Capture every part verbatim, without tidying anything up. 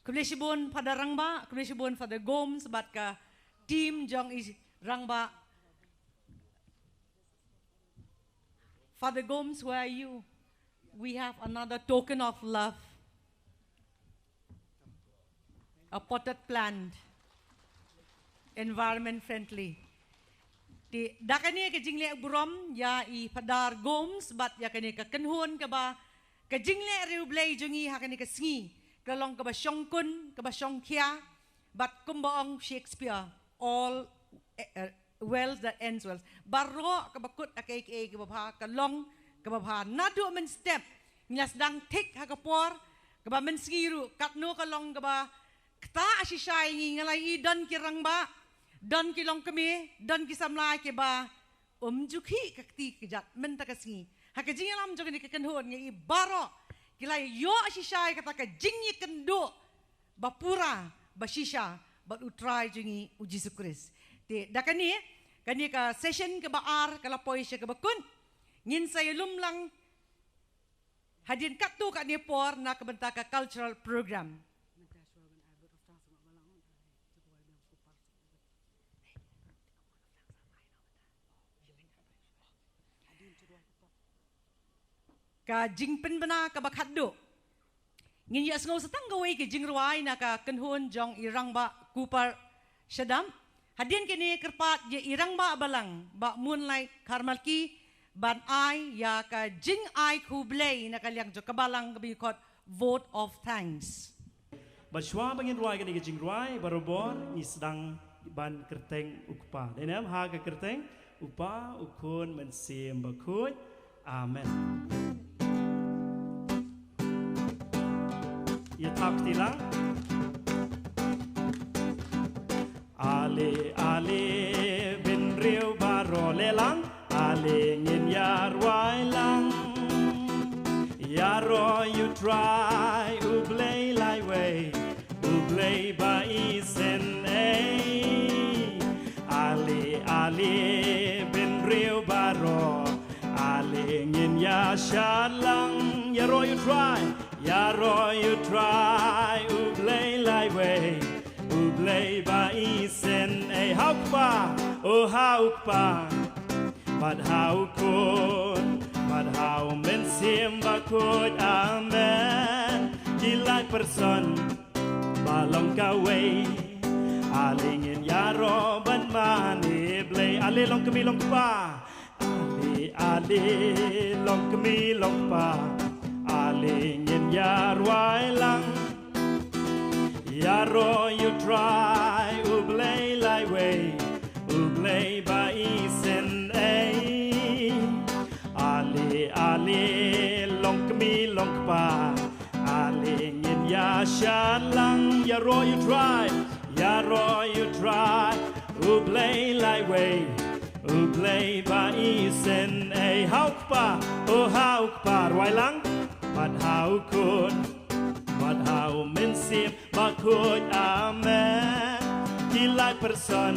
Khublei shibun Father Rangbah, khublei shibun Father Gomes bad ka team jong i Rangbah. Father Gomes, where are you? We have another token of love. A potted plant. Environment friendly. Te da kane ka jingleh burom ïa i Father Gomes bad ïa kane ka kynhun kaba ka jingleh riewblei jong ngi ha kane ka sngi ka long kaba shongkun, kaba shongkhia, bad kumba ong Shakespeare, all eh, eh, wells that ends well. Baroh kaba kut ha kaei kaei kaba bha ka long kaba bha. Naduh mynstep ngi la sdang thik ha ka por kaba mynsngi ruh, katno ka long kaba kata shisha ïa ngi, nga la ïohi don ki rangbah, don ki longkmie, don ki samla kiba ym ju khih ka kti kjat mynta ka sngi. Ha ka jingïalam jong kane ka kynhun nga ïohi baroh ki la ïoh shisha ïa kata ka jingïakynduh ba pura, ba shisha bad U Trai jong ngi U Jisu Khrist. Te da kane, kane ka session kaba ar ka la poi sha kaba kut. Ngin sa ïalum lang hadien katto katne por na ka bynta ka cultural program. Ka jingpynbna kaba khatduh. Ngin ïa sngew sa tang kawei ka jingrwai na ka kynhun jong i Rangbah Kupar Shadap. Hadien kine kyrpad ïa i Rangbah Balang, Bah Moonlight Kharmalki, ban ai ïa ka jingai khublei na ka liang jong ka Balang kaba ïa khot Vote of Thanks. Bad shuwa ba ngin rwai kane ka jingrwai, barabor ngi sdang ban kyrteng U Kpa. Dei ne em? Ha ka kyrteng U Kpa, U Khun, Mynsiem Bakhuid. Amen. Ïa thap kti lang. Ale, ale, bynriew baroh leh lang, ale ngin ïa rwai lang. Ïaroh ïa U Trai U Blei laiwei, U Blei ba isynei. Ale, ale, bynriew baroh, ale ngin ïa shad lang. Ïaroh ïa U Trai, ïaroh ïa U Trai U Blei laiwei, U Blei ba isynei. Ha U Kpa, o ha U Kpa, bad ha U Khun, bad ha U Mynsiem Bakhuid. Amen. Ki lai person ba long kawei, ale ngin ïaroh ban mane Blei. Ale longkmie longkpa, ale, ale, longkmie longkpa, ale ngin ïa rwai lang. Ïaroh ïa U Trai U Blei laiwei, U Blei ba isynei. Ale, ale, longkmie longkpa, ale ngin ïa shad lang. Ïaroh ïa U Trai, ïaroh ïa U Trai U Blei laiwei, U Blei ba isynei. Ha U Kpa, o ha U Kpa, rwai lang. Bad ha U Khun, bad ha U Mynsiem Bakhuid. Amen. Ki lai person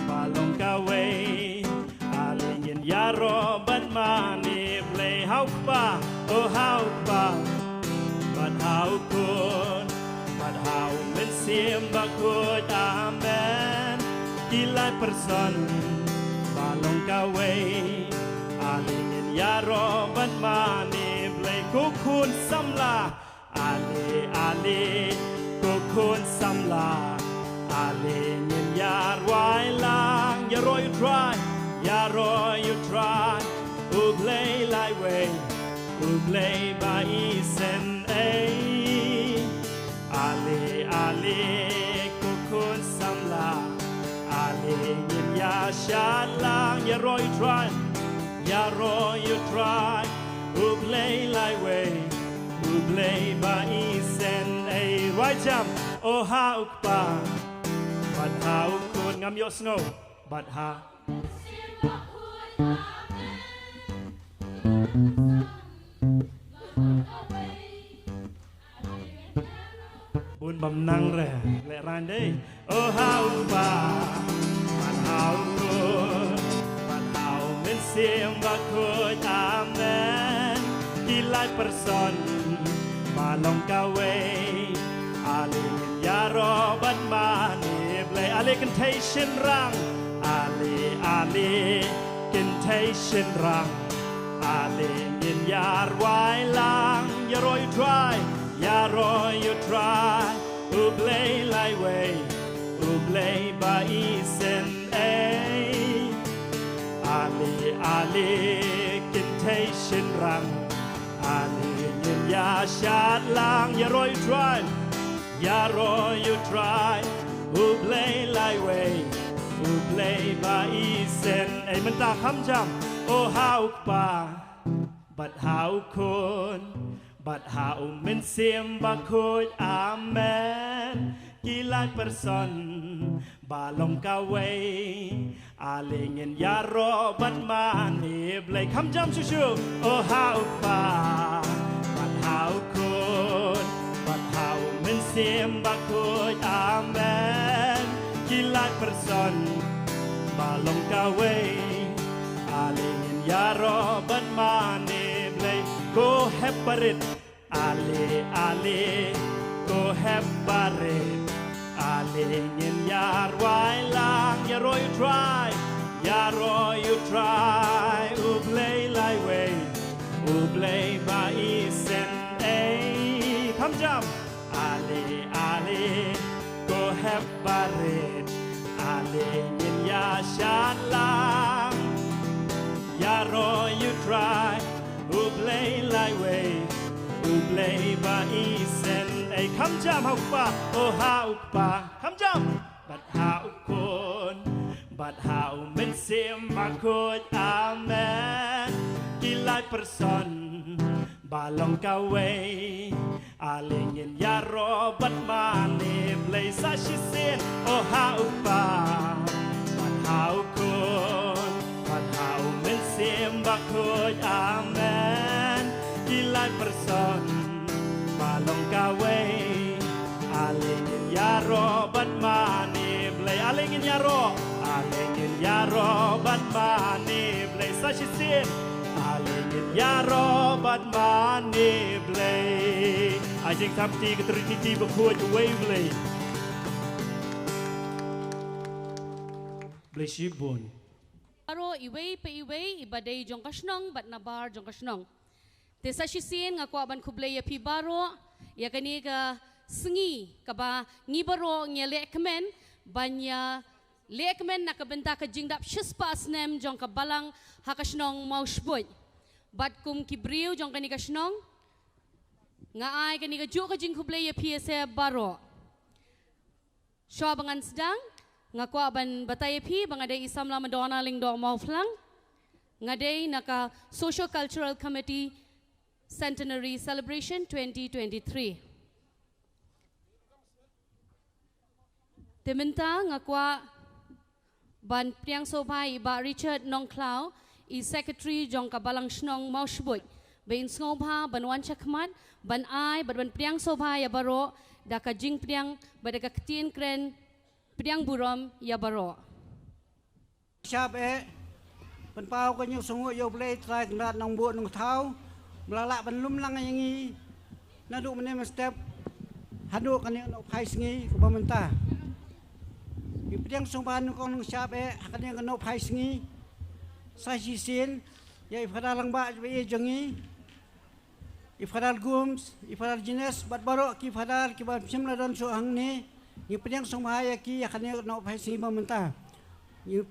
ba long kawei, ale ngin ïaroh ban mane Blei. Ha U Kpa, o ha U Kpa, bad ha U Khun, bad ha U Mynsiem Bakhuid. Amen. Ki lai person ba long kawei, ale ngin ïaroh ban mane Blei. Ko khun samla, ale, ale, ko khun samla, ale ngin ïa rwai lang. Ïaroh ïa U Trai, ïaroh ïa U Trai U Blei laiwei, U Blei ba isynei. Ale, ale, ko khun samla, ale ngin ïa shad lang. Ïaroh ïa U Trai, ïaroh ïa U Trai U Blei laiwei, U Blei ba isynei. Rwai jam, o ha U Kpa, bad ha U Khun. Ngam ïohsngew. Bad ha bun bym nang re, lehraiñ dei. O ha U Kpa, bad ha U Khun, bad ha U Mynsiem Bakhuid. Amen. Ki lai person ba long kawei, ale Kynthei shynrang, ale ale, kynthei shynrang, ale ngin ïa rwai lang, ïaroh ïa U Trai, ïaroh ïa U Trai, U Blei laiwei, U Blei ba isynei. Ale ale, kynthei shynrang, ale ngin ïa shad lang, ïaroh ïa U Trai, ïaroh ïa U Trai, U Blei laiwei, U Blei ba isynei. Mynta kham jam, O ha U Kpa, bad ha U Khun, bad ha U Mynsiem Bakhuid. Amen. Ki lai person ba long kawei, ale ngin ïaroh bad mane Blei. Kham jam shuh shuh. O ha U Kpa, bad ha U Khun, bad ha U Mynsiem Bakhuid. Amen. Ki lai person ba long kawei, ale ngin ïaroh bad mane Blei. Ko hep barit, ale ale, ko hep barit, ale ngin ïa rwai lang, ïaroh ïa U Trai, ïaroh ïa U Trai, U Blei laiwei, U Blei ba isynei. Kham jam. Ale ale, ko hep barit, ale ngin ïa shad lang, ïaroh ïa U Trai, U Blei laiwei, U Blei ba isynei. Kham jam ha U Kpa, O ha U Kpa. Kham jam. Bad ha U Khun, bad ha U Mynsiem Bakhuid. Amen. Ki lai person ba long kawei, ale ngin ïaroh bad mane Blei. Sa shisien. O ha U Kpa, bad ha U Khun, bad ha U Mynsiem Bakhuid. Amen. Ki lai person ba long kawei, ale ngin ïaroh bad mane Blei. Ale ngin ïaroh, ale ngin ïaroh bad mane Blei. Sa shisien. Ale ngin ïaroh bad mane Blei. Ai jingthap kti ka Triniti bakhuid uwei U Blei. Blei shibun. Baroh, iwei pa iwei, i ba dei jong ka shnong bad nabar jong ka shnong. Te sa shisien nga kwah ban khublei ïa phi baroh ïa kane ka sngi kaba ngi baroh ngi ïa lehkmen ban ïa lehkmen na ka bynta ka jingdap shispah snem jong ka Balang ha ka shnong Mawshbuit. Bad kum ki briew jong kane ka shnong, nga ai kane kajuh ka jingkhublei ïa phi ïa se baroh. Shuwa ba ngan sdang, nga kwah ban batai ïa phi ba nga dei i samla Madonna Lyngdoh Mawphlang. Nga dei na ka Socio Cultural Committee Centenary Celebration twenty twenty-three. Te mynta nga kwah ban pdiang sngewbha ïa i Bah Richard Nongkhlaw, i Secretary jong ka Balang Shnong Mawshbuit, ba in sngewbha ban wan shakhmat ban ai bad ban pdiang sngewbha ïa baroh da ka jingpdiang bad da ka ktien kren pdiang burom ïa baroh. Shap eh, pynpaw ka ñiewsngew ïa U Blei Trai Kynrad Nongbuh Nongthaw ba la lah ban lum lang ïa ngi naduh mynne mynstep haduh kane ka nohphai sngi kaba mynta. Ngi pdiang sngewbha nyngkong nyngshap eh ha kane ka nohphai sngi. Sa shisien ïa i Phadar Rangbah jong ngi, i Phadar Gums, i Phadar Jines bad baroh ki Phadar kiba shim la don shuh hangne, ngi pdiang sngewbha ïa ki ha kane ka nohphai sngi ba mynta. Ngi,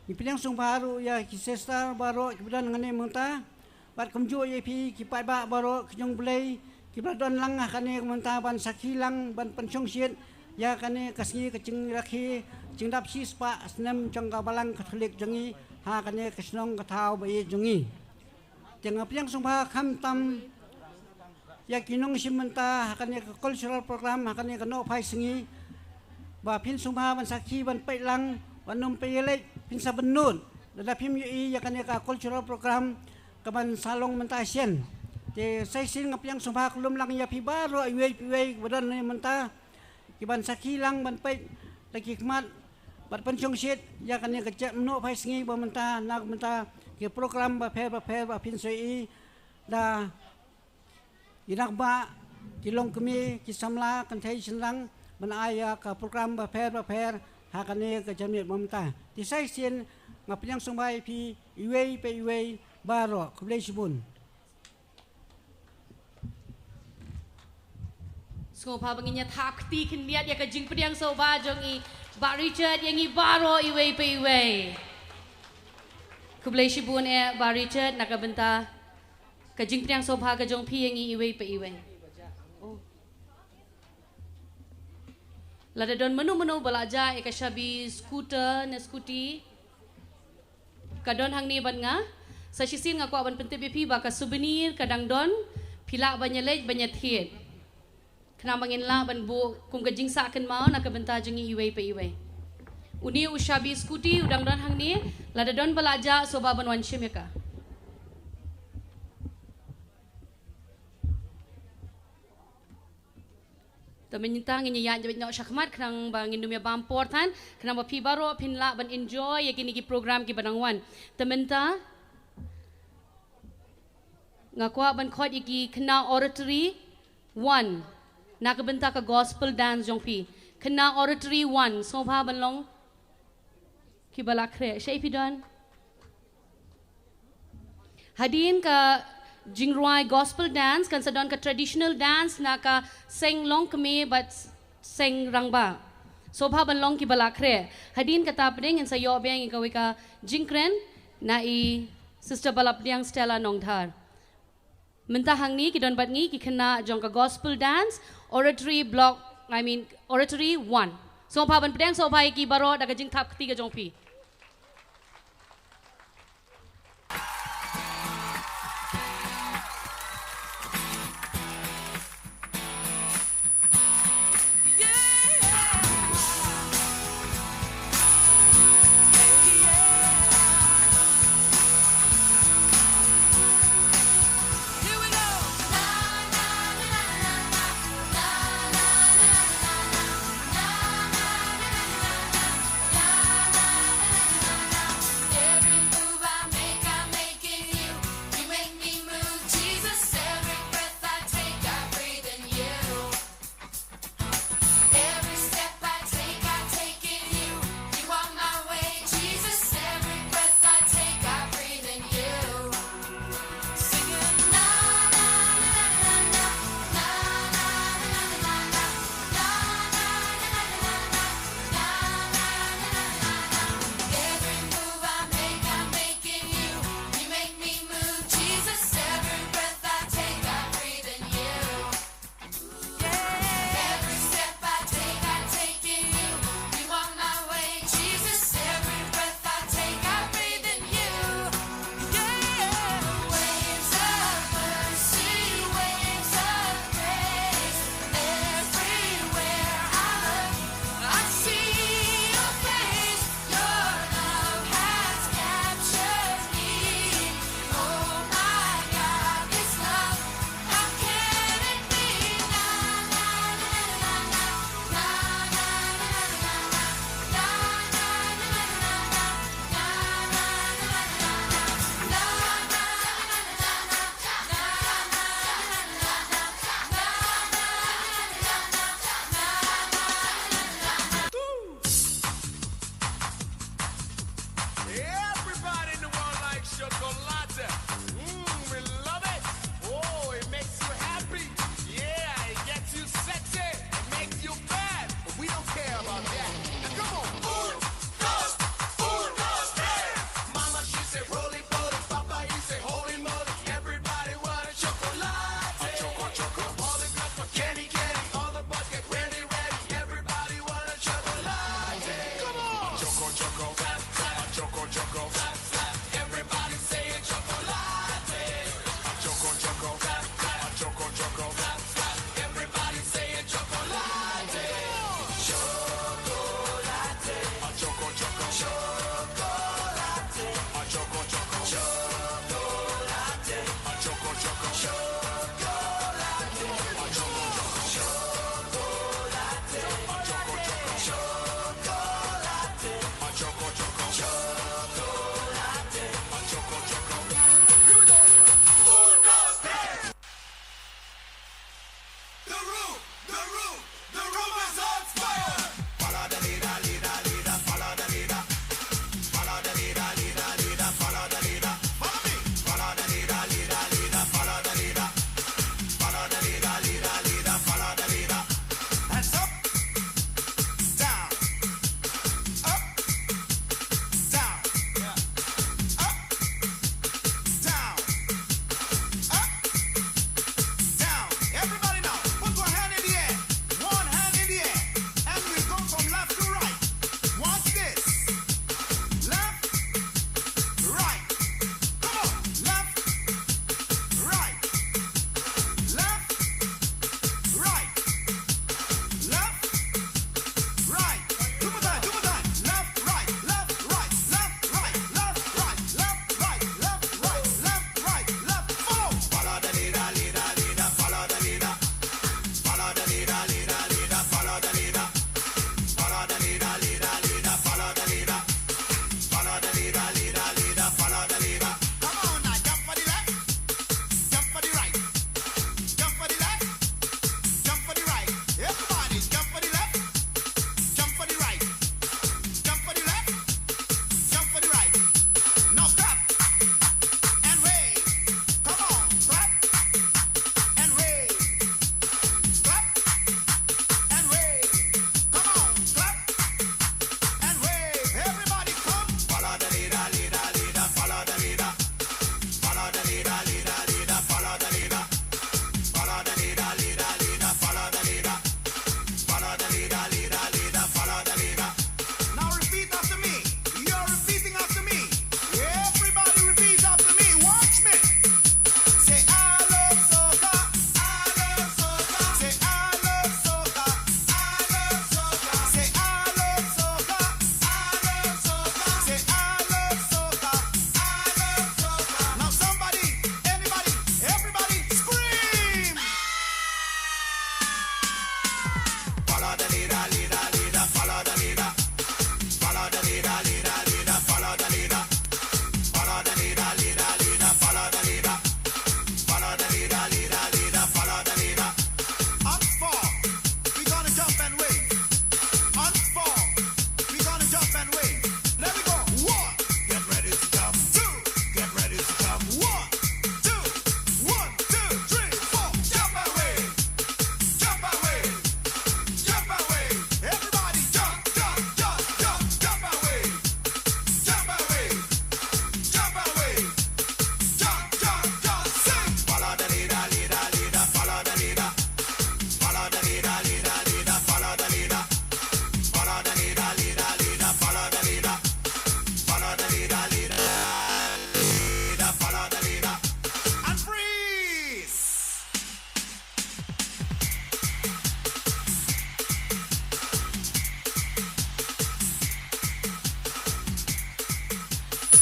ngi pdiang sngewbha ruh ïa ki sister baroh kiba don hangne mynta. Bad kumjuh ïa phi ki paidbah baroh ki jong U Blei kiba la don lang ha kane ka mynta ban sakhi lang ban pynshongshit ïa kane ka sngi ka jingrakhe jingdap shispah snem jong ka Balang Katholik jong ngi ha kane ka shnong ka thaw ba ïeit jong ngi. Te nga pdiang sngewbha khamtam ïa ki nongshim bynta ha kane ka cultural program ha kane ka nohphai sngi, ba phin sngewbha ban sakhi ban peit lang, ban ym peit ïa leit phin sa bynnud lada phim ïohi ïa kane ka cultural program kaban sa long mynta shen. Te sa shisien nga pdiang sngewbha khlem lang ïa phi baroh iwei pa iwei ba don hangne mynta, kiban sakhi lang ban peit da ki khmat bad pynshongshit ïa kane ka jingnohphai sngi ba mynta na ka bynta ki program bapher bapher ba phin sa ïohi da ki rangbah, ki longkmie, ki samla kynthei shynrang ban ai ïa ka program bapher bapher ha kane ka janmiet mynta. Te sa shisien nga pdiang sngewbha ïa phi iwei pa iwei baroh. Khublei shibun. Sngewbha ba ngin ïa thap kti khyndiat ïa ka jingpdiang sngewbha jong i Bah Richard ïa ngi baroh iwei pa iwei. Khublei shibun eh Bah Richard na ka bynta ka jingpdiang sngewbha ka jong phi ïa ngi iwei pa iwei. Oh. Lada don mano mano ba la jah ïa ka shabi scooter ne scooty, ka don hangne bad nga. Sa shisien nga kwah ban pyntip ïa phi ba ka souvenir ka dang don, phi lah ban ïa leit ban ïa thied. Khnang ba ngin lah ban buh kum ka jingsah kynmaw na ka bynta jong ngi iwei pa iwei. Une u shabi scooty u dang don hangne, lada don ba la jah sngewbha ban wan shim ïa ka. Te mynta ngin ïa ïaid beit noh shakhmat khnang ba ngin ym ïa bam por than, khnang ba phi baroh phin lah ban enjoy ïa kine ki program kiba dang wan. Te mynta nga kwah ban khot ïa ki khynnah Oratory One na ka bynta ka gospel dance jong phi. Khynnah Oratory One, sngewbha ban long kiba la khreh. Shaei phi don? Hadien ka jingrwai gospel dance kan sa don ka traditional dance na ka seng longkmie bad seng rangbah. Sngewbha ban long kiba la khreh. Hadien kata pdeng ngin sa ïoh biang ïa kawei ka jingkren na i Sister Balapdiang Stella Nongdhar. Mynta hangne ki don bad ngi ki khynnah jong ka gospel dance, Oratory Block, I mean Oratory One. Sngewbha ban pdiang sngewbha ïa ki baroh da ka jingthap kti ka jong phi.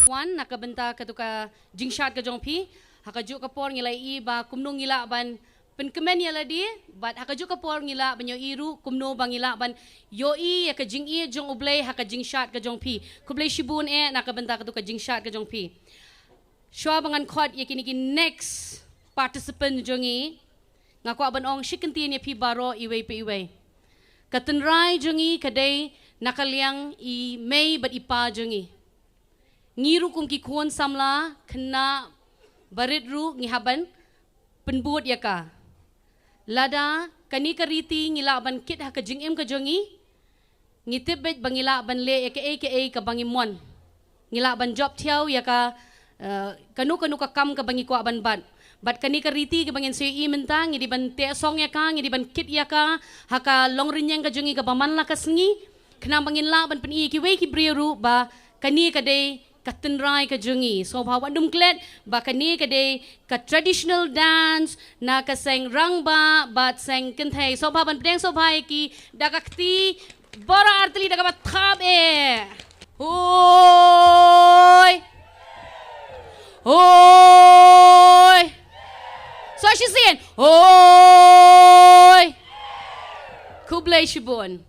Wan na ka bynta katu ka jingshad ka jong phi. Ha kajuh ka por ngi la ïohi ba kumno ngi lah ban pynkmen ïa lade, bad ha kajuh ka por ngi lah ban ïohi ruh kumno ba ngi lah ban ïohi ïa ka jingïeit jong U Blei ha ka jingshad ka jong phi. Khublei shibun eh na ka bynta katu ka jingshad ka jong phi. Shuwa ba ngan khot ïa kine ki next participant jong ngi, nga kwah ban ong shi kyntien ïa phi baroh iwei pa iwei. Ka tynrai jong ngi ka dei na ka liang i mei bad i pa jong ngi. Ngi ruh kum ki khun samla khynnah barit ruh ngi hap ban pynbud ïa ka. Lada kane ka riti ngi lah ban kit ha ka jingim ka jong ngi, ngi tip beit ba ngi lah ban leh ïa kaei kaei kaba ngi mon. Ngi lah ban jop thiaw ïa ka, eh, kano kano ka kam kaba ngi kwah ban bat. Bad kane ka riti kaba ngin sa ïohi mynta, ngi dei ban teh song ïa ka, ngi dei ban kit ïa ka ha ka longrynïeng ka jong ngi kaba man la ka sngi. Khnang ba ngin lah ban pyni ïa kiwei ki briew ruh ba kane ka dei ka tynrai ka jong ngi. Sngewbha wat dum klet ba kane ka dei ka traditional dance na ka seng Rangbah bad seng Kynthei. Sngewbha ban pdiang sngewbha ïa ki da ka kti baroh artylli da kaba thap eh. Hoi! Hoi! Sa shisien. Hoi! Khublei shibun.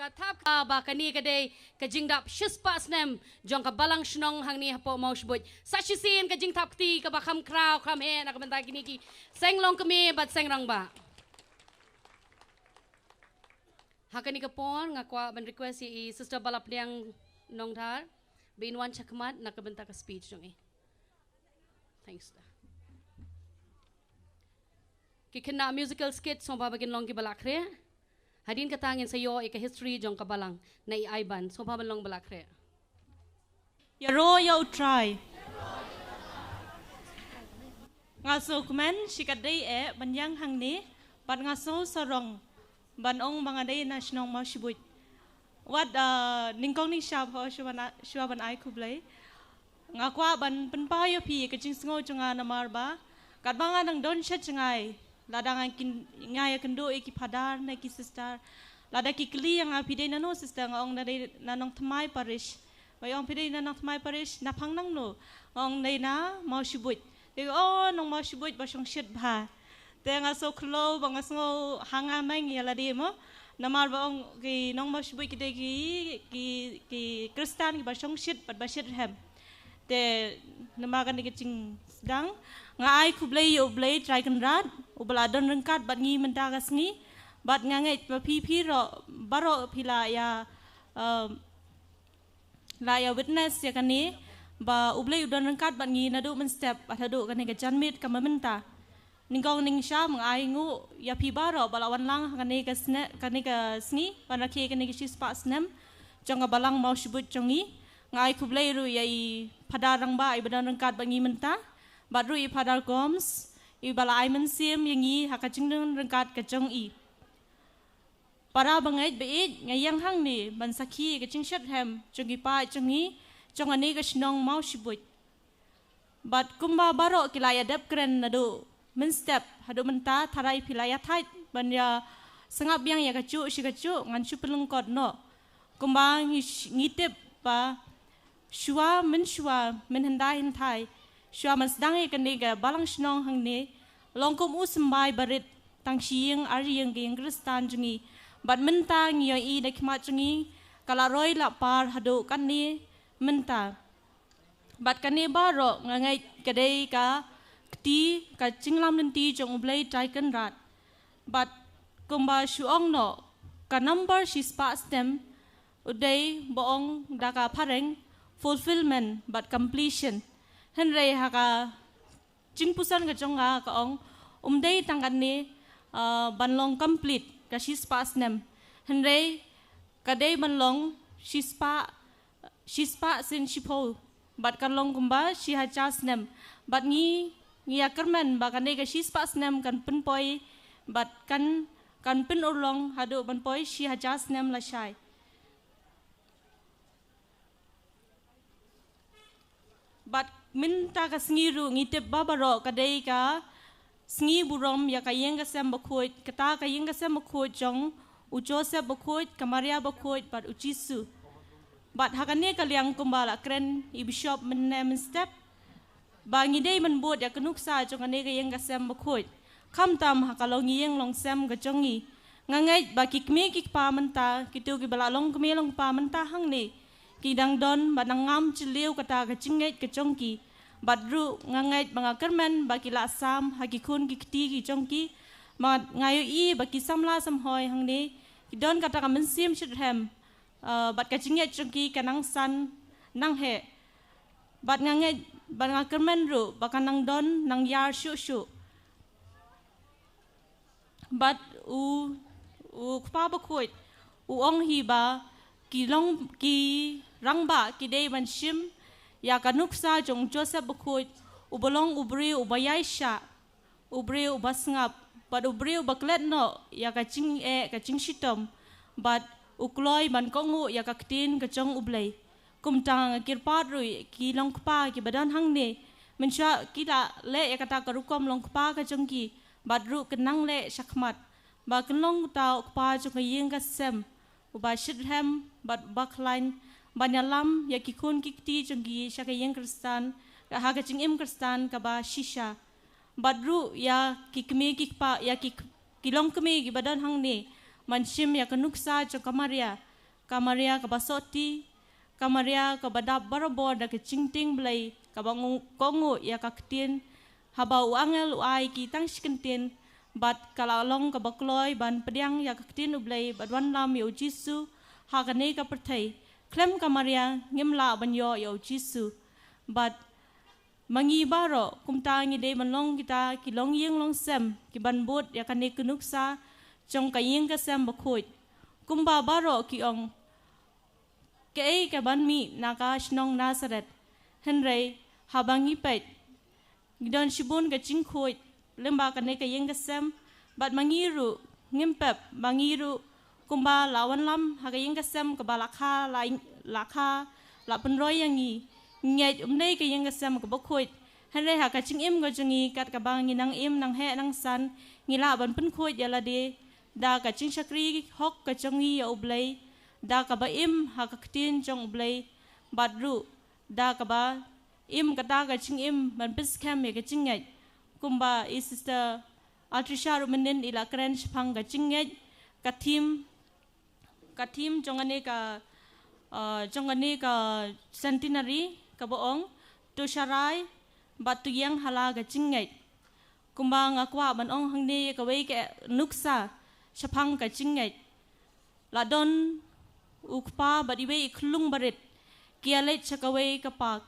Ka thap ka ba kane ka dei ka jingdap shispah snem jong ka balang shnong hangne hapoh Mawshbuit. Sa shisien ka jingthap kti kaba kham khraw kham heh na ka bynta kine ki seng longkmie bad seng rangbah. Ha kane ka por nga kwah ban request ïa i Sister Balapdiang Nongdhar ba in wan shakhmat na ka bynta ka speech jong i. Thanks. Ki khynnah musical skit sngewbha ba kin long kiba la khreh. Hadien kata ngin sa ïoh ïa ka history jong ka balang na i Aiban, sngewbha ban long ba la khreh. Ïaroh ïa U Trai. Nga sngewkmen shikatdei eh ban ïeng hangne bad nga sngewsarong ban ong ba nga dei na shnong Mawshbuit. Wat, ah, nyngkong nyngshap ho shuwa ban, shuwa ban ai khublei. Nga kwah ban pynpaw ïa phi ka jingsngew jong nga namar ba katba nga dang don sha jngai, lada nga kin, nga ïakynduh ïa ki phadar ne ki sister, lada ki kylli ïa nga, phi dei nano sister, nga ong nga dei na Nongthymmai Parish. Ba ong phi dei na Nongthymmai Parish, na phang nangno? Nga ong dei na Mawshbuit. Te, oh, nong Mawshbuit ba shongshit bha. Te nga sngew khloo ba nga sngew hanga meng ïa lade mo. Namar ba ong ki nong Mawshbuit ki dei ki, ki, ki Khristan kiba shongshit bad ba shitrhem. Te namar kane ka jingsdang, nga ai khublei ïa U Blei Trai Kynrad uba la don ryngkat bad ngi mynta ka sngi. Bad nga ngeit ba phi, phi ruh baroh phi la ïa, um, la ïa witness ïa kane ba U Blei u don ryngkat bad ngi naduh mynstep bad haduh kane ka janmiet kaba mynta. Nyngkong nyngshap nga ai nguh ïa phi baroh ba la wan lang ha kane ka sne-, kane ka sngi ban rakhe kane ka shispah snem jong ka balang Mawshbuit jong ngi. Nga ai khublei ruh ïa i Phadar Rangbah iba don ryngkat bad ngi mynta, bad ruh i Phadar Gomes iba la ai mynsiem ïa ngi ha ka jingdon ryngkat ka jong i. Para bangeit baieit, nga ïeng hangne ban sakhi ka jingshitrhem jong ki paid jong ngi jong kane ka shnong Mawshbuit. Bad kumba baroh ki la ïa dep kren naduh mynstep haduh mynta, tharai phi la ïa thait ban ïa sngap biang ïa kajuh shi kajuh, ngan shu pynlyngkot noh. Kumba ngi sh-, ngi tip ba shuwa mynshuwa, mynhyndai hynthai, shuwa ban sdang ïa kane ka balang shnong hangne, long kum u symbai barit tang shi ïing ar ïing ka ïing Khristan jong ngi. Bad mynta ngi ïohi da ki khmat jong ngi ka la roi la par haduh kane mynta. Bad kane baroh nga ngeit ka dei ka kti, ka jinglam lynti jong U Blei Trai Kynrad. Bad kumba shu ong noh, ka number shispah snem u dei ba ong da ka phareng fulfillment bad completion. Hynrei ha ka jingpuson ka jong nga ka ong, um dei tang kane, ah, ban long complete ka shispah snem. Hynrei ka dei ban long shispah, shispah sien shiphew, bad kan long kumba shi hajar snem. Bad ngi, ngi ïa kyrmen ba kane ka shispah snem kan pynpoi bad kan, kan pynurlong haduh ban poi shi hajar snem lashai. Bad mynta ka sngi ruh ngi tip ba baroh ka dei ka sngi burom ïa ka ïing ka sem bakhuid, kata ka ïing ka sem bakhuid jong u Joseph bakhuid, ka Maria bakhuid bad u Jisu. Bad ha kane ka liang kumba la kren i Bishop mynne mynstep, ba ngi dei ban bud ïa ka nuksa jong kane ka ïing ka sem bakhuid. Khamtam ha ka longïing longsem ka jong ngi. Nga ngeit ba ki kmie ki kpa mynta, kito kiba la long kmie long kpa mynta hangne, ki dang don bad dang ngam jylliew kata ka jingngeit ka jong ki. Bad ruh nga ngeit ba nga kyrmen ba ki la sam ha ki khun ki kti ki jong ki. Bad nga ïohi ba ki samla samhoi hangne ki don kata ka mynsiem shitrhem, ah, bad ka jingngeit jong ki ka nang san nang heh. Bad nga ngeit, bad nga kyrmen ruh ba ka nang don nang ïar shuh shuh. Bad u, u kpa bakhuid u ong hi ba ki long, ki rangbah ki dei ban shim ïa ka nuksa jong Joseph bakhuid, uba long u briew uba ïaishah, u briew uba sngap, bad u briew uba klet noh ïa ka jingeh ka jingshitom, bad u kloi ban kohnguh ïa ka ktien ka jong U Blei. Kumta nga kyrpad ruh ïa ki longkpa kiba don hangne, mynshuwa ki la leh ïa kata ka rukom longkpa ka jong ki, bad ruh kin nang leh shakhmat, ba kin long uta u kpa jong ka ïing ka sem uba shitrhem bad uba khlaiñ, ban ïalam ïa ki khun ki kti jong ki sha ka ïing Khristan, ha ka jingim Khristan kaba shisha. Bad ruh ïa ki kmie ki kpa, ïa ki, ki longkmie kiba don hangne, ban shim ïa ka nuksa jong ka Maria, ka Maria kaba sohti, ka Maria kaba dap barabor da ka jingtieng Blei, kaba ngu-, kohnguh ïa ka ktien, haba u angel u ai ki tang shi kyntien, bad ka la long kaba kloi ban pdiang ïa ka ktien U Blei bad wanlam ïa u Jisu ha kane ka pyrthei. Khlem ka Maria ngim lah ban ïoh ïa u Jisu. Bad ma ngi baroh, kumta ngi dei ban long kita ki longïing longsem, ki ban bud ïa kane ka nuksa jong ka ïing ka sem bakhuid. Kumba baroh ki ong, kaei ka ban mih na ka shnong Nasareth. Hynrei haba ngi peit, ngi don shibun ka jingkhuid lyngba kane ka ïing ka sem, bad ma ngi ruh ngim pep, ma ngi ruh kumba la wanlam ha ka ïing ka sem kaba la kha, la, la kha, la pynroi ïa ngi. Ngi ngeit um dei ka ïing ka sem kaba khuid. Hynrei ha ka jingim ka jong ngi, kat kaba ngi nang im, nang heh, nang san, ngi lah ban pynkhuid ïa lade da ka jingshakri hok ka jong ngi ïa U Blei, da kaba im ha ka ktien jong U Blei, bad ruh da kaba im kata ka jingim ban pynskhem ïa ka jingngeit. Kumba i Sister Altricia ruh mynnin i la kren shaphang ka jingngeit, ka theme, ka theme jong kane ka, uh, jong kane ka centenary kaba ong, to sharai bad to ïeng ha la ka jingngeit. Kumba nga kwah ban ong hangne ïa kawei ka nuksa shaphang ka jingngeit. La don u kpa bad iwei i khyllung barit, ki ïaleit sha kawei ka park.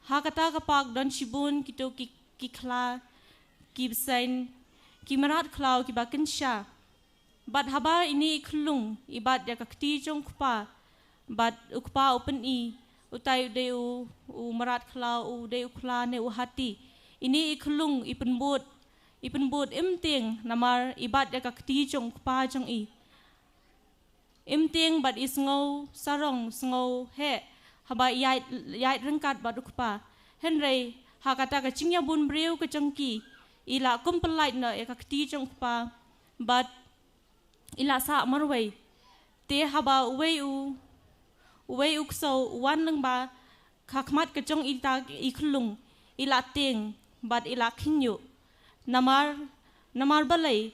Ha kata ka park don shibun kito ki, ki khla, ki bseiñ, ki mrad khlaw kiba kynsha. Bad haba ine i khyllung i bat ïa ka kti jong u kpa, bad u kpa u pyni, utai u dei u, u mrad khlaw, u dei u khla ne u hati. Ine i khyllung i pynbud, i pynbud im tieng, namar i bat ïa ka kti jong u kpa jong i. Im tieng bad i sngew sarong, sngew heh, haba ïaid, ïaid ryngkat bad u kpa. Hynrei ha kata ka jingïabun briew ka jong ki, i la kum pyllait noh ïa ka kti jong u kpa, bad i la sah marwei. Te haba uwei u, uwei u ksew u wan lyngba, ha khmat ka jong ita i khyllung, i la tieng bad i la khynñiuh. Namar, namar balei,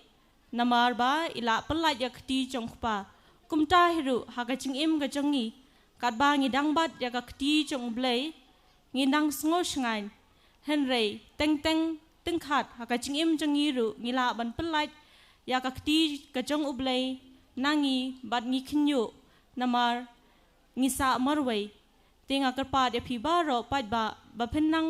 namar ba i la pyllait ïa ka kti jong u kpa. Kumta hi ruh ha ka jingim ka jong ngi, katba ngi dang bat ïa ka kti jong U Blei, ngi dang sngew shngaiñ. Hynrei teng teng tyngkhat ha ka jingim jong ngi ruh ngi lah ban pyllait ïa ka kti ka jong U Blei na ngi bad ngi khynñiuh, namar ngi sah marwei. Te nga kyrpad ïa phi baroh paidbah ba phin nang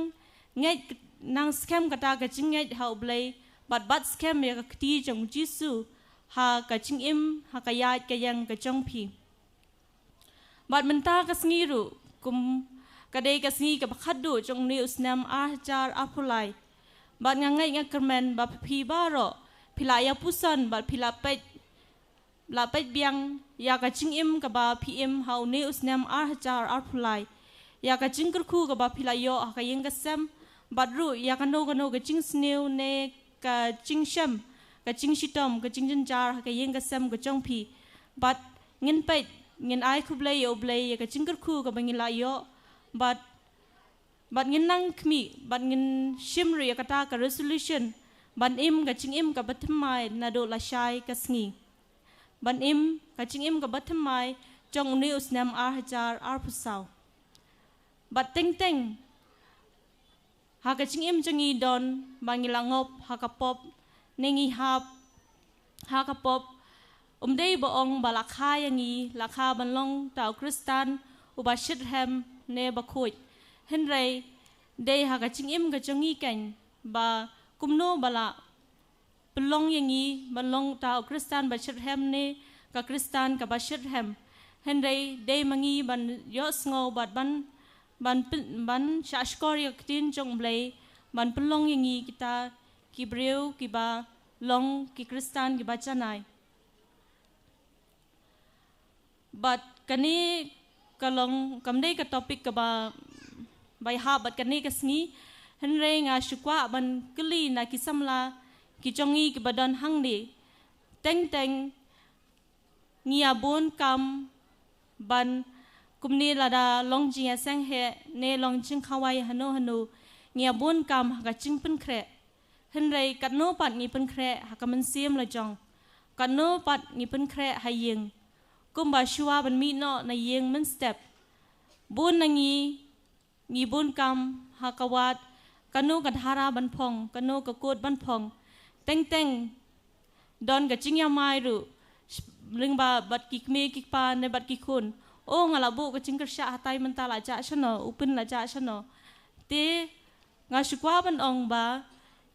ngeit, nang skhem kata ka jingngeit ha U Blei, bad bat skhem ïa ka kti jong U Jisu ha ka jingim, ha ka ïaid ka ïeng ka jong phi. Bad mynta ka sngi ruh, kum ka dei ka sngi kaba khatduh jong une u snem ar hajar arphew lai. Bad nga ngeit nga kyrmen ba phi baroh phi la ïa puson bad phi la peit, la peit biang ïa ka jingim kaba phi im ha une u snem ar hajar arphew lai. Ïa ka jingkyrkhu kaba phi la ïoh ha ka ïing ka sem, bad ruh ïa kano kano ka jingsniew ne ka jingshem, ka jingshitom, ka jingjynjar ha ka ïing ka sem ka jong phi. Bad ngin peit, ngin ai khublei ïa U Blei ïa ka jingkyrkhu kaba ngi la ïoh. Bad, bad ngin nang khmih, bad ngin shim ruh ïa kata ka resolution ban im ka jingim kaba thymmai naduh lashai ka sngi. Ban im ka jingim kaba thymmai jong une u snem ar hajar arphew saw. Bad teng teng ha ka jingim jong ngi don ba ngi la ngop ha ka pop, ne ngi hap ha ka pop. Um dei ba ong ba la kha ïa ngi, la kha ban long ta u Khristan uba shitrhem ne bakhuid. Hynrei dei ha ka jingim ka jong ngi keiñ ba kumno ba la pynlong ïa ngi ban long ta u Khristan ba shitrhem ne ka Khristan kaba shitrhem. Hynrei dei ma ngi ban ïohsngew bad ban, ban pyn-, ban shah shkor ïa ka ktien jong U Blei ban pynlong ïa ngi kita ki briew kiba long ki Khristan kiba janai. Bad kane ka long, kam dei ka topic kaba, ba ïahap bad kane ka sngi. Hynrei nga shu kwah ban kylli na ki samla ki jong ngi kiba don hangne. Teng teng ngi ïa bun kam ban, kumne lada long jingïaseng heh ne long jingkhawai hano hano, ngi ïa bun kam ha ka jingpynkhreh. Hynrei katno pat ngi pynkhreh ha ka mynsiem la jong? Katno pat ngi pynkhreh ha ïing? Kumba shuwa ban mih noh na ïing mynstep, bun na ngi ngi bun kam ha ka wad, kano ka dhara ban phong, kano ka kot ban phong. Teng teng don ka jingïamai ruh lyngba bad ki kmie ki kpa ne bad ki khun. O, nga la buh ka jingkyrshan hatai mynta, la jah shano, u pyn la jah shano. Te nga shu kwah ban ong ba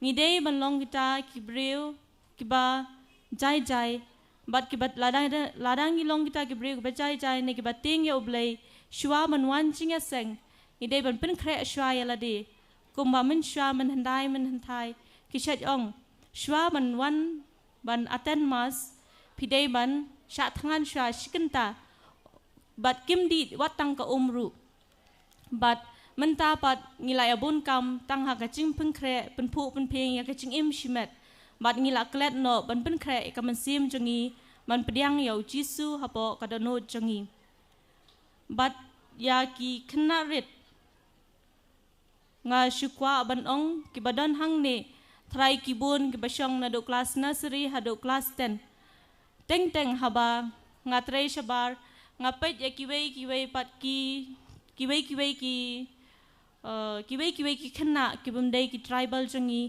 ngi dei ban long kita ki briew kiba jai jai, bad kiba lada, lada ngi long kita ki briew kiba jai jai ne kiba tieng ïa U Blei, shuwa ban wan jingïaseng ngi dei ban pynkhreh shuwa ïa lade. Kumba mynshuwa, mynhyndai, mynhynthai ki shait ong, shuwa ban wan ban attend mass, phi dei ban shah thngan shuwa shi kynta, bad kim dih wat tang ka um ruh. Bad mynta pat ngi la ïa bun kam tang ha ka jingpynkhreh, pynphuh pynphieng ïa ka jingim shimet. Bad ngi la klet noh ban pynkhreh ïa ka mynsiem jong ngi ban pdiang ïa U Jisu hapoh ka dohnud jong ngi. Bad ïa ki khynnah rit, nga shu kwah ban ong, kiba don hangne, tharai ki bun kiba shong naduh klas nursery haduh klas ten. Teng teng haba nga trei shabar, nga peit ïa kiwei kiwei pat ki, kiwei kiwei ki, eh, kiwei kiwei ki khynnah kibym dei ki tribal jong ngi,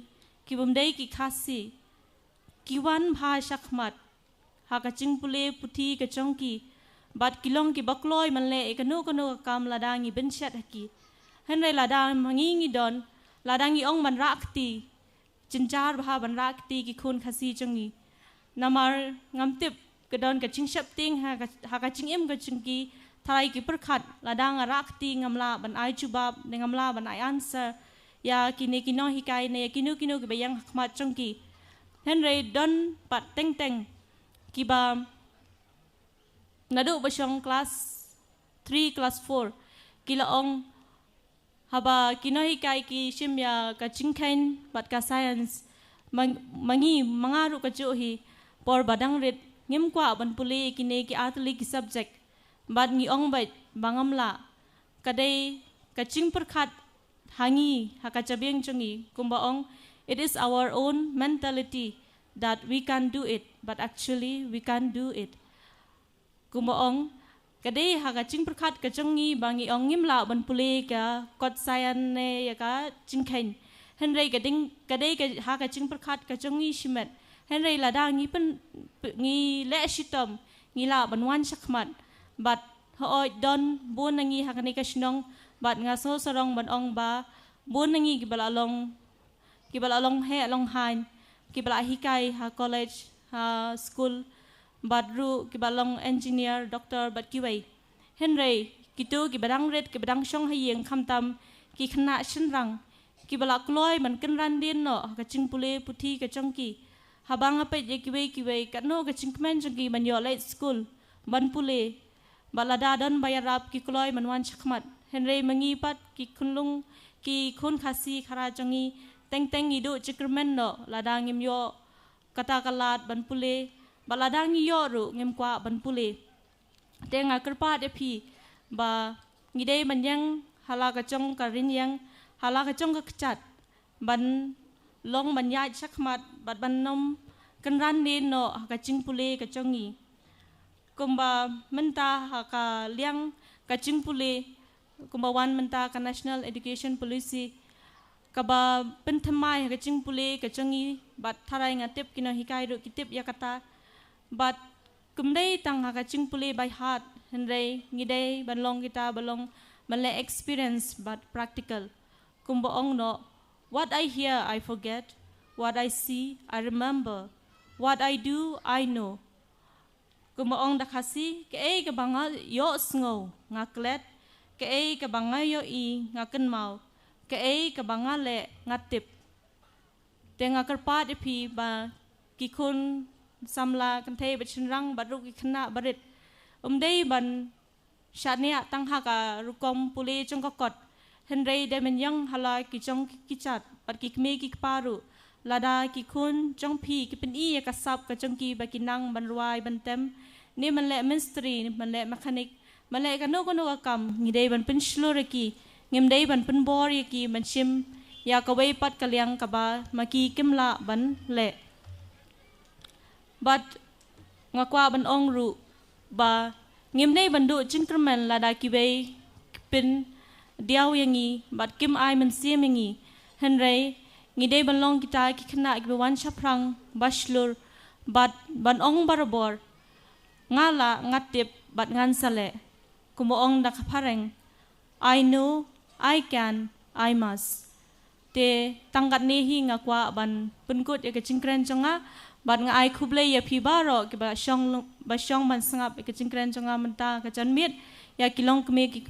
kibym dei ki Khasi, ki wan bha shakhmat ha ka jingpule puthi ka jong ki, bad ki long kiba kloi ban leh ïa kano kano ka kam lada ngi bynshet ha ki. Hynrei lada ma ngi ngi don, lada ngi ong ban rah kti, jynjar bha ban rah kti ki khun Khasi jong ngi. Namar ngam tip ka don ka jingsheptieng ha ka, ha ka jingim ka jong ki, tharai ki pyrkhat, lada nga rah kti ngam lah ban ai jubab ne ngam lah ban ai answer ïa kine ki nonghikai ne ïa kino kino kiba ïeng ha khmat jong ki. Hynrei don pat teng teng kiba naduh ba shong klas three, klas four, ki la ong, haba ki nonghikai ki shim ïa ka jingkheiñ bad ka science, ma, ma ngi ma nga ruh kajuh hi, por ba dang rit ngim kwah ban pule kine ki artylli ki subject. Bad ngi ong beit ba ngam lah. Ka dei ka jingpyrkhat ha ngi, ha ka jabieng jong ngi, kumba ong, it is our own mentality that we can't do it, but actually we can't do it. Kumba ong, ka dei ha ka jingpyrkhat ka jong ngi ba ngi ong ngim lah ban pule ka kot science ne ïa ka jingkheiñ. Hynrei ka ding, ka dei ka, ha ka jingpyrkhat ka jong ngi shimet. Hynrei lada ngi pyn, pyn, ngi leh shitom, ngi lah ban wan shakhmat. Bad hooid don bun na ngi ha kane ka shnong, bad nga sngewsarong ban ong ba bun na ngi kiba la long, kiba la long heh long haiñ, kiba la hikai ha college, ha skul, bad ruh kiba long engineer, doctor bad kiwei. Hynrei kito kiba dang rit, kiba dang shong ha ïing, khamtam ki khynnah shynrang, kiba la kloi ban kynran dien noh ha ka jingpule puthi ka jong ki. Haba nga peit ïa kiwei kiwei, katno ka jingkmen jong ki ban ïoh leit skul, ban pule. Bad lada don ba ïarap ki kloi ban wan shakhmat. Hynrei ma ngi pat ki khunlung, ki khun Khasi Khara jong ngi, teng teng ngi duh jingkyrmen noh lada ngim ïoh kata ka lad ban pule. Bad lada ngi ïoh ruh ngim kwah ban pule. Te nga kyrpad ïa phi ba ngi dei ban ïeng ha la ka jong ka rynïeng, ha la ka jong ka kjat, ban long ban ïaid shakhmat bad ban ym kynran dien noh ha ka jingpule ka jong ngi. Kumba mynta ha ka liang ka jingpule, kumba wan mynta ka National Education Policy, kaba pynthymmai ha ka jingpule ka jong ngi, bad tharai nga tip ki nonghikai ruh ki tip ïa kata. Bad kam dei tang ha ka jingpule by heart, hynrei ngi dei ban long kita ba long ban leh experience bad practical. Kumba ong noh, what I hear, I forget. What I see, I remember. What I do, I know. Kumba ong da Khasi, kaei kaba nga ïohsngew nga klet, kaei kaba nga ïohi nga kynmaw, kaei kaba nga leh nga tip. Te nga kyrpad ïa phi ba ki khun samla kynthei bad shynrang bad ruh ki khynnah barit, ym dei ban shaniah tang ha ka rukom pule jong ka kot. Hynrei dei ban ïeng ha la ki jong ki kjat bad ki kmie ki kpa ruh. Lada ki khun jong phi ki pyni ïa ka sap ka jong ki ba ki nang ban rwai ban tem, ne ban leh mistri, ban leh mechanic, ban leh kano kano ka kam, ngi dei ban pynshlur ïa ki. Ngim dei ban pynbor ïa ki ban shim ïa kawei pat ka liang kaba ma ki kim lah ban leh. Bad nga kwah ban ong ruh, ba ngim dei ban duh jingkyrmen lada kiwei ki pyndiaw ïa ngi bad kim ai mynsiem ïa ngi. Hynrei ngi dei ban long kita ki khynnah kiba wan shaphrang ba shlur bad ban ong barabor, "Nga lah, nga tip bad ngan sa leh." Kumba ong da ka phareng, "I know, I can, I must." Te tang katne hi nga kwah ban pynkut ïa ka jingkren jong nga bad nga ai khublei ïa phi baroh kiba shong, ba shong ban sngap ïa ka jingkren jong nga mynta ka janmiet, ïa ki longkmie ki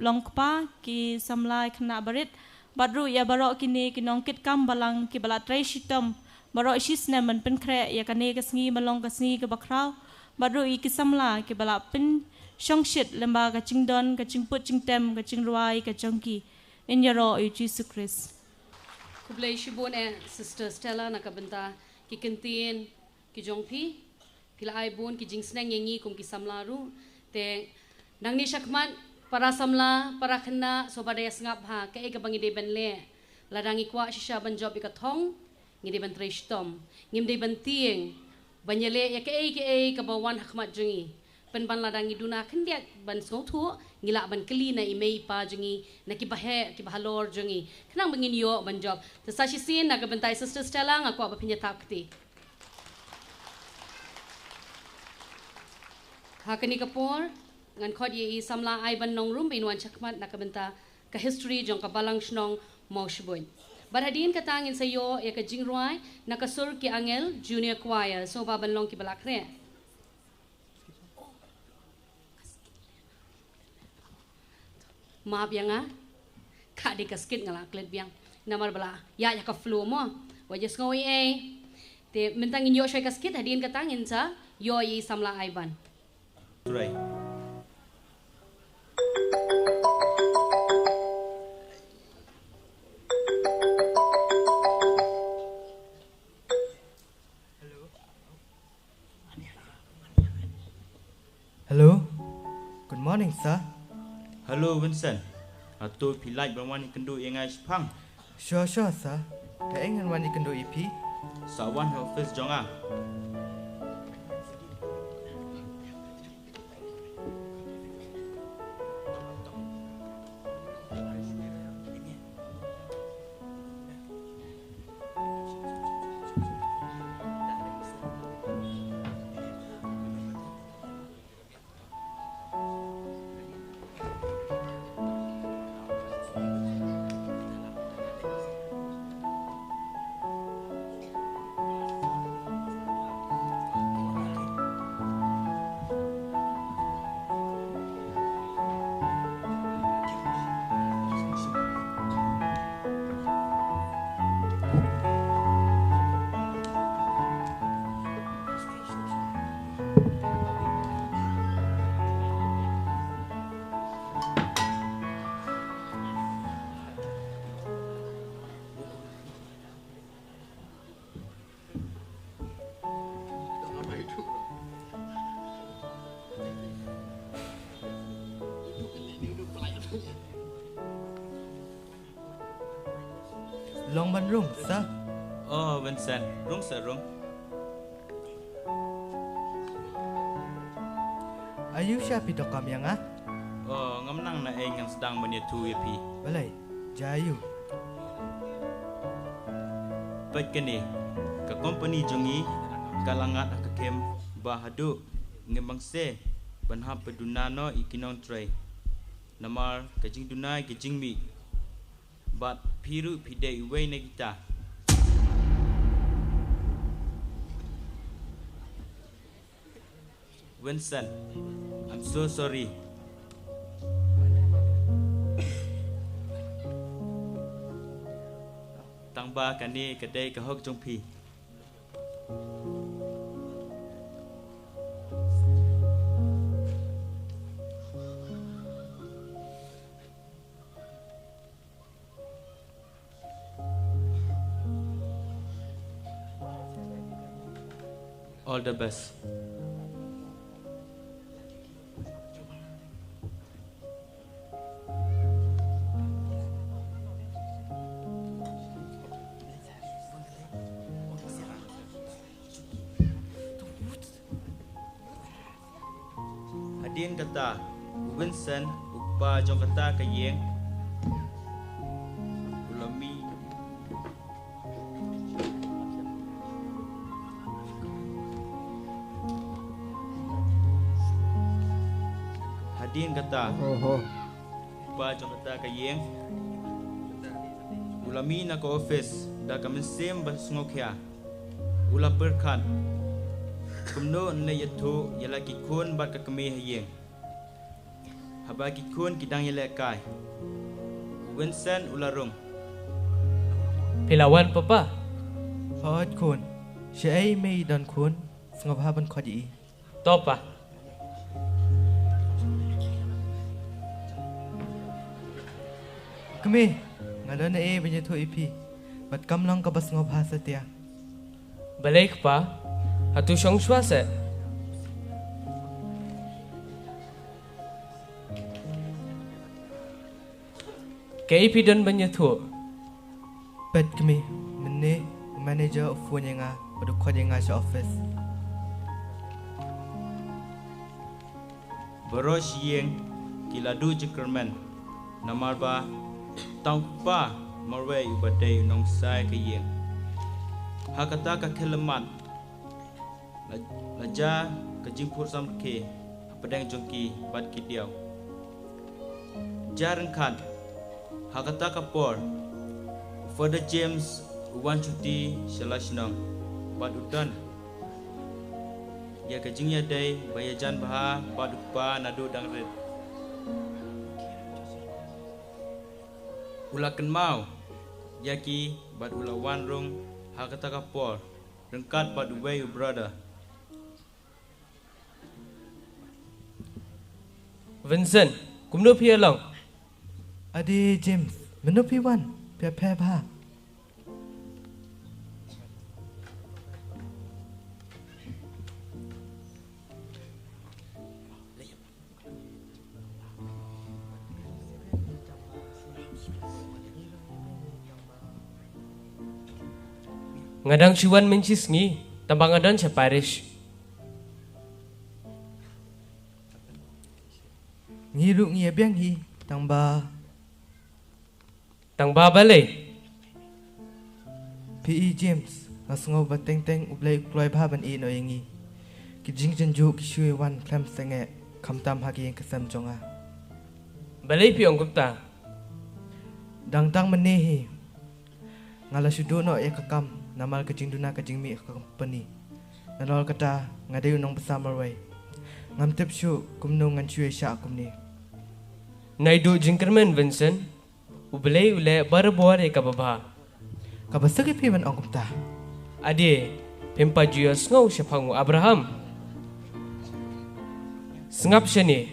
longkpa, ki samla khynnah barit, bad ruh ïa baroh kine ki nongkitkam balang kiba la trei shitom baroh shisnem ban pynkhreh ïa kane ka sngi ban long ka sngi kaba khraw, bad ruh ïa ki samla kiba la pynshongshit lyngba ka jingdon, ka jingput jingtem, ka jingrwai ka jong ki. Ngin ïaroh ïa u Jisu Khrist. Khublei shibun eh Sister Stella na ka bynta ki kyntien ki jong phi. Phi la ai bun ki jingsneng ïa ngi kum ki samla ruh. Te nangne shakhmat, para samla, para khynnah, sngewbha da ïa sngap bha kaei kaba ngi dei ban leh. Lada ngi kwah shisha ban jop ïa ka thong, ngi dei ban trei shitom. Ngim dei ban tieng ban ïaleh ïa kaei kaei kaba wan ha khmat jong ngi. Pynban lada ngi duna khyndiat ban sngewthuh, ngi lah ban kylli na i mei i pa jong ngi, na kiba heh kiba halor jong ngi, khnang ba ngin ïoh ban jop. Te sa shisien na ka bynta i Sister Stella nga kwah ba phin ïa thap kti. Ha kane ka por ngan khot ïa i samla Aiban Nongrum ba in wan shakhmat na ka bynta ka history jong ka Balang Shnong Mawshbuit. Bad hadien kata ngin sa ïoh ïa ka jingrwai na ka sur ki angel Junior Choir, sngewbha ban long kiba la khreh. Map ïa nga. Ka dei ka skit nga la klet biang. Namar ba la ïa ïa ka flow mo. Wat ïa sngew ei ei. Te mynta ngin ïoh shuwa ka skit, hadien kata ngin sa ïoh ïa i samla Aiban. Try. Hello. Good morning, sir. Hello, Vincent. Hato phi lah ban wan ïakynduh ïa nga shaphang? Sure, sure, sir. Haei ngan wan ïakynduh ïa phi? Sa wan ha office jong nga. Long ban rung, sir. Oh, Vincent, rung sa rung. Aïu sha phi donkam ïa nga? Oh, ngam nang naei, ngan sdang ban ïathuh ïa phi. Balei? Jia aïu? Peit kane, ka company jong ngi ka la ngat ha ka kem ba haduh ngim bangse ban hap ban duna noh ïa ki nongtrei. Namar ka jingduna ïa ki jingmih. Bad phi ruh phi dei uwei na kita. Vincent, I'm so sorry. Tangba kane ka dei ka hok jong phi. All the best. Hadien kata, u Vincent, u kpa jong kata ka ïing, u la mih. Hadien kata, u kpa jong kata ka ïing, u la mih na ka office da ka mynsiem ba sngewkhia. U la pyrkhat, kumno yn leit ïathuh ïa la ki khun bad ka kmie ha ïing. Haba ki khun ki dang ïalehkai, u Vincent u la rung. Phi la wan, Papa? Hooid khun. Shaei me i don khun? Sngewbha ban khot ïa i. To, Pa. Kmie, nga don ei ban ïathuh ïa phi. Bad kam long kaba sngewbha satia. Balei kpa, hato shong shuwa seh? Kaei phi don ban ïathuh? Peit kmie, mynne u manager u phone ïa nga bad u khot ïa nga sha office. Baroh shi ïing ki la duh jingkyrmen namar ba tang u kpa marwei uba dei u nongshai ka ïing. Ha kata ka khyllipmat la, la jia ka jingphuh samrkhie hapdeng jong ki bad ki diaw. Jia ryngkat, ha kata ka por u Father James u wan shuti sha la shnong bad u don ïa ka jingïadei ba ïajan bha bad u kpa naduh dang rit. U la kynmaw ïa ki bad u la wan rung ha kata ka por ryngkat bad uwei u brother. Vincent, kumno phi ïa long? Ade James, mynno phi wan? Phi ïa pher bha? Nga dang shu wan mynshisngi, tangba nga don sha parish. Ngi ruh ngi ïa biang hi, tangba. Tangba balei? Phi i James, nga sngew ba teng teng U Blei u kloi bha ban ïehnoh ïa ngi. Ki jingjynjuh ki shu wan khlem sangeh, khamtam ha ka ïing ka sem jong nga. Balei phi ong kumta? Dang tang mynne hi. Nga la shu duh noh ïa ka kam namar ka jingduna ka jingmih ha ka company. Nalor kata nga dei u nongbsa marwei. Ngam tip shuh kumno ngan shu ïa shah kumne. Nai duh jingkyrmen Vincent. U Blei u leh barabor ïa kaba bha. Kaba suk ïa phi ban ong kumta. Ade, phim pat ju ïohsngew shaphang u Abraham? Sngap shane.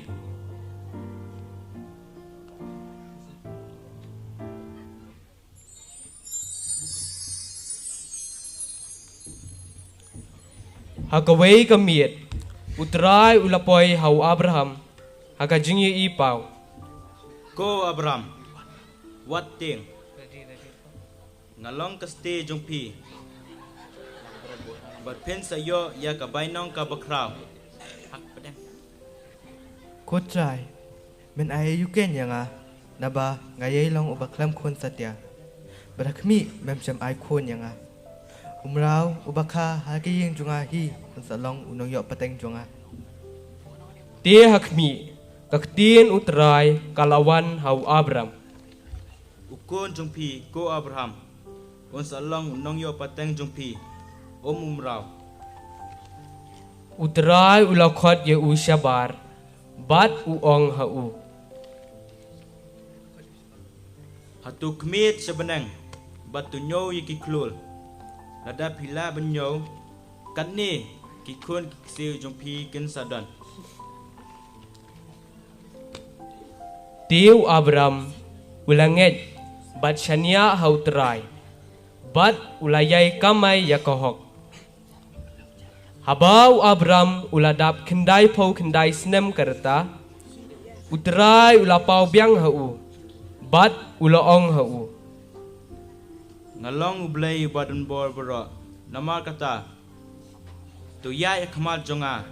Ha kawei ka miet, U Trai u la poi ha u Abraham ha ka jingïohi paw. Ko Abraham, wat tieng. Nga long ka stei jong phi. Bad phin sa ïoh ïa ka bainong kaba khraw. Ko Trai, men ai ïa u khun ïa nga, naba nga ïai long uba khlem khun satia. Bad ha khmih mem shym ai khun ïa nga. U mraw uba kha ha ka ïing jong nga hi un sa long u nongïoh pateng jong nga. Te ha khmih ka ktien U Trai ka la wan ha u Abram. U khun jong phi ko Abraham un sa long u nongïoh pateng jong phi, um u mraw. U Trai u la khot ïa u shabar bad u ong ha u. Hato khmied sha bneng bad to ñiew ïa ki khlur. Lada phi lah ban ñiew, katne ki khun ki ksiew jong phi kin sa don. Te u Abram u la ngeit bad shaniah ha U Trai bad u la ïai kamai ïa ka hok. Haba u Abram u la dap khyndai phew khyndai snem ka rta, U Trai u la paw biang ha u bad u la ong ha u. Nga long U Blei uba don bor baroh, namar kata to ïaid ha khmat jong nga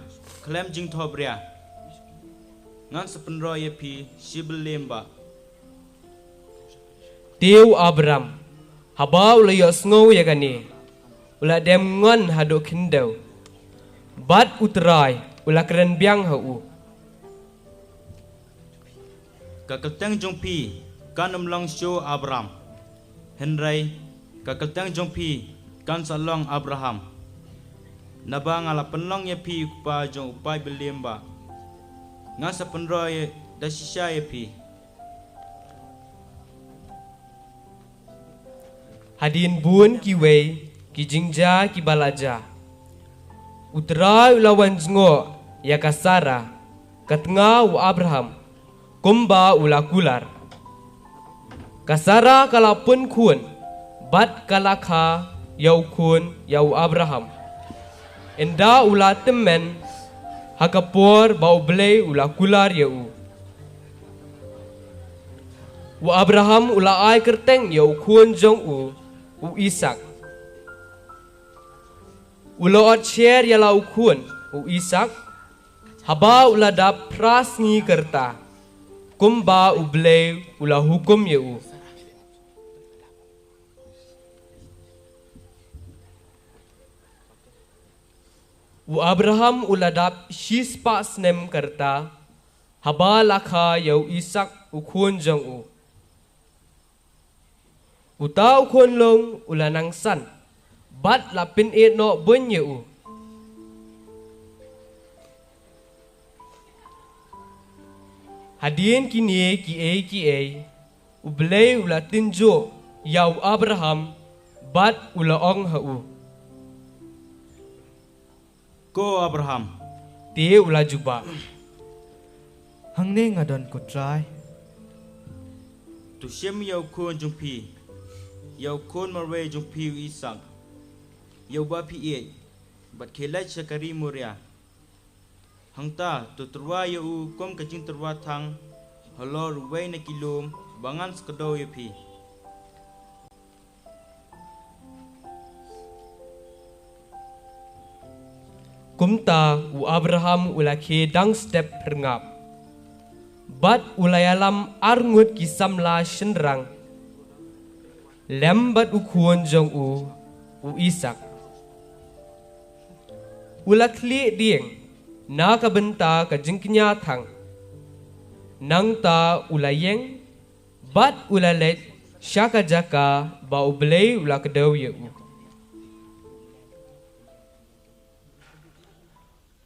khlem jingthohbria. Ngan sa pynroi ïa phi shi bylliam bah. Te u Abram, haba u la ïohsngew ïa kane, u la dem ngon haduh khyndew. Bad U Trai u la kren biang ha u. Ka kyrteng jong phi kan ym long shuh Abram. Hynrei ka kyrteng jong phi kan sa long Abraham. Naba nga la pynlong ïa phi u kpa jong u paid bylliam bah. Nga sa pynroi da shisha ïa phi. Hadien bun kiwei ki jingjia kiba la jia, U Trai u la wan jngoh ïa ka Sara, ka tnga u Abraham, kumba u la kular. Ka Sara ka la pun khun, bad ka la kha ïa u khun ïa u Abraham, ynda u la tymmen ha ka por ba U Blei u la kular ïa u. U Abraham u la ai kyrteng ïa u khun jong u, u Isaak. U la ot sher ïa la u khun, u Isaak, haba u la dap phra sngi ka rta, kumba U Blei u la hukum ïa u. U Abraham u la dap shispah snem ka rta, haba la kha ïa u Isaak u khun jong u. Uta u khunlung u la nang san, bad la pynïeh noh bun ïa u. Hadien kine kiei kiei, U Blei u la tynjuh ïa u Abraham, bad u la ong ha u. Ko Abraham. Te u la jubab. Hangne nga don ko Trai. To shim ïa u khun jong phi, ïa u khun marwei jong phi u Isaak, ïa uba phi ïeit, bad khie leit sha ka ri Moria. Hangta to tyrwa ïa u kum ka jingtyrwa thang halor uwei na ki lum ba ngan sa kdew ïa phi. Kumta u Abraham u la khie dang step pyrngap, bad u la ïalam arngut ki samla shynrang, lem bad u khun jong u, u Isaak. U la khlieh dieng na ka bynta ka jingkñia thang. Nangta u la ïeng, bad u la leit sha ka jaka ba U Blei u la kdew ïa u.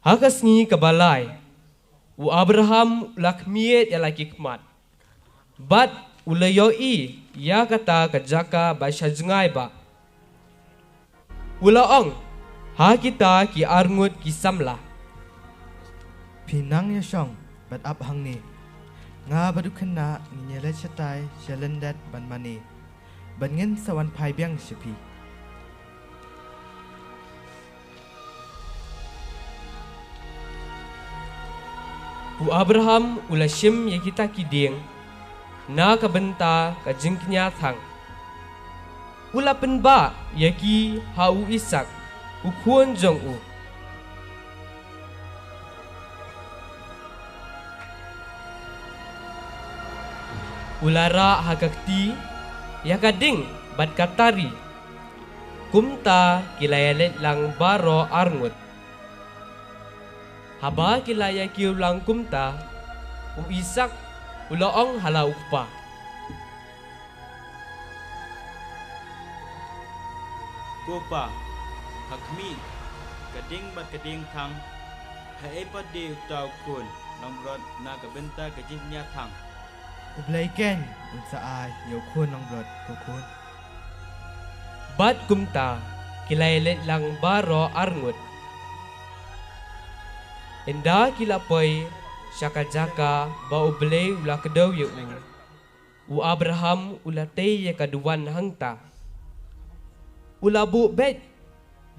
Ha ka sngi kaba lai, u Abraham u la khmied ïa la ki khmat, bad u la ïohi ïa kata ka jaka ba sha jngai bah. U la ong ha kita ki arngut ki samla. Phi nang ïa shong bad ap hangne. Nga bad u khynnah ngin ïa leit shatai sha lyndet ban mane, bad ngin sa wan phai biang sha phi. U Abraham u la shim ïa kita ki dieng na ka bynta ka jingkñia thang. U la pynbah ïa ki ha u Isaak, u khun jong u. U la rah ha ka kti ïa ka ding bad ka tari. Kumta ki la ïaleit lang baroh arngut. Haba ki la ïa kiew lang kumta, u Isaak u la ong ha la u kpa. Ko pa, ha khmih ka ding bad ka dieng thang, haei pat de uta u khun langbrot na ka bynta ka jingkñia thang? U Blei keiñ un sa ai ïa u khun langbrot, ko khun. Bad kumta ki la ïaleit lang baroh arngut. Ynda ki la poi sha ka jaka ba U Blei u la kdew ïa u, u Abraham u la tei ïa ka duwan hangta. U la buh beit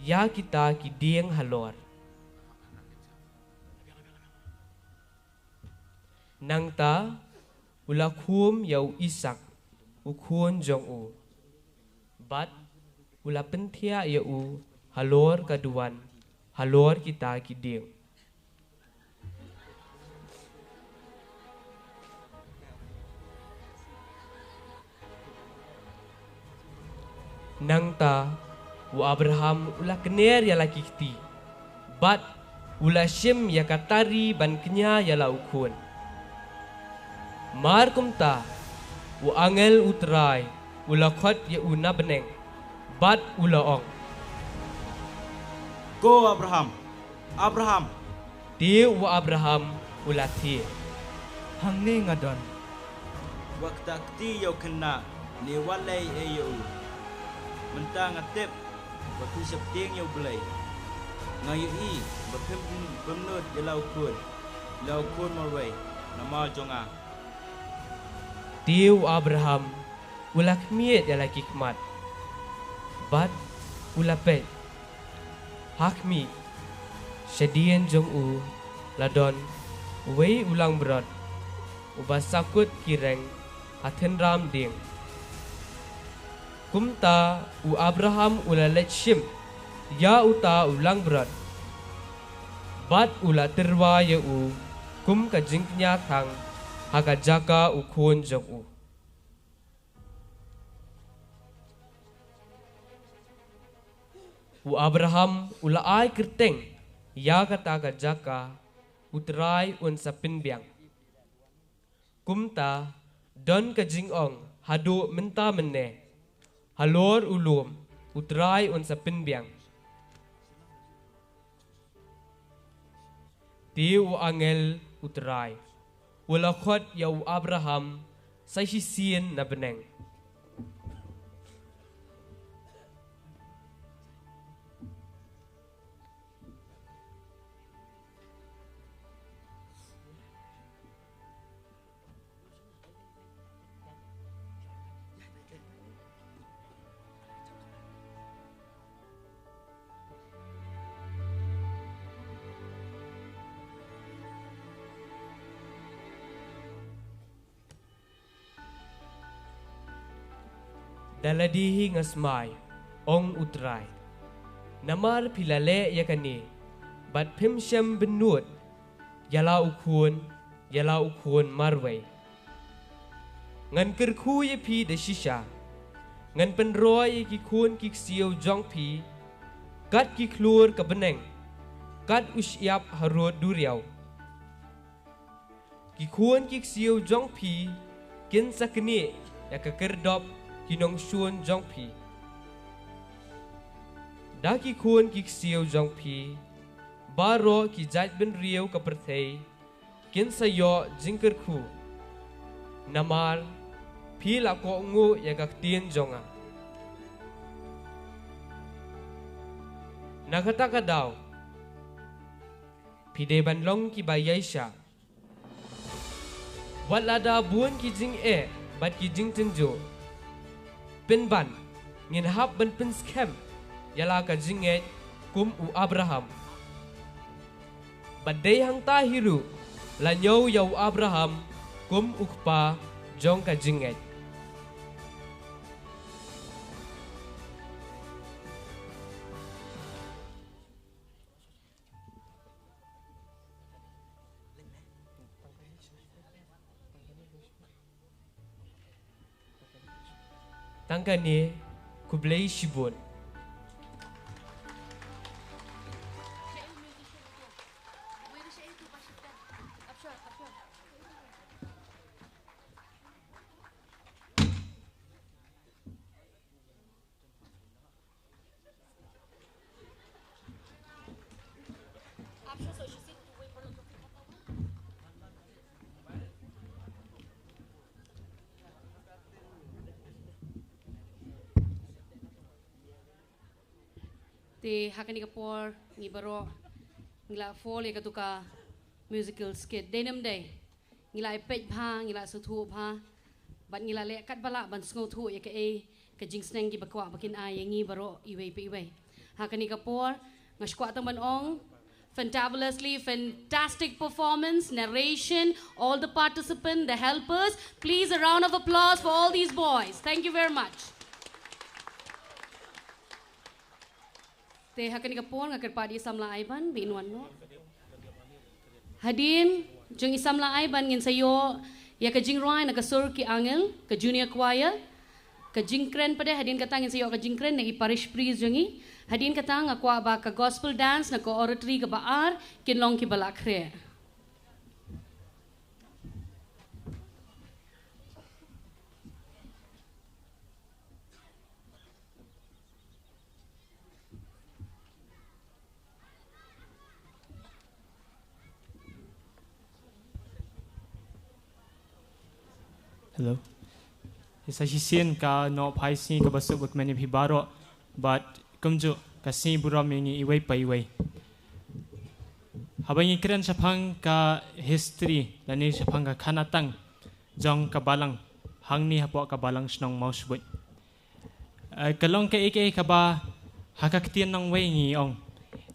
ïa kita ki dieng halor. Nangta u la khum ïa u Isaak, u khun jong u, bad u la pynthiah ïa u halor ka duwan, halor kita ki dieng. Nangta u Abraham u la kner ïa la ki kti, bad u la shim ïa ka tari ban kñia ïa la u khun. Mar kumta u angel U Trai u la khot ïa u na bneng, bad u la ong, "Ko Abraham, Abraham!" Te u Abraham u la thied, "Hangne nga don." "Wat kta kti ïa u khynnah ne wat leh ei ei ïa u. Mynta nga tip ba phi sheptieng ïa U Blei. Nga ïohi ba phim pynnud ïa la u khun, ïa la u khun marwei namar jong nga." Te u Abraham u la khmied ïa la ki khmat, bad u la peit. Ha khmih, shadien jong u la don uwei u langbrot uba sakut ki reng ha thynram dieng. Kumta u Abraham u la leit shim ïa uta u langbrot, bad u la tyrwa ïa u kum ka jingkñia thang ha ka jaka u khun jong u. U Abraham u la ai kyrteng ïa kata ka jaka, "U Trai un sa pynbiang." Kumta don ka jingong haduh mynta mynne, halor u lum, "U Trai un sa pynbiang." Te u angel U Trai u la khot ïa u Abraham sa shisien na bneng. Da lade hi nga smai, ong U Trai, namar phi la leh ïa kane, bad phim shym pynnud ïa la u khun, ïa la u khun marwei. Ngan kyrkhu ïa phi da shisha. Ngan pynroi ïa ki khun ki ksiew jong phi kat ki khlur ka bneng, kat u shyiap harud duriaw. Ki khun ki ksiew jong phi kin sa knieh ïa ka kyrdop ki nongshun jong phi. Da ki khun ki ksiew jong phi baroh ki jaitbynriew ka pyrthei kin sa ïoh jingkyrkhu, namar phi la kohnguh ïa ka ktien jong nga. Na kata ka daw phi dei ban long kiba ïaishah. Wat lada bun ki jingeh bad ki jingtynjuh, pynban ngin hap ban pynskhem ïa la ka jingngeit kum u Abraham. Bad dei hangta hi ruh la ñiew ïa u Abraham kum u kpa jong ka jingngeit. Tang kane, khublei shibun. Te ha kane ka por ngi baroh ngi la fall ïa katu ka musical skit. Dei ne ym dei? Ngi la ïa peit bha, ngi la sngewthuh bha, bad ngi la leh katba lah ban sngewthuh ïa kaei ka jingsneng kiba kwah ba kin ai ïa ngi baroh iwei pa iwei. Ha kane ka por nga sngewkwah tang ban ong, fantabulously fantastic performance, narration, all the participants, the helpers. Please, a round of applause for all these boys. Thank you very much. Te ha kane ka por nga kyrpad ïa i samla Aiban ba in wan noh. Hadien jong i samla Aiban ngin sa ïoh ïa ka jingrwai na ka sur ki angel ka junior choir. Ka jingkren pat de, hadien kata ngin sa ïoh ka jingkren na i parish priest jong ngi. Hadien kata nga kwah ba ka gospel dance na ka oratory kaba ar kin long kiba la khreh. Hello. Sa shisien ka Nohphai Sngi kaba suk bakmen ïa phi baroh, bad kumjuh ka sngi burom ïa ngi iwei pa iwei. Haba ngi kren shaphang ka history lane shaphang ka khanatang jong ka balang hangne hapoh ka balang shnong Mawshbuit, eh, ka long kaei kaei kaba ha ka ktien nongwei ngi ong,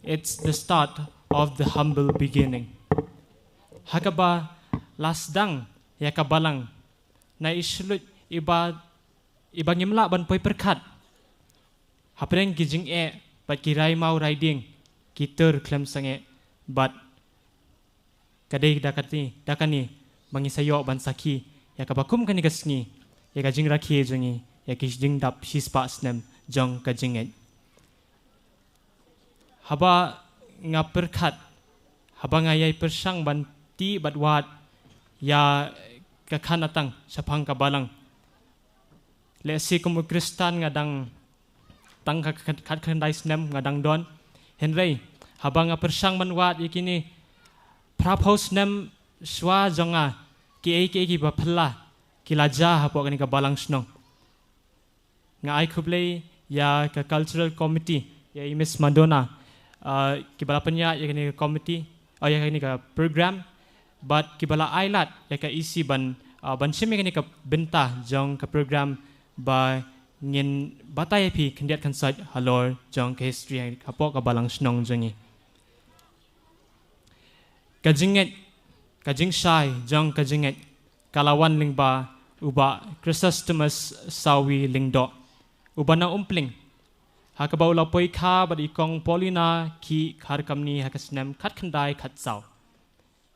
it's the start of the humble beginning. Ha kaba la sdang ïa ka balang na i shluit iba, iba ngim lah ban poi pyrkhat. Hapdeng ki jingeh bad ki rai maw rai dieng, ki tur khlem sangeh, bad ka dei da kane, da kane ba ngi sa ïoh ban sakhi ïa kaba kum kane ka sngi, ïa ka jingrakhe jong ngi ïa ki jingdap shispah snem jong ka jingngeit. Haba nga pyrkhat, haba nga ïai pyrshang ban tih bad wad ïa ka khanatang shaphang ka balang, lehse kum u Khristan nga dang tang kha-, kha-, khatkhyndai snem nga dang don. Hynrei haba nga pyrshang ban wad ïa kine, phraphew snem shuwa jong nga, kiei kiei kiba phylla ki la jia hapoh kane ka balang shnong. Nga ai khublei ïa ka cultural committee, ïa i Miss Madonna, ah, kiba la pynïaid ïa kane ka committee, oh, ïa kane ka program, bad kiba la ai lad ïa ka E C ban, ah, ban shim ïa kane ka bynta jong ka program ba ngin batai ïa phi khyndiat khynsoit halor jong ka history hapoh ka balang shnong jong ngi. Ka jingngeit, ka jingshai jong ka jingngeit ka la wan lyngba u Bah Chrysostomus Sawi Lyngdoh, uba na Umpling, ha kaba u la poi kha bad i Kong Paulina Khih Kharkamni ha ka snem khatkhyndai khatsaw,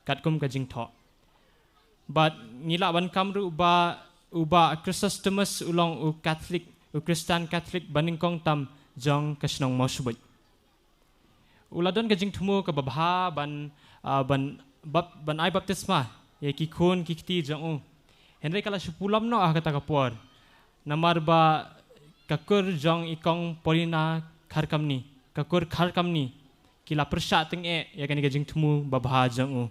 katkum ka jingthoh. Bad ngi lah ban kam ruh ba u Bah Chrysostomus u long u Catholic, u Khristan Catholic ba nyngkong tam jong ka shnong Mawshbuit. U la don ka jingthmu kaba bha ban, ah, ban bap-, ban ai baptisma ïa ki khun ki kti jong u. Hynrei ka la shu pulom noh ha kata ka por, namar ba ka kur jong i Kong Paulina Kharkamni, ka kur Kharkamni, ki la pyrshah tyngeh ïa kane ka jingthmu babha jong u.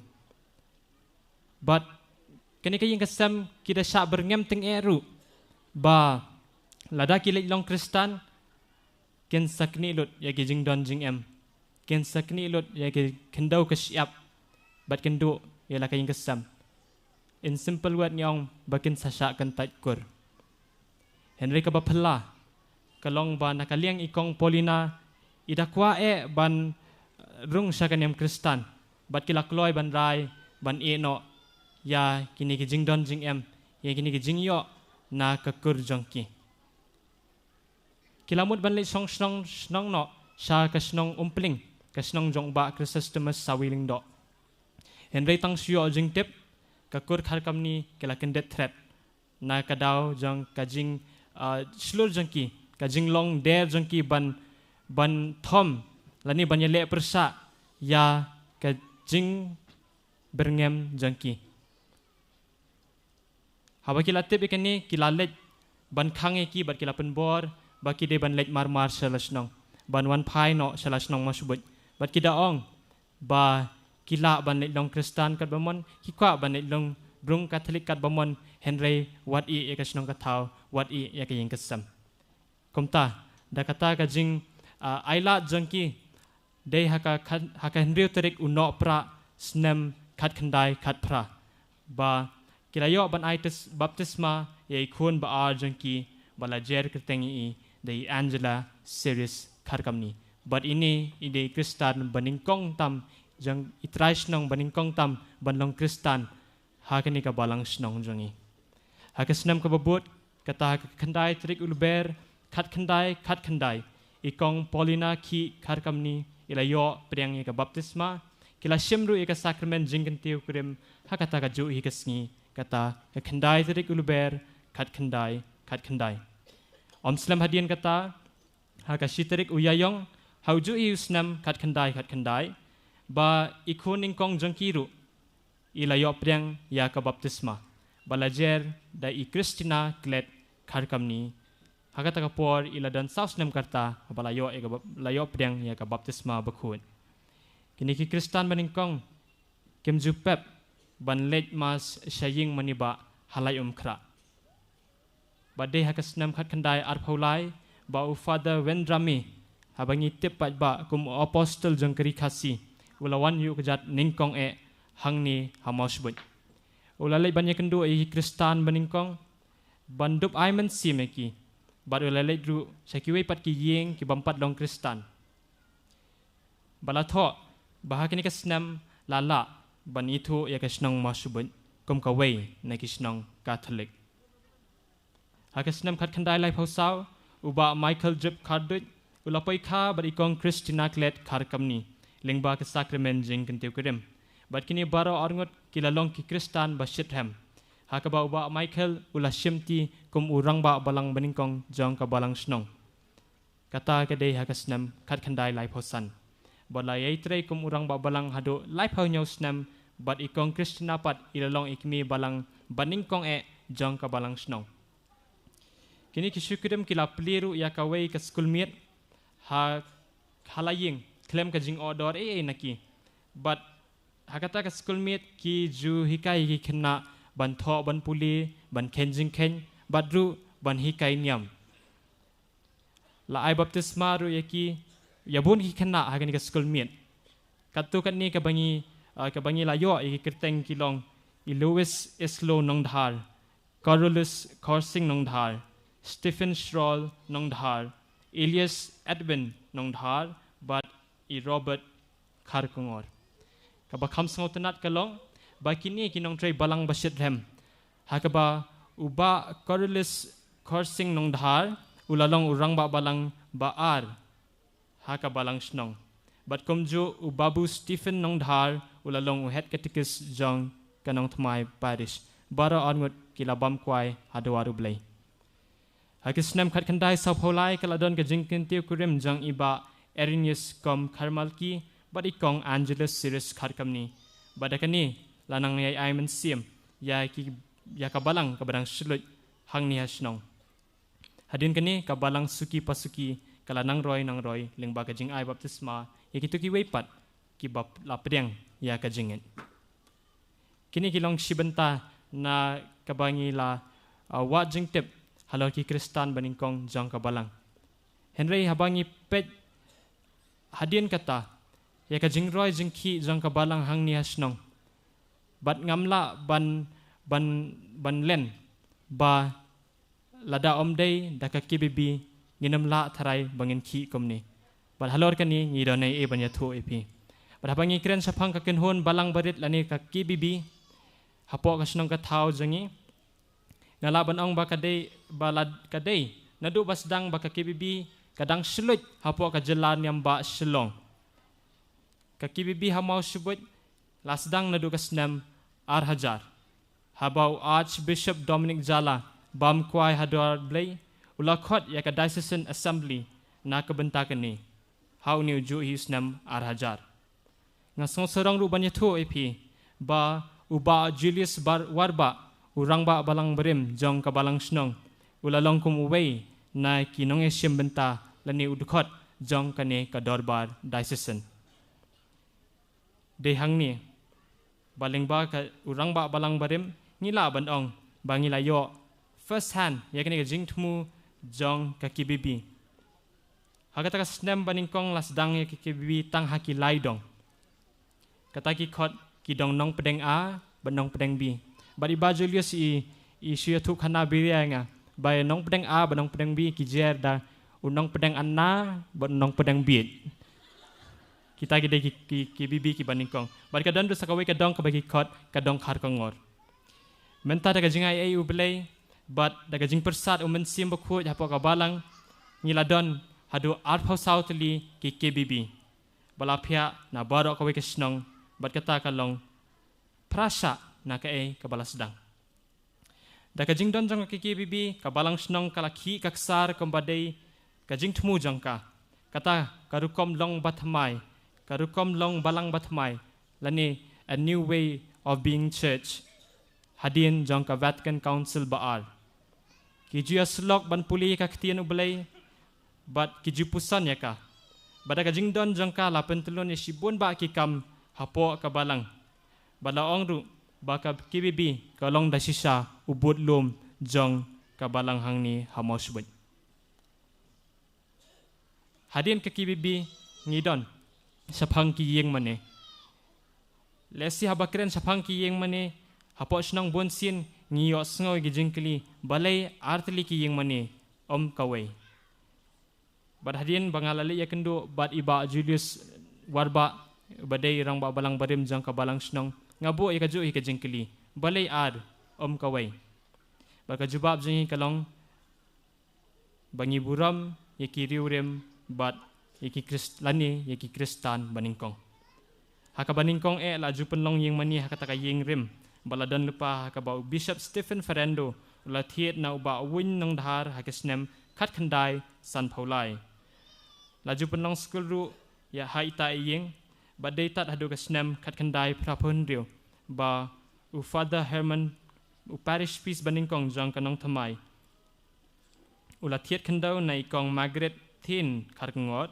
Bad kane ka ïing ka sem ki da shah byrngem tyngeh ruh ba lada ki leit long Khristan, kin sa knieh lut ïa ki jingdon jingem, kin sa knieh lut ïa ki khyndew ka shyiap, bad kin duh ïa la ka ïing ka sem. In simple word ngi ong ba kin sa shah kyntait kur. Hynrei kaba phylla ka long ba na ka liang i Kong Paulina i da kwah eh ban rung sha ka niam Khristan, bad ki la kloi ban rai ban ïeh noh ïa kine ki jingdon jingem, ïa kine ki jingïoh na ka kur jong ki. Ki la mut ban leit shong shnong shnong noh sha ka shnong Umpling, ka shnong jong u Bah Chrysostomus Sawi Lyngdoh. Hynrei tang shu ïoh jingtip, ka kur Kharkamni ki la kyndit thret na ka daw jong ka jing, ah, shlur jong ki, ka jinglong der jong ki ban, ban thom lane ban ïaleh pyrshah ïa ka jingbyrngem jong ki. Haba ki la tip ïa kane, ki la leit ban khang ïa ki bad ki la pynbor ba ki dei ban leit mar mar sha la shnong, ban wan phai noh sha la shnong Mawshbuit. Bad ki da ong ba ki lah ban leit long Khristan katba mon, ki kwah ban leit long rung Katholik katba mon, hynrei wat ïeh ïa ka shnong ka thaw, wat ïeh ïa ka ïing ka sem. Kumta da kata ka jing, ah, ailad jong ki, dei ha ka khan-, ha ka hynriew tarik u Nohprah snem khatkhyndai khatphra, ba ki la ïoh ban ai tis-, baptisma ïa i khun ba ar jong ki, ba la jer kyrteng ïa i da i Angela Ceres Kharkamni. Bad ine i dei i Khristan ba nyngkong tam jong, i trai shnong ba nyngkong tam ban long Khristan ha kane ka balang shnong jong ngi. Ha ka snem kaba bud, kata ha ka khyndai tarik u Lber khatkhyndai khatkhyndai, i Kong Paulina Khih Kharkamni i la ïoh pdiang ïa ka baptisma. Ki la shim ruh ïa ka sakramen jingkyntiew kurim ha kata kajuh hi ka sngi, kata ka khyndai tarik u Lber khatkhyndai khatkhyndai. Ym slem hadien kata, ha ka shi tarik u Ïaïong, ha u juh hi u snem khatkhyndai khatkhyndai, ba i khun nyngkong jong ki ruh i la ïoh pdiang ïa ka baptisma, ba la jer da i Christina Klet Kharkamni. Ha kata ka por i la don saw snem ka rta ba la ïoh ïa ka bap-, la ïoh pdiang ïa ka baptisma bakhuid. Kine ki Khristan ba nyngkong kim ju pep ban leit mass sha ïing mane ba ha Laitumkhrah. Bad dei ha ka snem khatkhyndai arphew lai ba u Father Wendrami, haba ngi tip pat ba kum u apostol jong ka Ri Khasi, u la wan ïuh kjat nyngkong eh hangne ha Mawshbuit. U la leit ban ïakynduh ïa ki Khristan ba nyngkong, ban dup ai mynsiem ïa ki. Bad u la leit ruh sha kiwei pat ki ïing ki bym pat long Khristan. Ba la thoh ba ha kane ka snem la lah ban ithuh ïa ka shnong Mawshbuit kum kawei na ki shnong Katholik. Ha ka snem khatkhyndai laiphew saw, u Bah Michael Jip Kharduit u la poi kha bad i Kong Christina Klet Kharkamni lyngba ka sakramen jingkyntiew kurim. Bad kine baroh arngut ki la long ki Khristan ba shitrhem, ha kaba u Bah Michael u la shimti kum u rangbah balang ba nyngkong jong ka balang shnong. Kata ka dei ha ka snem khatkhyndai laiphew san. Bad la ïai trei kum u rangbah balang haduh laiphew hynñiew snem, bad i Kong Christina pat i la long i kmie balang ba nyngkong eh jong ka balang shnong. Kine ki shu kurim ki la plie ruh ïa kawei ka skulmiet ha, ha la ïing khlem ka jingoh dor ei ei na ki. Bad ha kata ka skulmiet ki ju hikai ki khynnah ban thoh ban pule, ban kheiñ jingkheiñ, bad ruh ban hikai niam. La ai baptisma ruh ïa ki, ïa bun ki khynnah ha kane ka skulmiet. Katto katne kaba ngi, ah, kaba ngi la ïoh ïa ki kyrteng ki long i Louis Islo Nongdhar, Carolus Khorsing Nongdhar, Stephen Schroll Nongdhar, Elias Edwin Nongdhar, bad i Robert Kharkongor. Kaba kham sngewtynnat ka long ba kine ki nongtrei balang ba shitrhem, ha kaba u Bah Carolus Khorsing Nongdhar u la long u rangbah balang ba ar ha ka balang shnong. Bad kumjuh u Babu Stephen Nongdhar u la long u head catechist jong ka Nongthymmai Parish. Baroh arngut ki la bam kwai haduh ar U Blei. Ha ki snem khatkhyndai sawphew lai ka la don ka jingkyntiew kurim jong i Bah Erinius Kom Kharmalki bad i Kong Angelus Sirius Kharkamni. Bad da kane la nang ïai ai mynsiem ïa ki, ïa ka balang kaba dang shluit hangne ha shnong. Hadien kane ka balang suki pa suki ka la nang roi nang roi lyngba ka jingai baptisma ïa kito kiwei pat kiba la pdiang ïa ka jingngeit. Kine ki long shi bynta na kaba ngi la, ah, wad jingtip halor ki Khristan ba nyngkong jong ka balang. Hynrei haba ngi peit hadien kata ïa ka jingroi jingkhih jong ka balang hangne ha shnong, bad ngam lah ban, ban, ban len ba lada ym dei da ka K B B ngin ym lah tharai ba ngin khih kumne. Bad halor kane ngi don ei ei ban ïathuh ïa phi. Bad haba ngi kren shaphang ka kynhun balang barit lane ka K B B hapoh ka shnong ka thaw jong ngi, nga lah ban ong ba ka dei, ba la ka dei naduh ba sdang ba ka K B B ka dang shluit hapoh ka jylla niam ba Shillong. Ka K B B ha Mawshbuit la sdang naduh ka snem ar hajar, haba u Archbishop Dominic Jala bam kwai haduh ar Blei u la khot ïa ka Diocesan Assembly na ka bynta kane ha une u juh hi u snem ar hajar. Nga sngewsarong ruh ban ïathuh ïa phi ba u Bah Julius Bar-, Warbah, u rangbah balang barim jong ka balang shnong, u la long kum uwei na ki nongïashim bynta lane u dkhot jong kane ka dorbar diocesan. Dei hangne ba lyngba ka u rangbah balang barim ngi lah ban ong ba ngi la ïoh first hand ïa kane ka jingthmu jong ka K B B. Ha kata ka snem ba nyngkong la sdang ïa ka K B B tang ha ki lai dong. Kata ki khot ki dong Nongpdeng A bad Nongpdeng B. Bad i Bah Julius i, i shu ïathuh khana biria ïa nga ba ïa Nongpdeng A bad Nongpdeng B ki jer da u Nongpdeng Ana bad u Nongpdeng Bieit. Kita ki dei ki, ki, ki K B B kiba nyngkong. Bad ka don ruh sa kawei ka dong kaba ki khot ka dong Kharkongor. Mynta da ka jingai ei U Blei bad da ka jingpyrsad U Mynsiem Bakhuid hapoh ka balang, ngi la don haduh arphew saw tylli ki K B B ba la phiah na baroh kawei ka shnong, bad kata ka long phra shah na kaei kaba la sdang. Da ka jingdon jong ka K K B B, ka balang shnong ka la khih ka ksar kumba dei ka jingthmu jong ka. Kata ka rukom long ba thymmai, ka rukom long balang ba thymmai, lane a new way of being church, hadien jong ka Vatican Council ba ar. Ki ju ïasyllok ban pule ka ktien U Blei, bad ki ju puson ïa ka. Bad da ka jingdon jong ka la pyntlun ïa shibun bah ki kam hapoh ka balang. Bad la ong ruh ba ka K B B ka long da shisha u bud lum jong ka balang hangne ha Mawshawit. Hadien ka K B B ngi don shaphang ki ïing mane. Lehse haba kren shaphang ki ïing mane, hapoh shnong bun sien ngi ïohsngew ïa ki jingkylli, balei artylli ki ïing mane, ym kawei. Bad hadien ba nga la leit ïakynduh bad i Bah Julius Warbah, ba dei i rangbah balang barim jong ka balang shnong, nga buh ïa kajuh hi ka jingkylli, balei ar, ym kawei. Bad ka jubab jong ngi ka long ba ngi burom ïa ki riewrim bad ïa ki Khrist-, lane ïa ki Khristan banyngkong. Ha kaba nyngkong eh la ju pynlong ïing mane ha kata ka ïing rim ba la don lypa, ha kaba u Bishop Stephen Ferrando u la thied na u Bah Win Nongdhar ha ka snem khatkhyndai sanphew lai. La ju pynlong skul ruh ïa ha ita i ïing, bad dei tad haduh ka snem khatkhyndai phraphew hynriew ba u Father Herman, u parish priest banyngkong jong ka Nongthymmai, u la thied khyndew na i Kong Margaret Thin Kharkongor,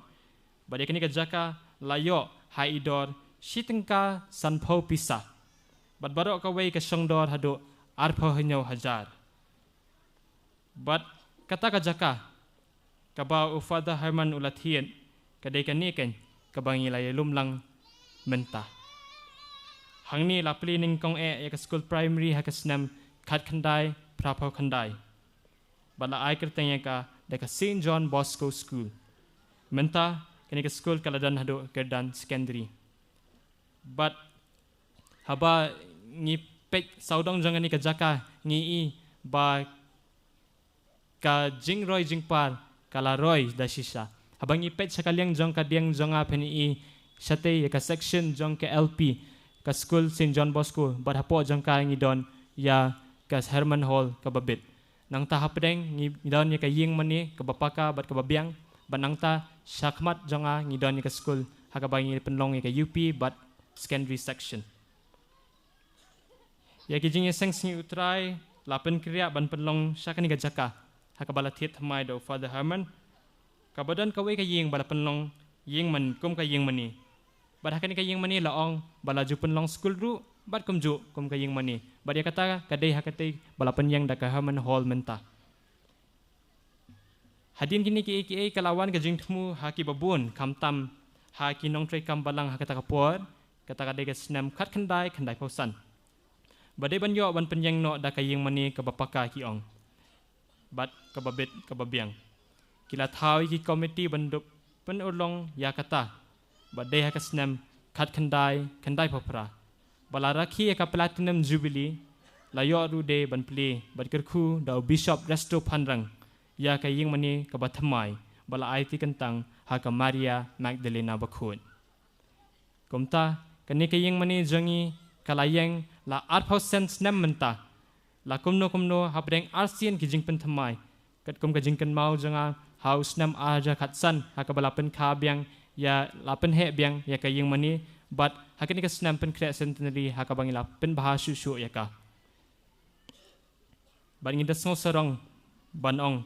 bad ïa kane ka jaka la ïoh ha i dor shi tyngka sanphew pisa. Bad baroh kawei ka shong dor haduh arphew hynñiew hajar. Bad kata ka jaka kaba u Father Herman u la thied, ka dei kane keiñ kaba ngi la ïalum lang mynta. Hangne la plie nyngkong eh ïa ka skul primary ha ka snem khatkhyndai phraphew khyndai. Bad la ai kyrteng ïa ka da ka Saint John Bosco School. Mynta kane ka skul ka la don haduh kyrdan secondary. Bad haba ngi peit sawdong jong kane ka jaka, ngi i ba ka jingroi jingpar ka la roi da shisha. Haba ngi peit sha ka liang jong ka dieng jong nga phin i shatei ïa ka section jong ka L P, ka skul Saint John Bosco, bad hapoh jong ka ngi don ïa ka Herman Hall kaba bit. Nangta hapdeng ngi don ïa ka ïing mane kaba paka bad kaba biang, bad nangta shakhmat jong nga ngi don ïa ka skul ha kaba ngi pynlong ïa ka U P bad secondary section. Ïa ki jingïaseng sngi U Trai la pynkhreh ban pynlong sha kane ka jaka ha kaba la thied thymmai da u Father Herman, kaba don kawei ka ïing ba la pynlong ïing man, kum ka ïing mane. Bad ha kane ka ïing mane la ong ba la ju pynlong skul ruh bad kumjuh kum ka ïing mane. Bad ïa kata ka dei ha katei ba la pynïeng da ka Herman Hall mynta. Hadien kine kiei kiei ka la wan ka jingthmu ha kiba bun, khamtam ha ki nongtrei kam balang ha kata ka por, kata ka dei ka snem khatkhyndai khyndaiphew san. Ba dei ban ïoh ban pynïeng noh da ka ïing mane kaba paka, ki ong, bad kaba bit kaba biang. Ki la thaw ïa ki komiti ban dup pynurlong ïa kata, bad dei ha ka snem khatkhyndai khyndaiphew phra ba la rakhe ïa ka Platinum Jubilee. La ïoh ruh de ban plie bad kyrkhu da u Bishop Resto Phanrang ïa ka ïing mane kaba thymmai ba la aiti kyntang ha ka Maria Magdalena Bakhuid. Kumta kane ka ïing mane jong ngi ka la ïeng la arphew san snem mynta. La kumno kumno hapdeng arsien ki jingpynthymmai, katkum ka jingkynmaw jong nga, ha u snem ar hajar khatsan ha kaba la pynkha biang ïa, la pynheh biang ïa ka ïing mane, bad ha kane ka snem pynkhreh centenary ha kaba ngi la pynbha shuh shuh ïa ka. Bad ngi da sngew sarong ban ong,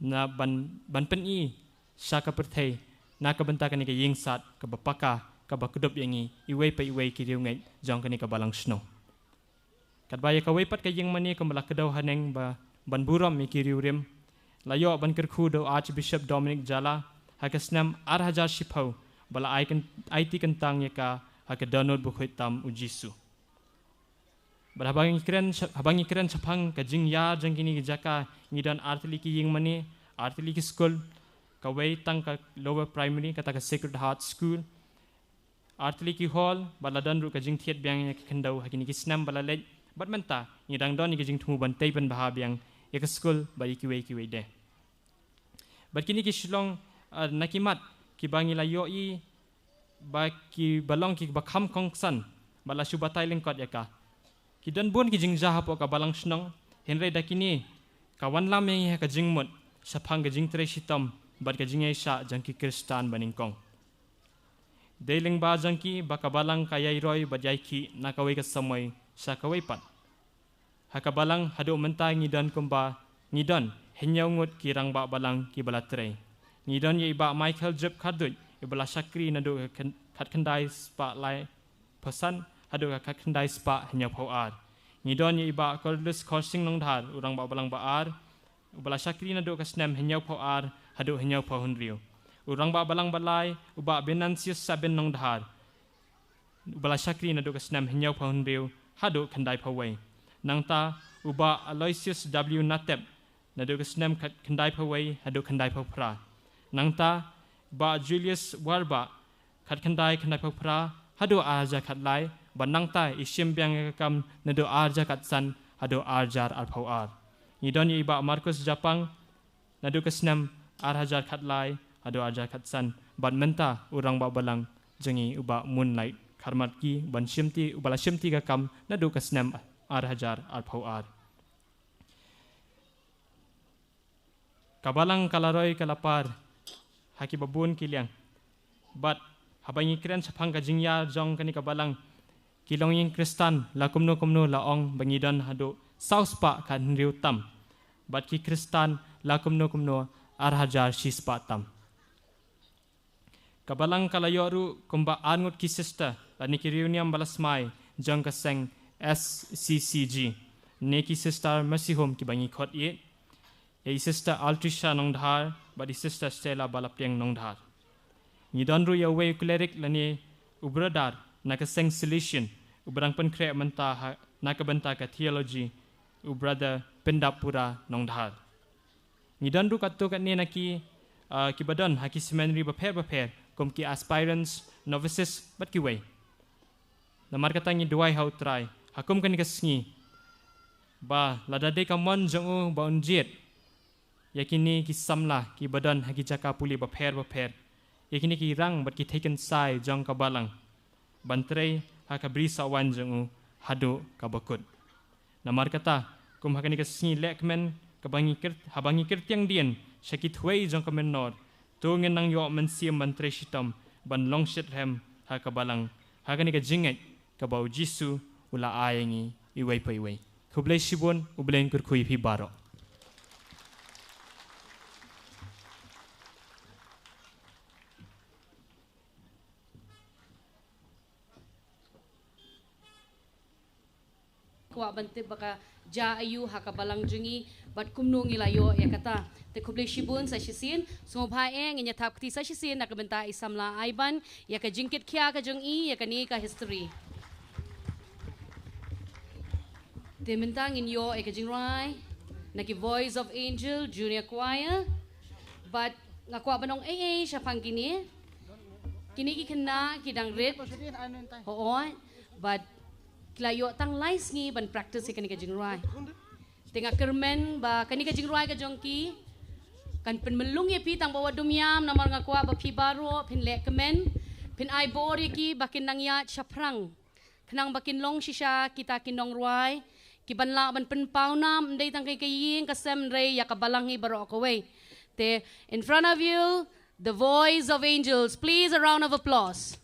na ban, ban pyni sha ka pyrthei na ka bynta kane ka ïingsad kaba paka kaba kdup ïa ngi iwei pa iwei ki riewngeit jong kane ka balang shnong. Katba ïa kawei pat ka ïing mane kumba la kdew haneng ba ban burom ïa ki riewrim, la ïoh ban kyrkhu da u Archbishop Dominic Jala ha ka snem ar hajar shiphew ba la ai kyn-, aiti kyntang ïa ka ha ka dohnud bakhuid tam u Jisu. Bad haba ngi kren sha-, haba ngi kren shaphang ka jingïar jong kine ki jaka, ngi don artylli ki ïing mane, artylli ki skul, kawei tang ka lower primary, kata ka Sacred Heart School, artylli ki hall, bad la don ruh ka jingthied biang ïa ka khyndew ha kine ki snem ba la leit, bad mynta ngi dang don ïa ka jingthmu ban tei pynbha biang ïa ka skul bad ïa kiwei kiwei de. Bad kine ki shlong, ah, na ki mat kiba ngi la ïohi ba kiba long kiba kham kongsan, bad la shu batai lyngkot ïa ka. Ki don bun ki jingjia hapoh ka balang shnong, Hynrei da kine ka wanlam ïa ngi ha ka jingmut shaphang ka jingtrei shitom bad ka jingïaishah jong ki Khristan banyngkong. Dei lyngba jong ki ba ka balang ka ïai roi bad ïai khih na kawei ka samoi sha kawei pat. Ha ka balang haduh mynta ngi don kumba, ngi don hynñiew ngut ki rangbah balang kiba la trei. Ngi don ïa i Bah Michael Jep Kharduit, iba la shakri naduh ka khyndai spah lai phew san haduh ka khyndai spah hynñiew phew ar. Ngi don ïa i Bah Corliss Khorsing Nongdhar, u rangbah balang ba ar, uba la shakri naduh ka snem hynñiew phew ar haduh hynñiew phew hynriew. U rangbah balang ba lai, u Bah Venantius Sabin Nongdhar, uba la shakri naduh ka snem hynñiew phew hynriew haduh khyndai phew wei. Nangta u Bah Aloysius W Natep, naduh ka snem khat-, khyndai phew wei haduh khyndai phew phra. Nangta Bah Julius Warbah, khat khyndai khyndai phew phra haduh ar hajar khat lai, bad nangta i shim biang ïa ka kam naduh ar hajar khat san haduh ar hajar ar phew ar. Ngi don ïa i Bah Marcus Japang, naduh ka snem ar hajar khat lai haduh ar hajar khat san, bad mynta u rangbah balang jong ngi u Bah Moonlight Kharmatki, ban shimti, uba la shimti ka kam naduh ka snem ar hajar ar phew ar. Ka balang ka la roi ka la par ha kiba bun ki liang. Bad haba ngi kren shaphang ka jingïar jong kane ka balang, ki longïing Khristan la kumno kumno la ong ba ngi don haduh saw spah khat hynriew tam. Bad ki Khristan la kumno kumno ar hajar shi spah tam. Ka balang ka la ïoh ruh kumba ar ngut ki sister lane ki riewniam ba la smai jong ka seng S C C G, ne ki Sister Mercy Home kiba ngi khot ïa, ïa i Sister Altricia Nongdhar bad i Sister Stella Balapliang Nongdhar. Ngi don ruh ïa uwei u cleric lane u brother na ka seng Salesian, uba dang pynkhreh mynta ha, na ka bynta ka theology, u Brother Pyndap Pura Nongdhar. Ngi don ruh katto katne na ki, ah, kiba don ha ki seminary bapher bapher, kum ki aspirants, novices, bad kiwei. Namar kata ngi duwai ha U Trai ha kum kane ka sngi, ba lada dei ka mon jong u ba un jied ïa kine ki samla kiba don ha ki jaka pule bapher bapher, ïa kine ki rang bad ki thei kynsai jong ka balang, ban trei ha ka bri sawan jong u haduh kaba kut. Namar kata, kum ha kane ka sngi lehkmen kaba ngi kyr-, haba ngi kyrtiang dien sha ki thwei jong ka mynnor, to ngin nang ïoh mynsiem ban trei shitom, ban long shitrhem ha ka balang, ha kane ka jingngeit kaba U Jisu u la ai ïa ngi iwei pa iwei. Khublei shibun, U Blei un kyrkhu ïa phi baroh. Kwah ban tip ba ka jia aiu ha ka balang jong ngi, bad kumno ngi la ïoh ïa kata. Te khublei shibun sa shisien, sngewbha eh ngin ïa thap kti sa shisien na ka bynta i samla Aiban, ïa ka jingkit khia ka jong i ïa kane ka history. Te mynta ngin ïoh ïa ka jingrwai na ki Voice of Angel Junior Choir. Bad nga kwah ban ong ei ei shaphang kine. Kine ki khynnah ki dang rit. Hooid. Bad ki la ïoh tang lai sngi ban practice ïa kane ka jingrwai. Te nga kyrmen ba kane ka jingrwai ka jong ki kan pynmlung ïa phi tang ba wat dum ïam, namar nga kwah ba phi baroh phin lehkmen, phin ai bor ïa ki ba kin nang ïaid shaphrang. Khnang ba kin long shisha kita ki nongrwai kiban lah ban pynpaw nam, ym dei tang ka ïing ka sem hynrei ïa ka balang hi baroh kawei. Te, in front of you, the Voice of Angels. Please, a round of applause.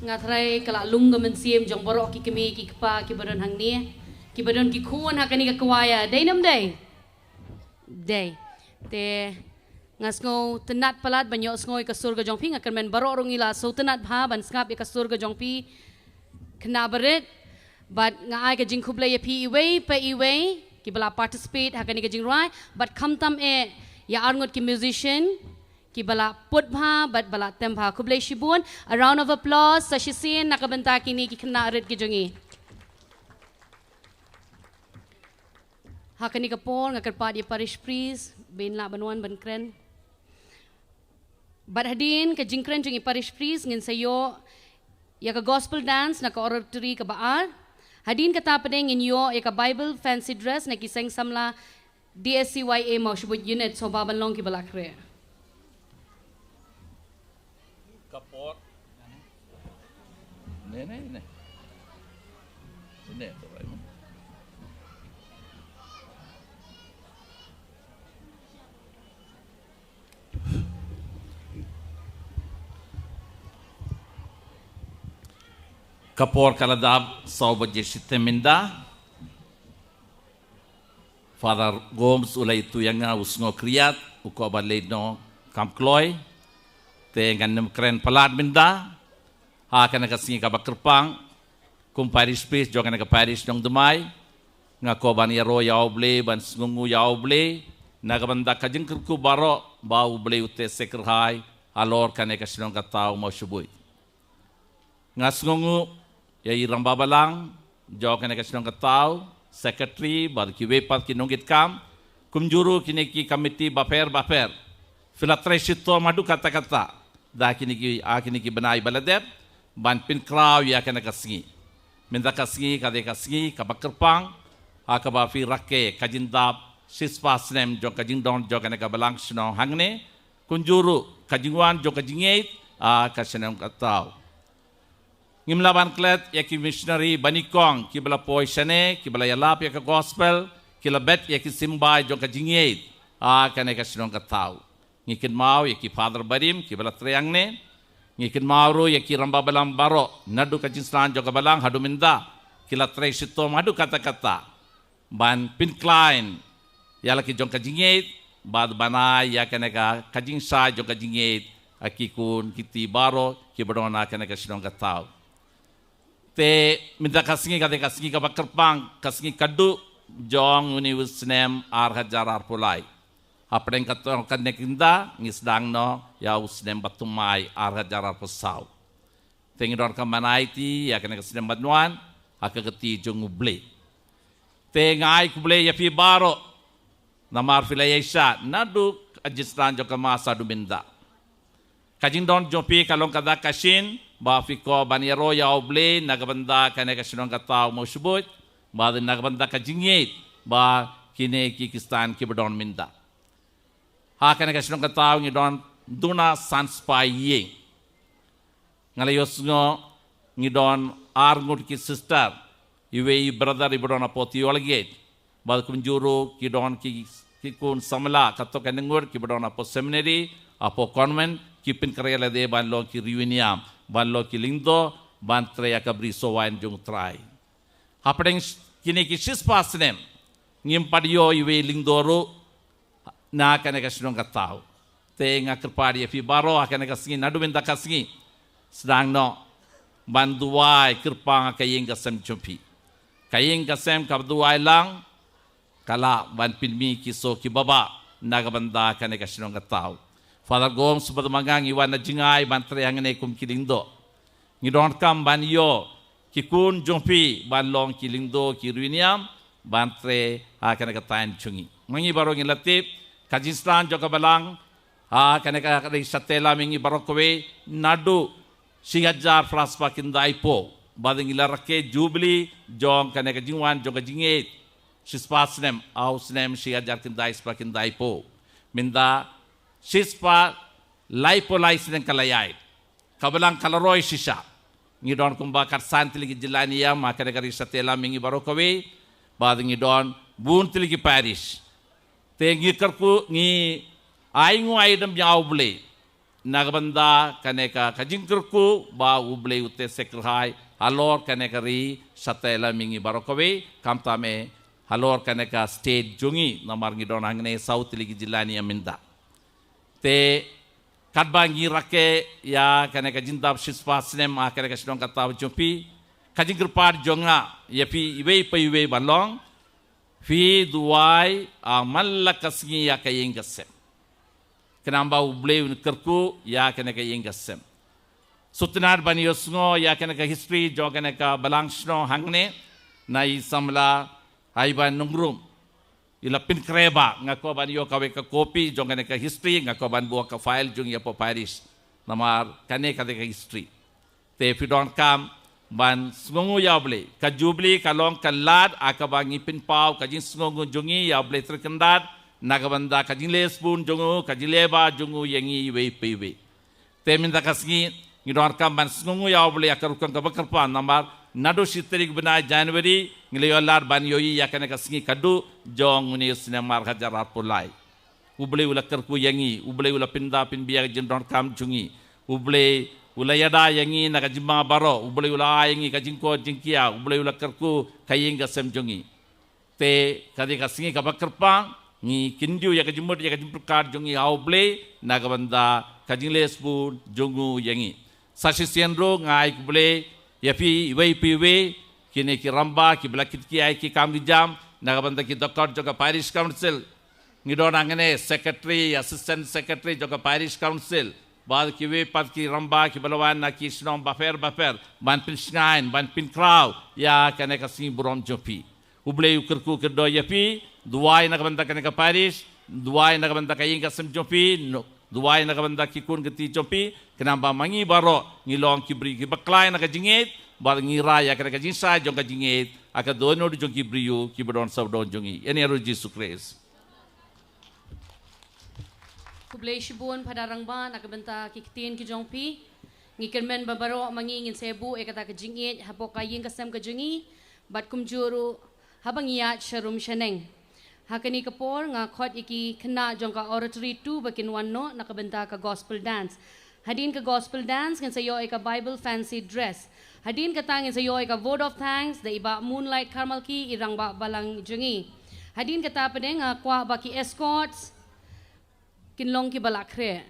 Nga trai ka la lung ka mynsiem jong baroh ki kmie ki kpa ki ba don hangne, ki ba don ki khun ha kane ka kwaya. Dei nam dei? Dei. Te nga sngew tynnat palat ban ïohsngew ïa ka sur ka jong phi, nga kyrmen baroh ruh ngi la sngewtynnat bha ban sngap ïa ka sur ka jong phi. Khynnah barit, bad nga ai ka jingkhublei ïa phi iwei pa iwei ki ba la participate ha kane ka jingrwai, bad khamtam eh ïa arngut ki musician ki ba la put bha bad ba la tem bha. Khublei shibun. A round of applause sa shisien na ka bynta kine ki khynnah rit ki jong ngi. Ha kane ka por nga kyrpad ïa parish priest ba in lah ban wan ban kren. Bad hadien ka jingkren jong i parish priest ngin sa ïoh ïa ka gospel dance na ka oratory ka ba ar. Hadien kata pat ngin ïoh ïa ka Bible fancy dress na ki seng samla D S C Y A Mawshbuit unit. Sngewbha ban long ki ba la khreh. Ka por. Ne, ne, ne. Ne, to rai mo. Ka por ka la dap saw baje shitem mynda. Father Gomes u la ïathuh ïa nga u sngew khriat, u kwah ban leit noh kam kloi. Te ngan nym kren palat mynda. Ha kane ka sngi kaba kyrpang, kum parish priest jong kane ka parish Nongdymai, nga kwah ban ïaroh ïa U Blei, ban sngewnguh ïa U Blei na ka bynta ka jingkyrkhu baroh ba U Blei u te sa kyrhai halor kane ka shnong ka thaw Mawshbuit. Nga sngewnguh ïa i rangbah balang jong kane ka shnong ka thaw, secretary bad kiwei pat ki nongkitkam, kumjuh ruh kine ki committee bapher bapher. Phi la trei shitom haduh katta katta da kine ki, ha kine ki bnai ba la dep ban pynkhraw ïa kane ka sngi. Mynta ka sngi ka dei ka sngi kaba kyrpang ha kaba phi rakhe ka jingdap shispah snem jong ka jingdon jong kane ka balang shnong hangne, kumjuh ruh ka jingwan jong ka jingïeit ha ka shnong ka thaw. Ngim lah ban klet ïa ki missionary ba nyngkong ki ba la poi shane, ki ba la ïalap ïa ka gospel, ki la bet ïa ki symbai jong ka jingïeit ha kane ka shnong ka thaw. Ngi kynmaw ïa ki father barim ki ba la trei hangne. Ngi kynmaw ruh ïa ki rangbah balang baroh naduh ka jingsnam jong ka balang haduh mynta, ki la trei shitom haduh katta katta ban pynkhlaiñ ïa la ki jong ka jingïeit bad ban ai ïa kane ka, ka jingshai jong ka jingïeit ha ki khun ki kti baroh ki ba don ha kane ka shnong ka thaw. Te mynta ka sngi ka dei ka sngi kaba kyrpang, ka sngi khatduh jong une u snem ar hajar arphew lai. Hapdeng katto katne kynta ngi sdang noh ïa u snem bathymmai ar hajar arphew saw. Te ngi donkam ban aiti ïa kane ka snem ban wan ha ka kti jong U Blei. Te nga ai khublei ïa phi baroh namar phi la ïaishah naduh ka jingsdang jong ka mass haduh mynta. Ka jingdon jong phi ka long kata ka shin ba phi kwah ban ïaroh ïa U Blei na ka bynta kane ka shnong ka thaw Mawshbuit bad na ka bynta ka jingïeit ba kine ki Khristan ki ba don mynta. Ha kane ka shnong ka thaw ngi don duna san spah ïing. Nga la ïohsngew ngi don ar ngut ki sister, iwei i brother i ba don hapoh theology, bad kumjuh ruh ki don ki, ki khun samla katto katne ngut ki ba don hapoh seminary, hapoh convent, ki pynkhreh lade ban long ki riewniam, ban long ki lyngdoh, ban trei ha ka bri sohwaiñ jong U Trai. Hapdeng sh-, kine ki shispah snem ngim pat ïoh iwei i lyngdoh ruh na kane ka shnong ka thaw. Te nga kyrpad ïa phi baroh ha kane ka sngi naduh mynta ka sngi, sdang noh ban duwai kyrpang ha ka ïing ka sem jong phi. Ka ïing ka sem kaba duwai lang ka lah ban pynmih ki suk ki babah na ka bynta kane ka shnong ka thaw. Father Gomes bad ma nga ngi wan na jngai ban trei hangne kum ki lyngdoh. Ngi donkam ban ïoh ki khun jong phi ban long ki lyngdoh ki riewniam ban trei ha kane ka thaiñ jong ngi. Ma ngi baroh ngi la tip ka jingsdang jong ka balang ha kane ka ri Shillong ïa ngi baroh kawei naduh shi hajar phra spah khyndai phew. Bad ngi la rakhe jubili jong kane ka jingwan jong ka jingïeit shispah snem, ha u snem shi hajar khyndai spah khyndai phew. Mynta shispah laiphew lai snem ka la ïaid. Ka balang ka la roi shisha. Ngi don kumba khatsan tylli ki jylla niam ha kane ka ri Shillong ïa ngi baroh kawei. Bad ngi don bun tylli ki parish. Te ngi kyrkhu ngi ai nguh ai dem ïa U Blei. na ka bynta kane ka, ka jingkyrkhu ba U Blei u te seh kyrhai halor kane ka ri, shatei la mynta baroh kawei, khamtam eh halor kane ka state jong ngi, namar ngi don hangne saw tylli ki jylla ni mynta. Te katba ngi rakhe ïa kane ka jingdap shispah snem ha kane ka shnong ka thaw jong phi, ka jingkyrpad jong nga ïa phi iwei pa iwei ban long, phi duwai ha man la ka sngi ïa ka ïing ka sem. Khnang ba U Blei un kyrkhu ïa kane ka ïing ka sem. Sngewtynnat ban ïohsngew ïa kane ka history jong kane ka balang shnong hangne, na i samla Aiba Nongrum. I la pynkhreh ba nga kwah ban ïoh kawei ka copy jong kane ka history, nga kwah ban buh ha ka file jong i hapoh parish. Namar kane ka dei ka history. Te phi donkam ban sngewnguh ïa U Blei. Ka Jubilee ka long ka lad ha kaba ngi pynpaw ka jingsngewnguh jong ngi ïa U Blei Trai Kynrad, na ka bynta ka jingleh sbun jong u, ka jingleh bah jong u ïa ngi iwei pa iwei. Te mynta ka sngi ngi donkam ban sngewnguh ïa U Blei ha ka rukom kaba kyrpang, namar naduh shi tarik bnai January ngi la ïoh lad ban ïohi ïa kane ka sngi ka duh jong une u snem ar hajar arphew lai. U Blei u la kyrkhu ïa ngi, U Blei u la pynda pynbiang ka jingdonkam jong ngi. U Blei u la ïada ïa ngi na ka jingma baroh, U Blei u la ai ïa ngi ka jingkoit jingkhiah, U Blei u la kyrkhu ka ïing ka sem jong ngi. Te ka dei ka sngi kaba kyrpang, ngi kyndiah ïa ka jingmut ïa ka jingpyrkhat jong ngi ha U Blei na ka bynta ka jingleh sbun jong u ïa ngi. Sa shisien ruh nga ai khublei ïa phi iwei pa iwei, kine ki rangbah kiba la kit ki ai ki kam ki jam na ka bynta ki dohkor jong ka parish council. Ngi don hangne secretary, assistant secretary jong ka parish council, bad kiwei pat ki rangbah kiba la wan na ki shnong bapher bapher ban pynshngaiñ, ban pynkhraw ïa kane ka sngi burom jong phi. U Blei u kyrkhu kyrdoh ïa phi, duwai na ka bynta kane ka parish, duwai na ka bynta ka ïing ka sem jong phi, no, duwai na ka bynta ki khun ki kti jong phi, khnang ba ma ngi baroh ngi long ki briew kiba khlaiñ na ka jingngeit, bad ngi rah ïa kane ka jingshai jong ka jingngeit ha ka dohnud jong ki briew kiba don sawdong jong ngi. Ïa kane ha u Jisu Khrist. Khublei shibun Phadar Rangbah na ka bynta ki ktien ki jong phi. Ngi kyrmen ba baroh ma ngi ngin sa buh ïa kata ka jingïeit hapoh ka ïing ka sem ka jong ngi, bad kumjuh ruh haba ngi ïaid sharum shaneng. Ha kane ka por nga khot ïa ki khynnah jong ka Oratory two ba kin wan noh na ka bynta ka Gospel Dance. Hadien ka Gospel Dance ngin sa ïoh ïa ka Bible Fancy Dress. Hadien kata ngin sa ïoh ïa ka Vote of Thanks da i Bah Moonlight Kharmalki, i rangbah balang jong ngi. Hadien kata pat nga kwah ba ki escorts kin long kiba la khreh.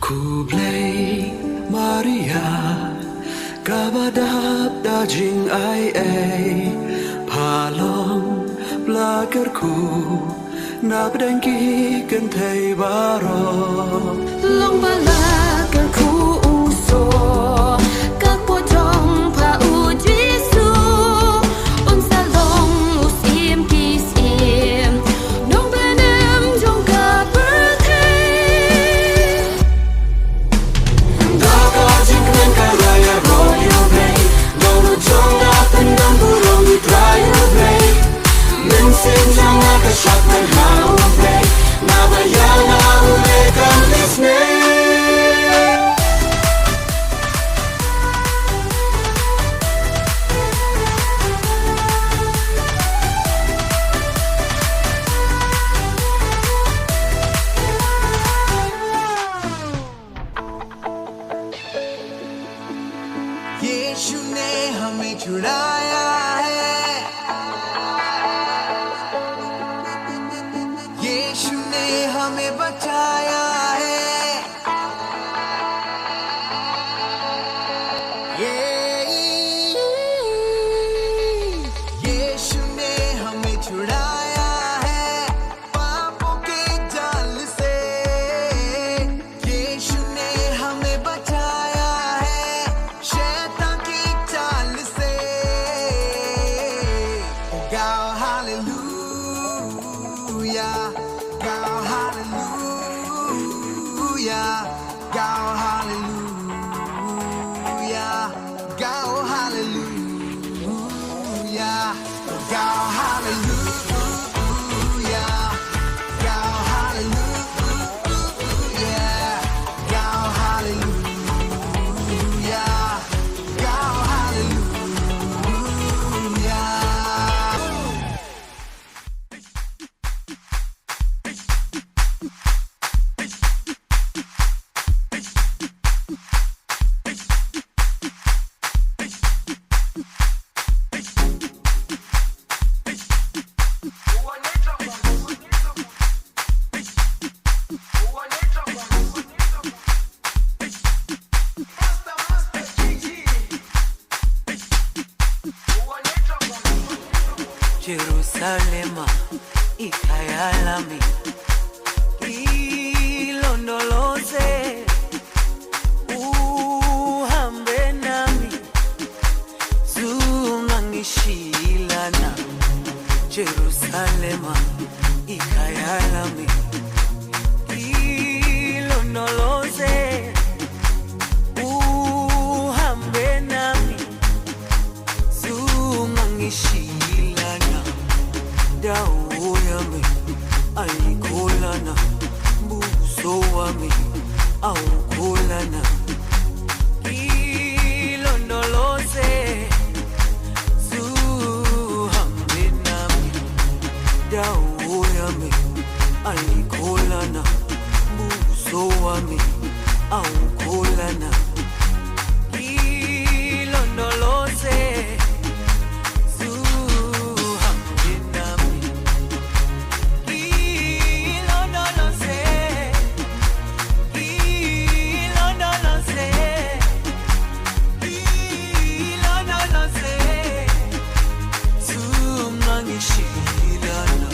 Khublei Maria, kaba dap da jingai ei, pha long ba la kyrkhu napdeng ki kynthei baroh. Long ba la kyrkhu u soh, ka pudong pha u Jisu, un sa long u syiem ki syiem, nongbyrngi jong ka pyrthei. Da ka jingkmen ka la ïaroh ïa U Blei, da u jong nga pyndonkam burom ïa U Trai U Blei. Mynsiem jong nga ka shakri ha U Blei, naba ïa nga U Blei u kam isynei. यीशु ने हमें छुड़ाया है, यीशु ने हमें बचाया है। ये यीशु ने हमें छुड़ाया है पापों के जाल से, यीशु ने हमें बचाया है शैतान की चाल से। गाओ हालेलुया, गाओ हालेलुया। Alema, ikayalami, ilondoloze, uhambenami, zungangishilana, Jerusalema, ikayalami, ilondoloze, uhambenami, zungangishilana, dawoyami, aikolana, busoami, aukolana, ilondoloze, zuhambenami, dawoyami, aikolana, busoami, aukolana, ilondoloze, zuhambenami, ilondoloze, ilondoloze, ilondoloze, zungangishilana.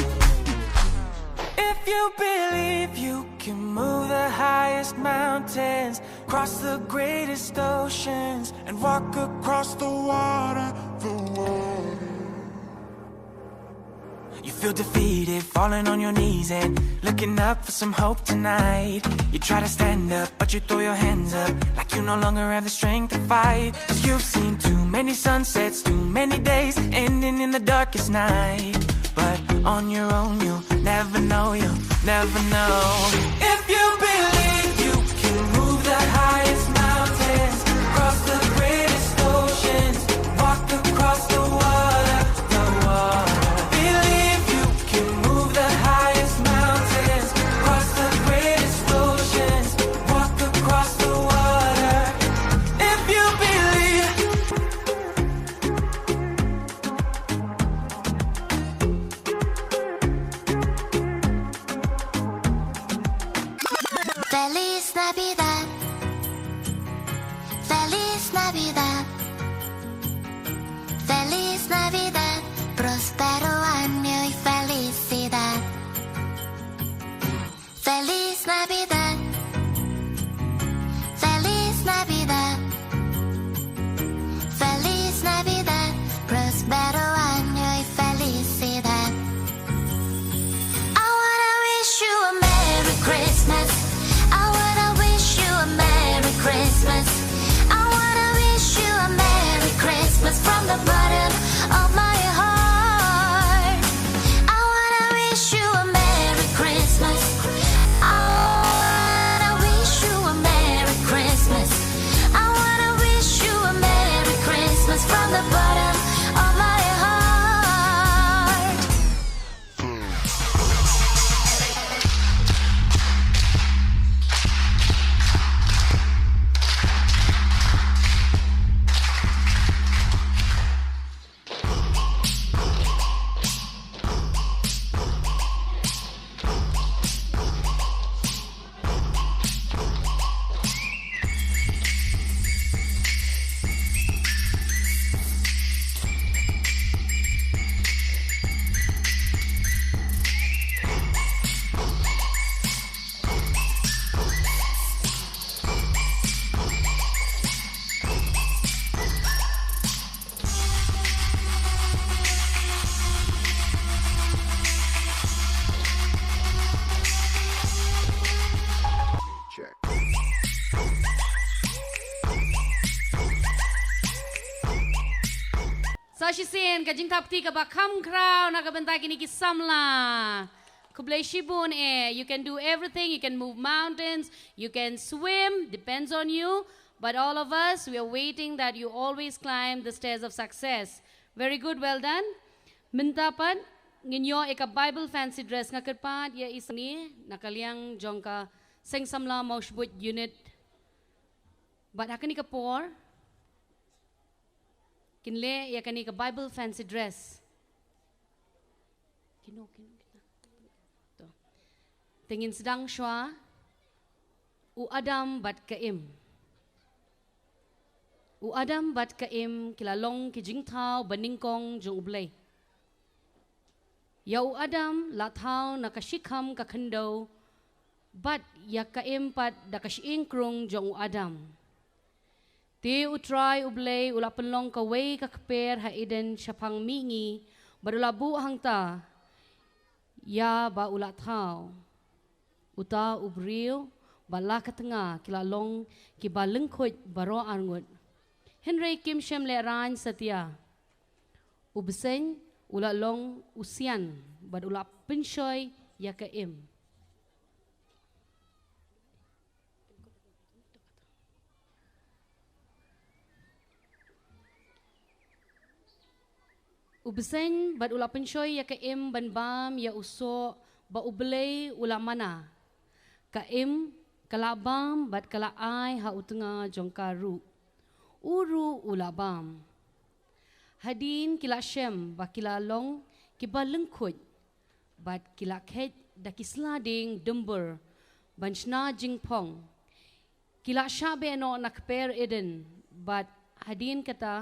If you believe you can move the highest mountains, cross the greatest oceans, and walk across the water, the water. You feel defeated, falling on your knees and looking up for some hope tonight. You try to stand up, but you throw your hands up like you no longer have the strength to fight. 'Cause you've seen too many sunsets, too many days ending in the darkest night. But on your own, you'll never know, you'll never know. If you believe you can move the highest mountains, cross the greatest oceans, walk across the water, the water. Believe you can move the highest mountains, cross the greatest oceans, walk across the water. If you believe. Feliz Navidad. Feliz Navidad. Feliz Navidad. Próspero año y felicidad. Feliz Navidad. Feliz Navidad. Feliz Navidad. Próspero año y felicidad. I wanna wish you a Merry Christmas. I wanna wish you a Merry Christmas. I wanna wish you a Merry Christmas from the bottom of my heart. I wanna wish you a Merry Christmas. I wanna wish you a Merry Christmas. I wanna wish you a Merry Christmas from the bottom of my heart. Sa shisien ka jingthap kti kaba kham khraw na ka bynta kine ki samla. Khublei shibun eh, you can do everything, you can move mountains, you can swim, depends on you. But all of us, we are waiting that you always climb the stairs of success. Very good, well done. Mynta pat, ngin ïoh ïa ka Bible fancy dress, nga kyrpad ïa i sangni, na ka liang jong ka Seng Samla Mawshbuit unit. Bad ha kane ka por, kin leh ïa kane ka Bible fancy dress. Kino, kino, kino. To. Te ngin sdang shuwa, U Adam bad ka Im. U Adam bad ka Im ki la long ki jingthaw banyngkong jong U Blei. Ïa u Adam la thaw na ka shikham ka khyndew, bad ïa ka Im pat da ka shyieng krung jong u Adam. Te U Trai U Blei u la pynlong kawei ka kper ha Eden shaphang mihngi, bad u la buh hangta ïa ba u la thaw. Uta u briew bad la ka tnga ki la long kiba lyngkhuid baroh arngut. Hynrei kim shym lehraiñ satia. U bseiñ u la long u sian bad u la pynshoi ïa ka Im. U bseiñ bad u la pynshoi ïa ka Im ban bam ïa u soh ba U Blei u la mana. Ka Im ka la bam bad ka la ai ha u tnga jong ka ruh. U ruh u la bam. Hadien ki la shem ba ki la long kiba lyngkhuid, bad ki la kheit da ki sla dieng dymbur ban shna jingphong. Ki la shah beh noh na kper Eden, bad hadien kata,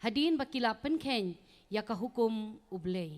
hadien ba ki la pynkheiñ ïa ka hukum U Blei.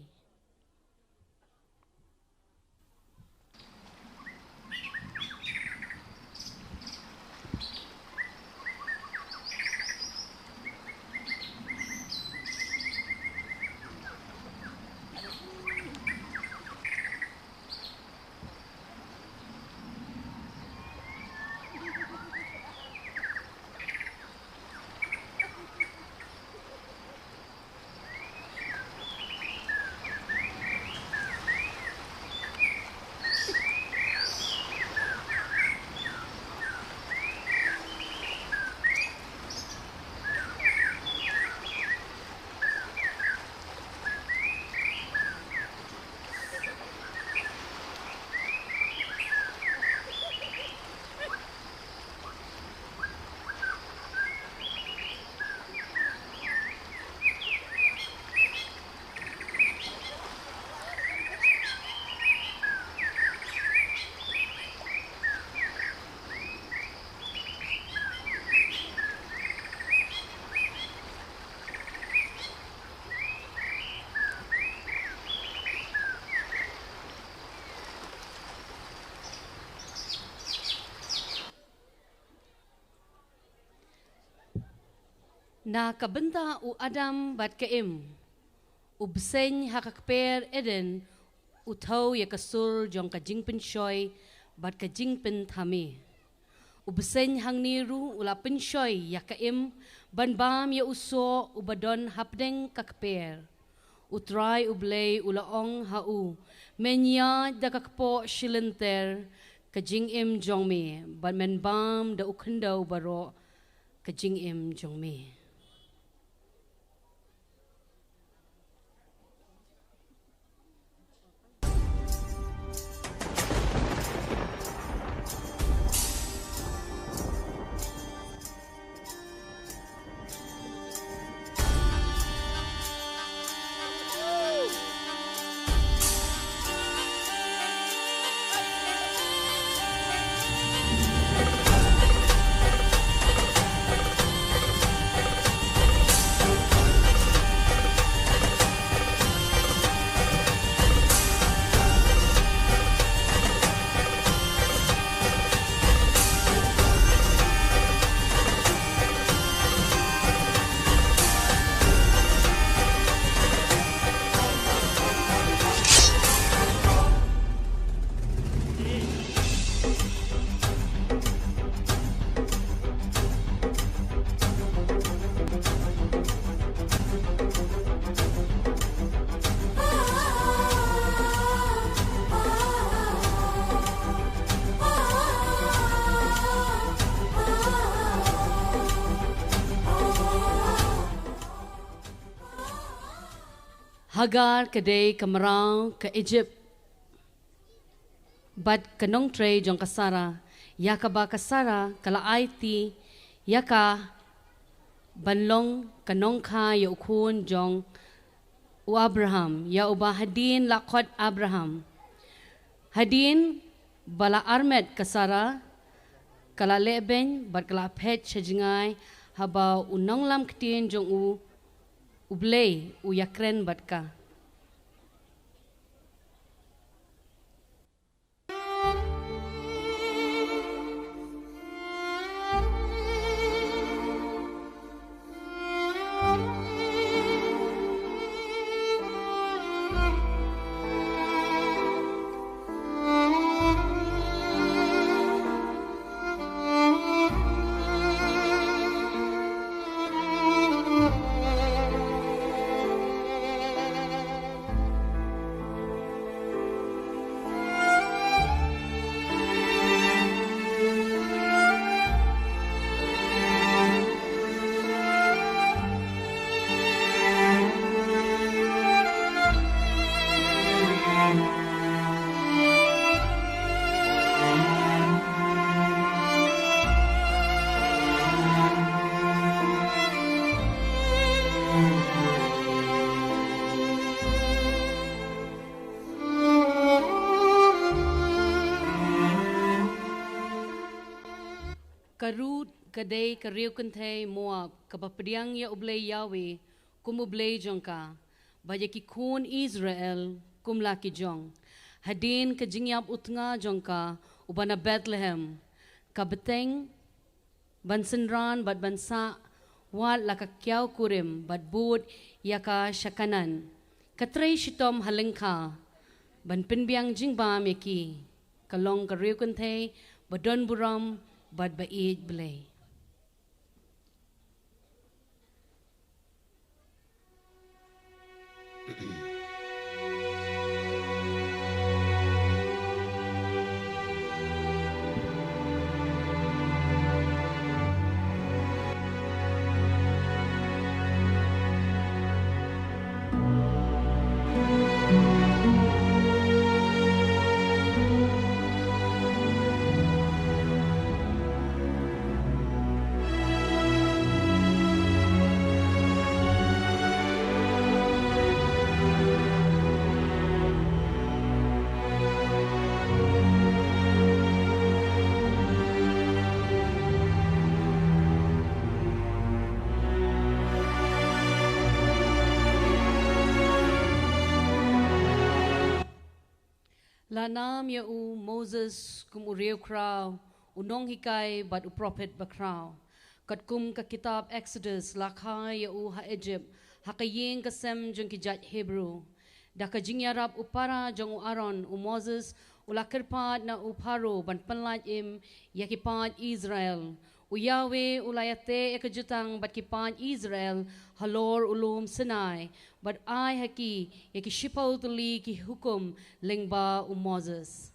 Na ka bynta u Adam bad ka Im, u bseiñ ha ka kper Eden u thew ïa ka sur jong ka jingpynshoi bad ka jingpynthame. U bseiñ hangne ruh u la pynshoi ïa ka Im ban bam ïa u soh uba don hapdeng ka kper. U Trai U Blei u la ong ha u, men ïaid da ka kpoh shilynter ka jingim jong me, bad men bam da u khyndew baroh ka jingim jong me. Hagar ka dei ka mraw ka Ijipt, bad ka nongtrei jong ka Sara, ïa kaba ka Sara ka la aiti ïa ka ban long ka nongkha ïa u khun jong u Abraham, ïa uba hadien la khot Abraham. Hadien ba la armet ka Sara, ka la lehbeiñ bad ka la phet sha jngai, haba u nonglam ktien jong u, U Blei u ïakren bad ka. Ka Ruth ka dei ka riewkynthei Moab, kaba pdiang ïa U Blei Yahweh kum U Blei jong ka, bad ïa ki khun Israel kum la ki jong. Hadien ka jingïap u tnga jong ka, uba na Bethlehem, ka bteng ban synran bad ban sah wat la ka kiaw kurim bad bud ïa ka sha Kanaan. Ka trei shitom ha lyngkha ban pynbiang jingbam ïa ki. Ka long ka riewkynthei ba don burom bad ba ïeit Blei. La nam ïa u Moses kum u riewkhraw, u nonghikai bad u prophet bakhraw. Katkum ka kitab Exodus la kha ïa u ha Egypt, ha ka ïing ka sem jong ki jait Hebru. Da ka jingïarap u para jong u Aaron, u Moses u la kyrpad na u Pharaoh ban pynlait im ïa ki paid Israel. U Yahweh u la ïateh ïa ka jutang bad ki paid Israel halor u lum Sinai, bad ai ha ki ïa ki shiphew tylli ki hukum lyngba u Moses.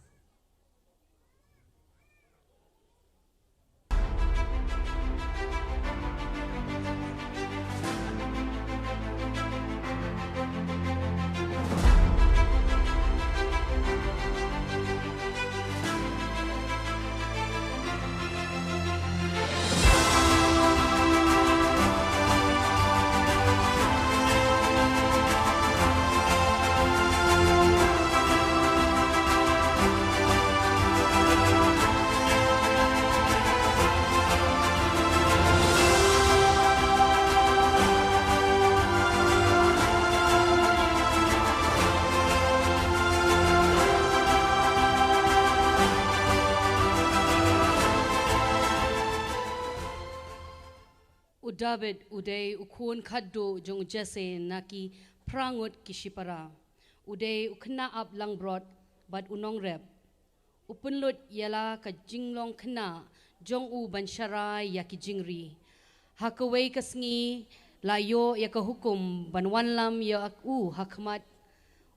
U David u dei u khun khatduh jong u Jesse na ki phra ngut ki shipara. U dei u khynnah ap langbrot bad u nongrep. U pynlut ïa la ka jinglong khynnah jong u ban sharai ïa ki jingri. Ha kawei ka sngi la ïoh ïa ka hukum ban wanlam ïa u ha khmat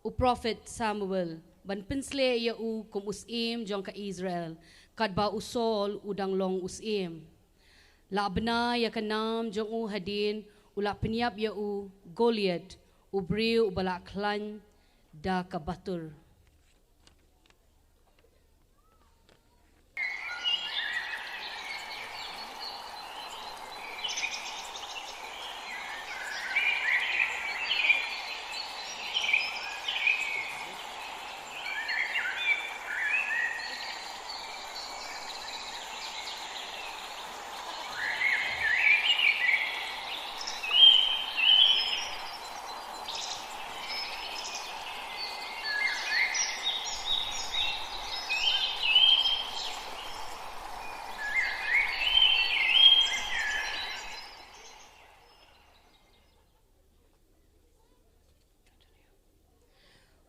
u prophet Samuel ban pynshlur ïa u kum u syiem jong ka Israel, katba u Saul u dang long u syiem. La bna ïa ka nam jong u hadien u la pynïap ïa u Goliath, u briew uba la khlaiñ da ka batur.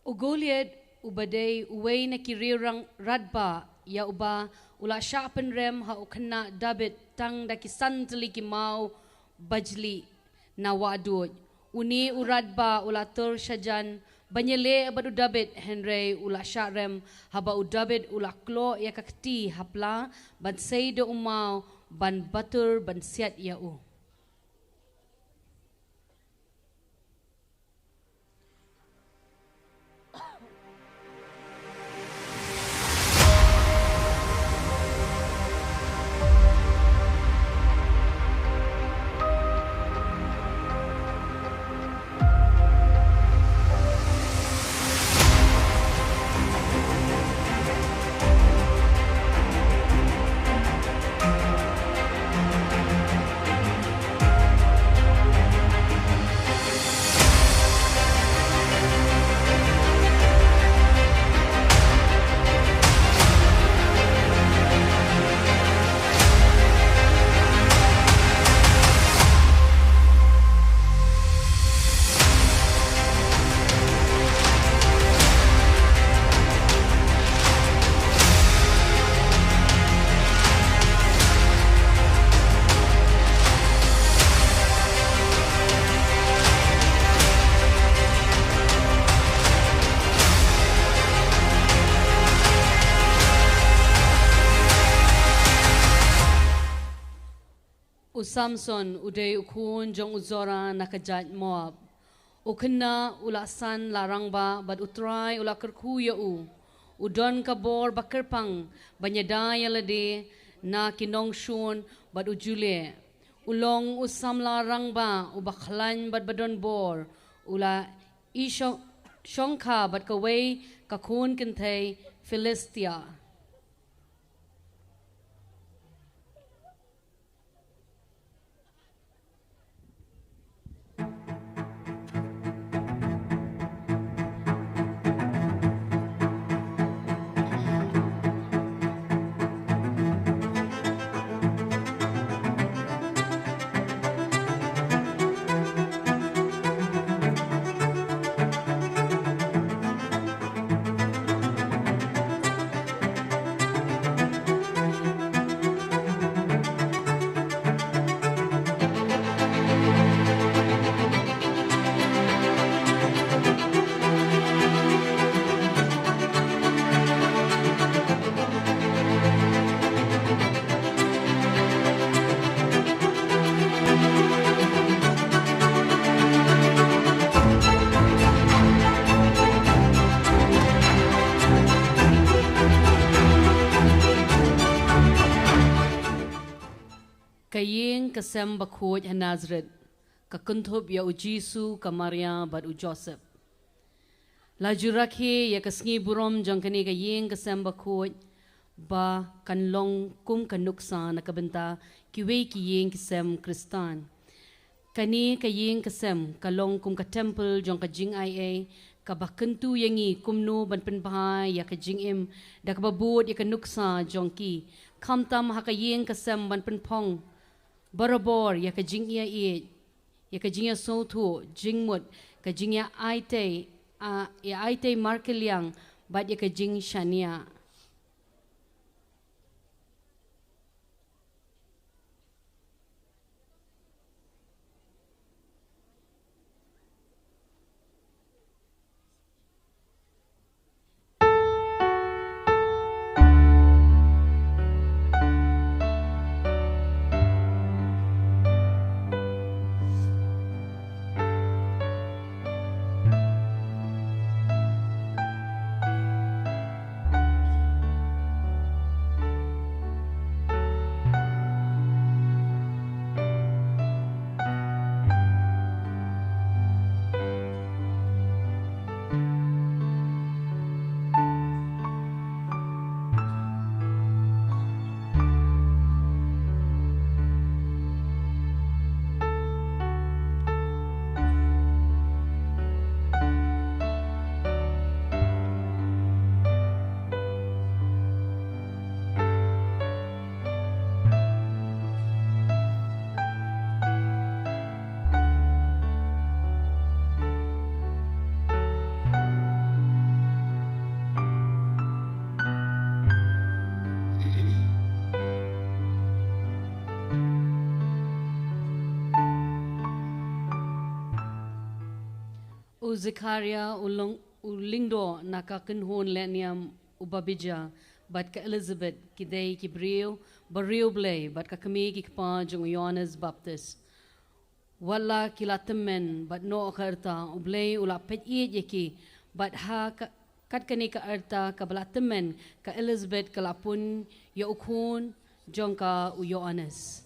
U Goliath, uba dei uwei na ki riew rang radbah, ïa uba u la shah pynrem ha u khynnah David tang da ki san tylli ki maw bajli na wahduid. Une u radbah u la tur shajan ban ïaleh bad u David, hynrei u la shah rem haba u David u la kloh ïa ka kti ha pla ban sei da u maw ban batur ban siat ïa u. Samson u dei u khun jong u Zora na ka jaid Moab. U khynnah u la san la rangbah bad U Trai u la kyrkhu ïa u. U don ka bor ba kyrpang ban ïada ïa lade na ki nongshun bad u ju leh. U long u samla rangbah uba khlaiñ bad ba don bor. U la ïa shong, shongkha bad kawei ka khun kynthei Philistia. Ka ïing ka sem bakhuid ha Nazareth, ka kynthup ïa u Jisu, ka Maria bad u Joseph. La ju rakhe ïa ka sngi burom jong kane ka ïing ka sem bakhuid ba kan long kum ka nuksa na ka bynta kiwei ki ïing ki sem Khristan. Kane ka ïing ka sem ka long kum ka temple jong ka jingaiei, kaba kyntu ïa ngi kumno ban pynbha ïa ka jingim da kaba bud ïa ka nuksa jong ki. Khamtam ha ka ïing ka sem ban pynphong barabor ïa ka jingïaieit, ïa ka jingïasngewthuh, jingmut, ka jingïaitei, ah, ïaitei markylliang, bad ïa ka jingshaniah. U Zekaria u long, u lyngdoh na ka kynhun lehniam u Babija, bad ka Elizabeth, ki dei ki briew ba riewblei, bad ka kmie ki kpa jong u Ïoannis Baptist. Wat la ki la tymmen bad noh ka rta, U Blei u la peit ïeit ïa ki, bad ha ka, kat kane ka rta kaba la tymmen, ka Elizabeth ka la pun ïa u khun jong ka u Ïoannis.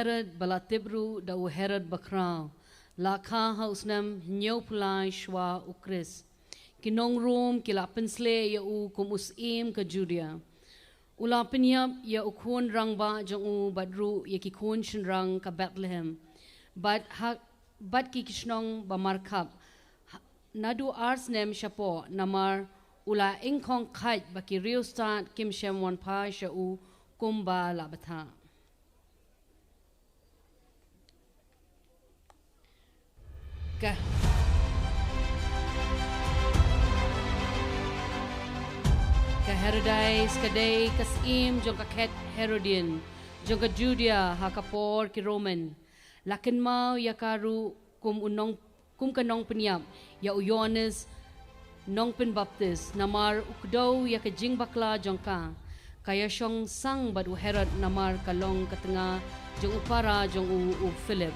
Herod ba la tip ruh da u Herod Bakhraw, la kha ha u snem hynñiewphew lai shwa u Khrist. Ki nong Rom ki la pynshlur ïa u kum u syiem ka Judia. U la pynïap ïa u khun rangbah jong u bad ruh ïa ki khun shynrang ka Bethlehem, bad ha, bad ki shnong ba markhap, ha, naduh ar snem shapoh, namar u la ingkhong khait ba ki riewstad kim shym wan phai sha u kumba la batai. Ka, ka Herodias ka dei ka syiem jong ka khet Herodian jong ka Judia ha ka por ki Roman. La kynmaw ïa ka ruh kum u nong, kum ka nongpynïap ïa u Ïoannis Nongpynbaptis, namar u kdew ïa ka jingbakla jong ka. Ka ïashong sang bad u Herod namar ka long ka tnga jong u para jong u, u Philip.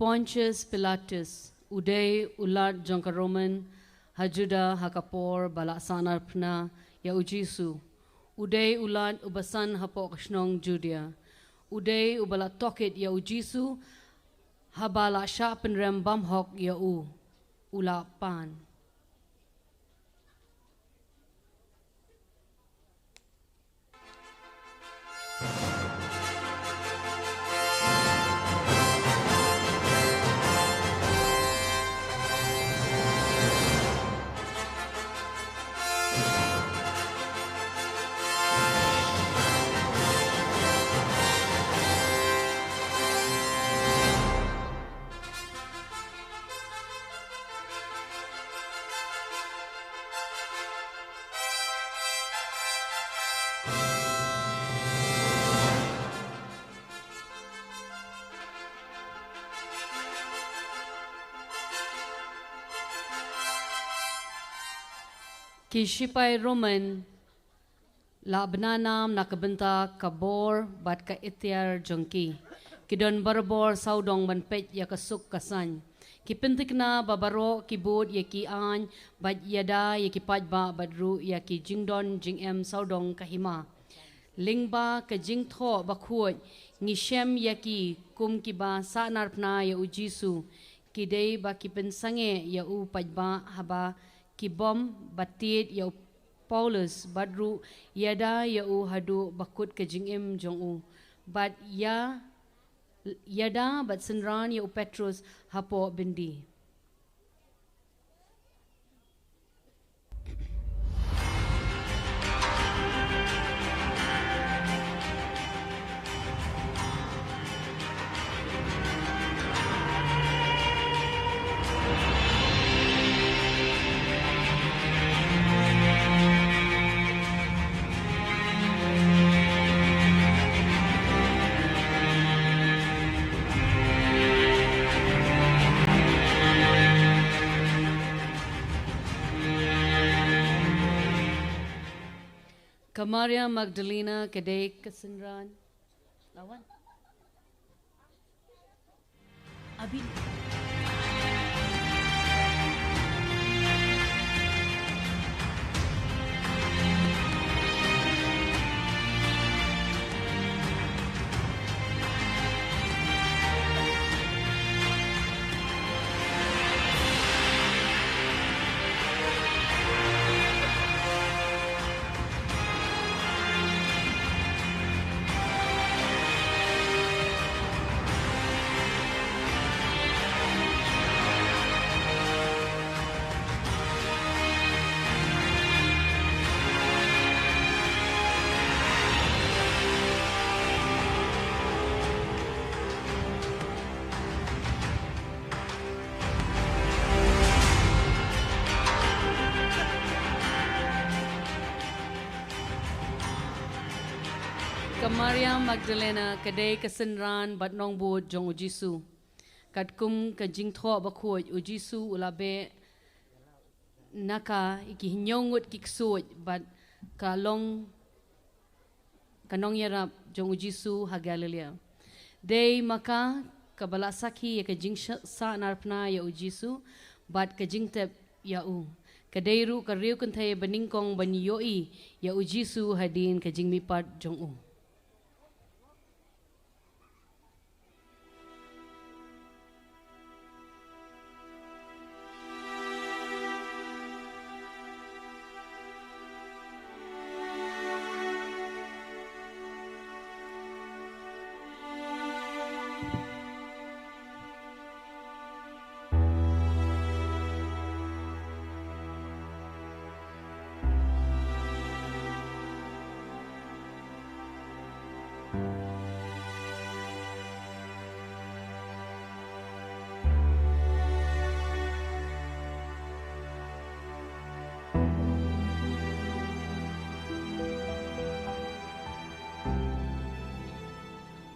Pontius Pilatus, u dei u lat jong ka Roman ha Juda ha ka por ba la sahnarphna ïa u Jisu. U dei u lat uba san hapoh ka shnong Judia. U dei uba la tohkit ïa u Jisu haba la shah pynrem bymhok ïa u. U la pan. Ki shipai Roman la bna nam na ka bynta ka bor bad ka iktiar jong ki. Ki don barabor sawdong ban peit ïa ka suk ka saiñ. Ki pynthikna ba baroh ki bud ïa ki aiñ bad ïada ïa ki paidbah bad ruh ïa ki jingdon jingem sawdong ka hima. Lyngba ka jingthoh bakhuid ngi shem ïa ki kum kiba sahnarphna ïa u Jisu. Ki dei ba ki pynsangeh ïa u paidbah haba ki bom bad tied ïa u Paulus bad ruh ïada ïa u haduh ba kut ka jingim jong u. Bad ïa, ïada bad synran ïa u Petrus hapoh byndi. Ka Maria Magdalena ka dei ka synran. Lawan. Abi. Ka Maria Magdalena ka dei ka synran bad nongbud jong u Jisu. Katkum ka jingthoh bakhuid u Jisu u la beh Na ka, ïa ki hynñiew ngut ki ksuid bad ka long ka nongïarap jong u Jisu ha Galilaïa. Dei ma ka kaba la sakhi ïa ka jingsa-, sahnarphna ïa u Jisu bad ka jingtep ïa u. Ka dei ruh ka riew kynthei ba nyngkong ban ïohi ïa u Jisu hadien ka jingmihpat jong u.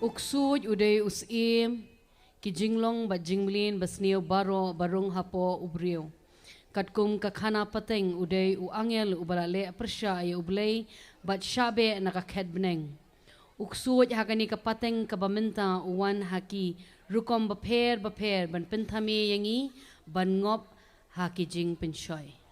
U ksuid u dei u syiem ki jinglong bad jingmlien basniew baroh ba rung hapoh u briew. Katkum ka khana pateng u dei u angel uba la leh pyrshah ïa u Blei bad shah beh na ka khet bneng. U ksuid ha kane ka pateng kaba mynta u wan ha ki rukom bapher bapher ban pynthame ïa ngi ban ngop ha ki jingpynshoi.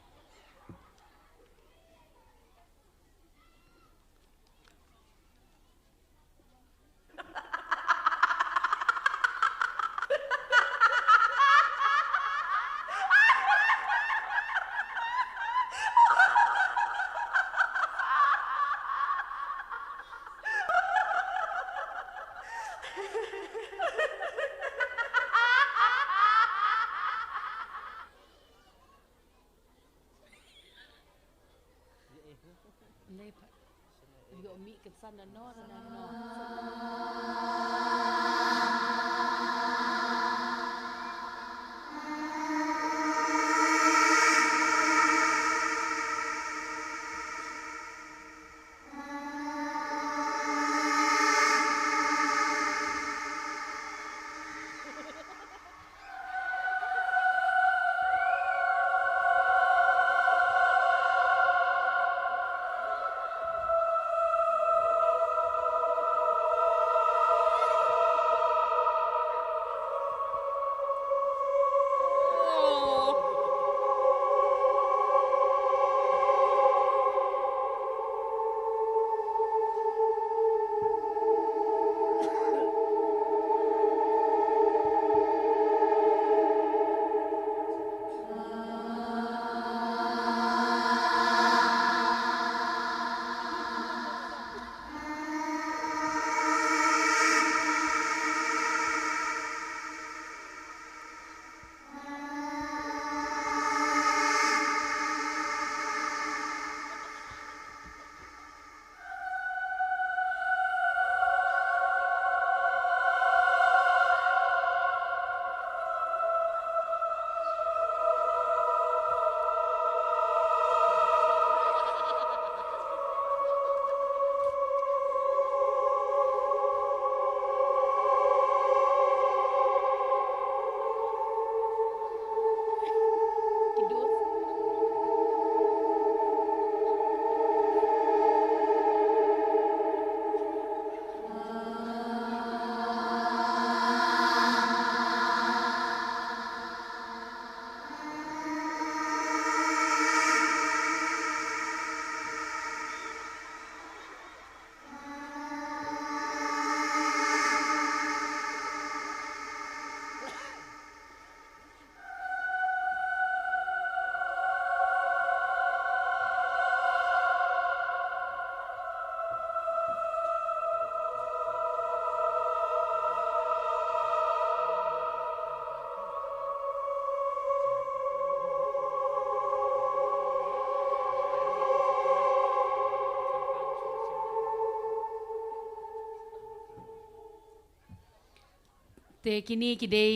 Te kine ki dei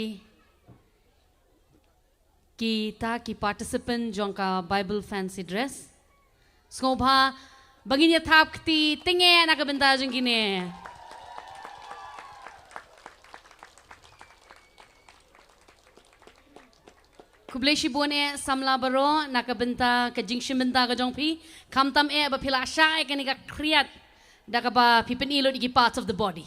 kita ki participant jong ka Bible Fancy Dress. Sngewbha ba ngin ïa thap kti tyngeh na ka bynta jong kine. Khublei shibun eh samla baroh na ka bynta ka jingshim bynta ka jong phi. Khamtam eh ba phi la shah eh kane ka khriat da kaba phi pyni lut ïa ki parts of the body.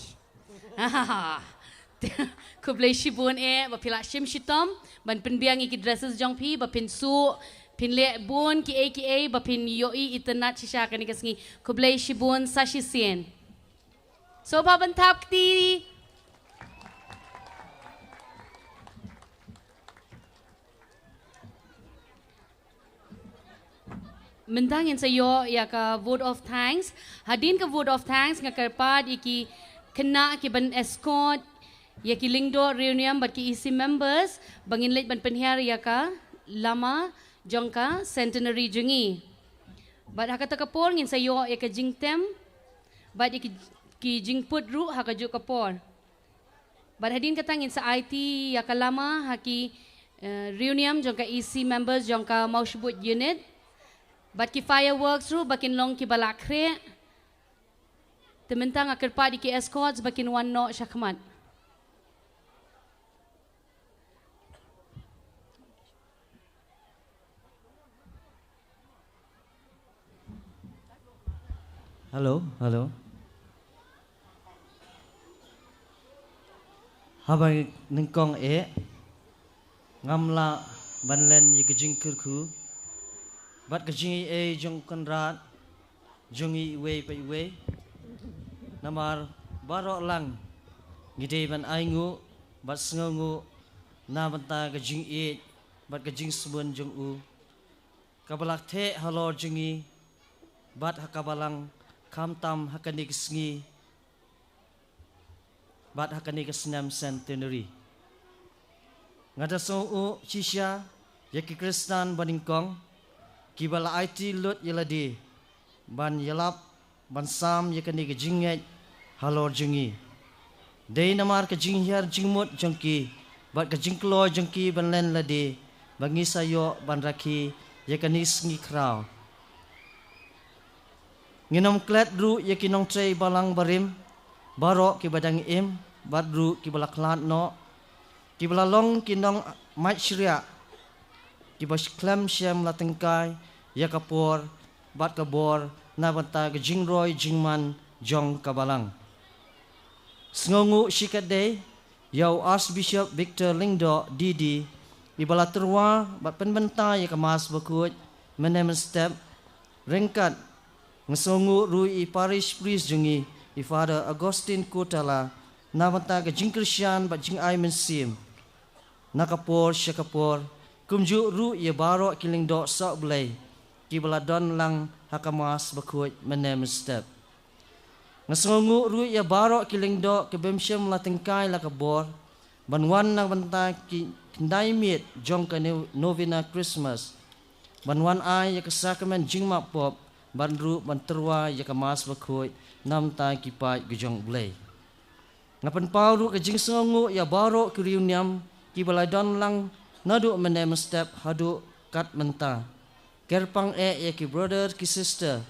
Khublei shibun eh ba phi la shim shitom ban pynbiang ïa ki dresses jong phi ba phin suh phin leh bun kiei kiei ba phin ïohi itynnad shisha kane ka sngi. Khublei shibun sa shisien. Sngewbha ban thap kti. Mynta ngin sa ïoh ïa ka vote of thanks. Hadien ka vote of thanks nga kyrpad ïa ki khynnah ki ban escort ïa ki lyngdoh riewniam bad ki E C members ba ngin leit ban pynhiar ïa ka lama jong ka centenary jong ngi. Bad ha kata ka por ngin sa ïoh ïa ka jingtem bad ïa ki, ki jingput ruh ha kajuh ka por. Bad hadien kata ngin sa aiti ïa ka lama ha ki, eh, riewniam jong ka E C members jong ka Mawshynrut unit. Bad ki fireworks ruh ba kin long kiba la khreh. Te mynta nga kyrpad ïa ki escorts ba kin wan noh shakhmat. Hello, hello. Haba nyngkong eh ngam lah ban len ïa ka jingkyrkhu bad ka jingaiei jong u kynrad jong ngi iwei pa iwei. Namar baroh lang ngi dei ban ainguh bad sngewnguh na bynta ka jingïeit bad ka jingsbun jong u kaba la theh halor jong ngi bad ha ka balang khamtam ha kane ka sngi bad ha kane ka snem centenary. Nga da sngewnguh shisha ïa ki Khristan ba nyngkong kiba la aiti lut ïa lade ban ïalap ban sam ïa kane ka jingngeit halor jong ngi. Dei namar ka jinghiar jingmut jong ki bad ka jingkloi jong ki ban len lade ba ngi sa ïoh ban rakhe ïa kane sngi khraw. Ngin ym klet ruh ïa ki nongtrei balang barim baroh kiba dang im bad ruh kiba la khlad noh, kiba la long ki nongmait shriah kiba khlem shym la tyngkai ïa ka por bad ka bor na bynta ka jingroi jingman jong ka balang. Sngewnguh shikatdei ïa u Archbishop Victor Lyngdoh D D iba la tyrwa bad pynbynta ïa ka Mass Bakhuid mynne mynstep ryngkat nga sngewnguh ruh ïa i Parish Priest jong ngi i Father Augustine Kotala na bynta ka jingkyrshan bad jingai mynsiem na ka por sha ka por, kumjuh ruh ïa baroh ki lyngdoh sohblei kiba la don lang ha ka Mass Bakhuid mynne mynstep. Nga sngewnguh ruh ïa baroh ki lyngdoh kiba ym shym la tyngkai la ka bor ban wan na bynta ki khyndai miet jong ka no-, novena Christmas ban wan ai ïa ka sakramen jingmap pop bad ruh ban tyrwa ïa ka Mass Bakhuid na bynta ki paid ka jong U Blei. Nga pynpaw ruh ka jingsngewnguh ïa baroh ki riewniam kiba la don lang naduh mynne mynstep haduh kat mynta. Kyrpang eh ïa ki brother ki sister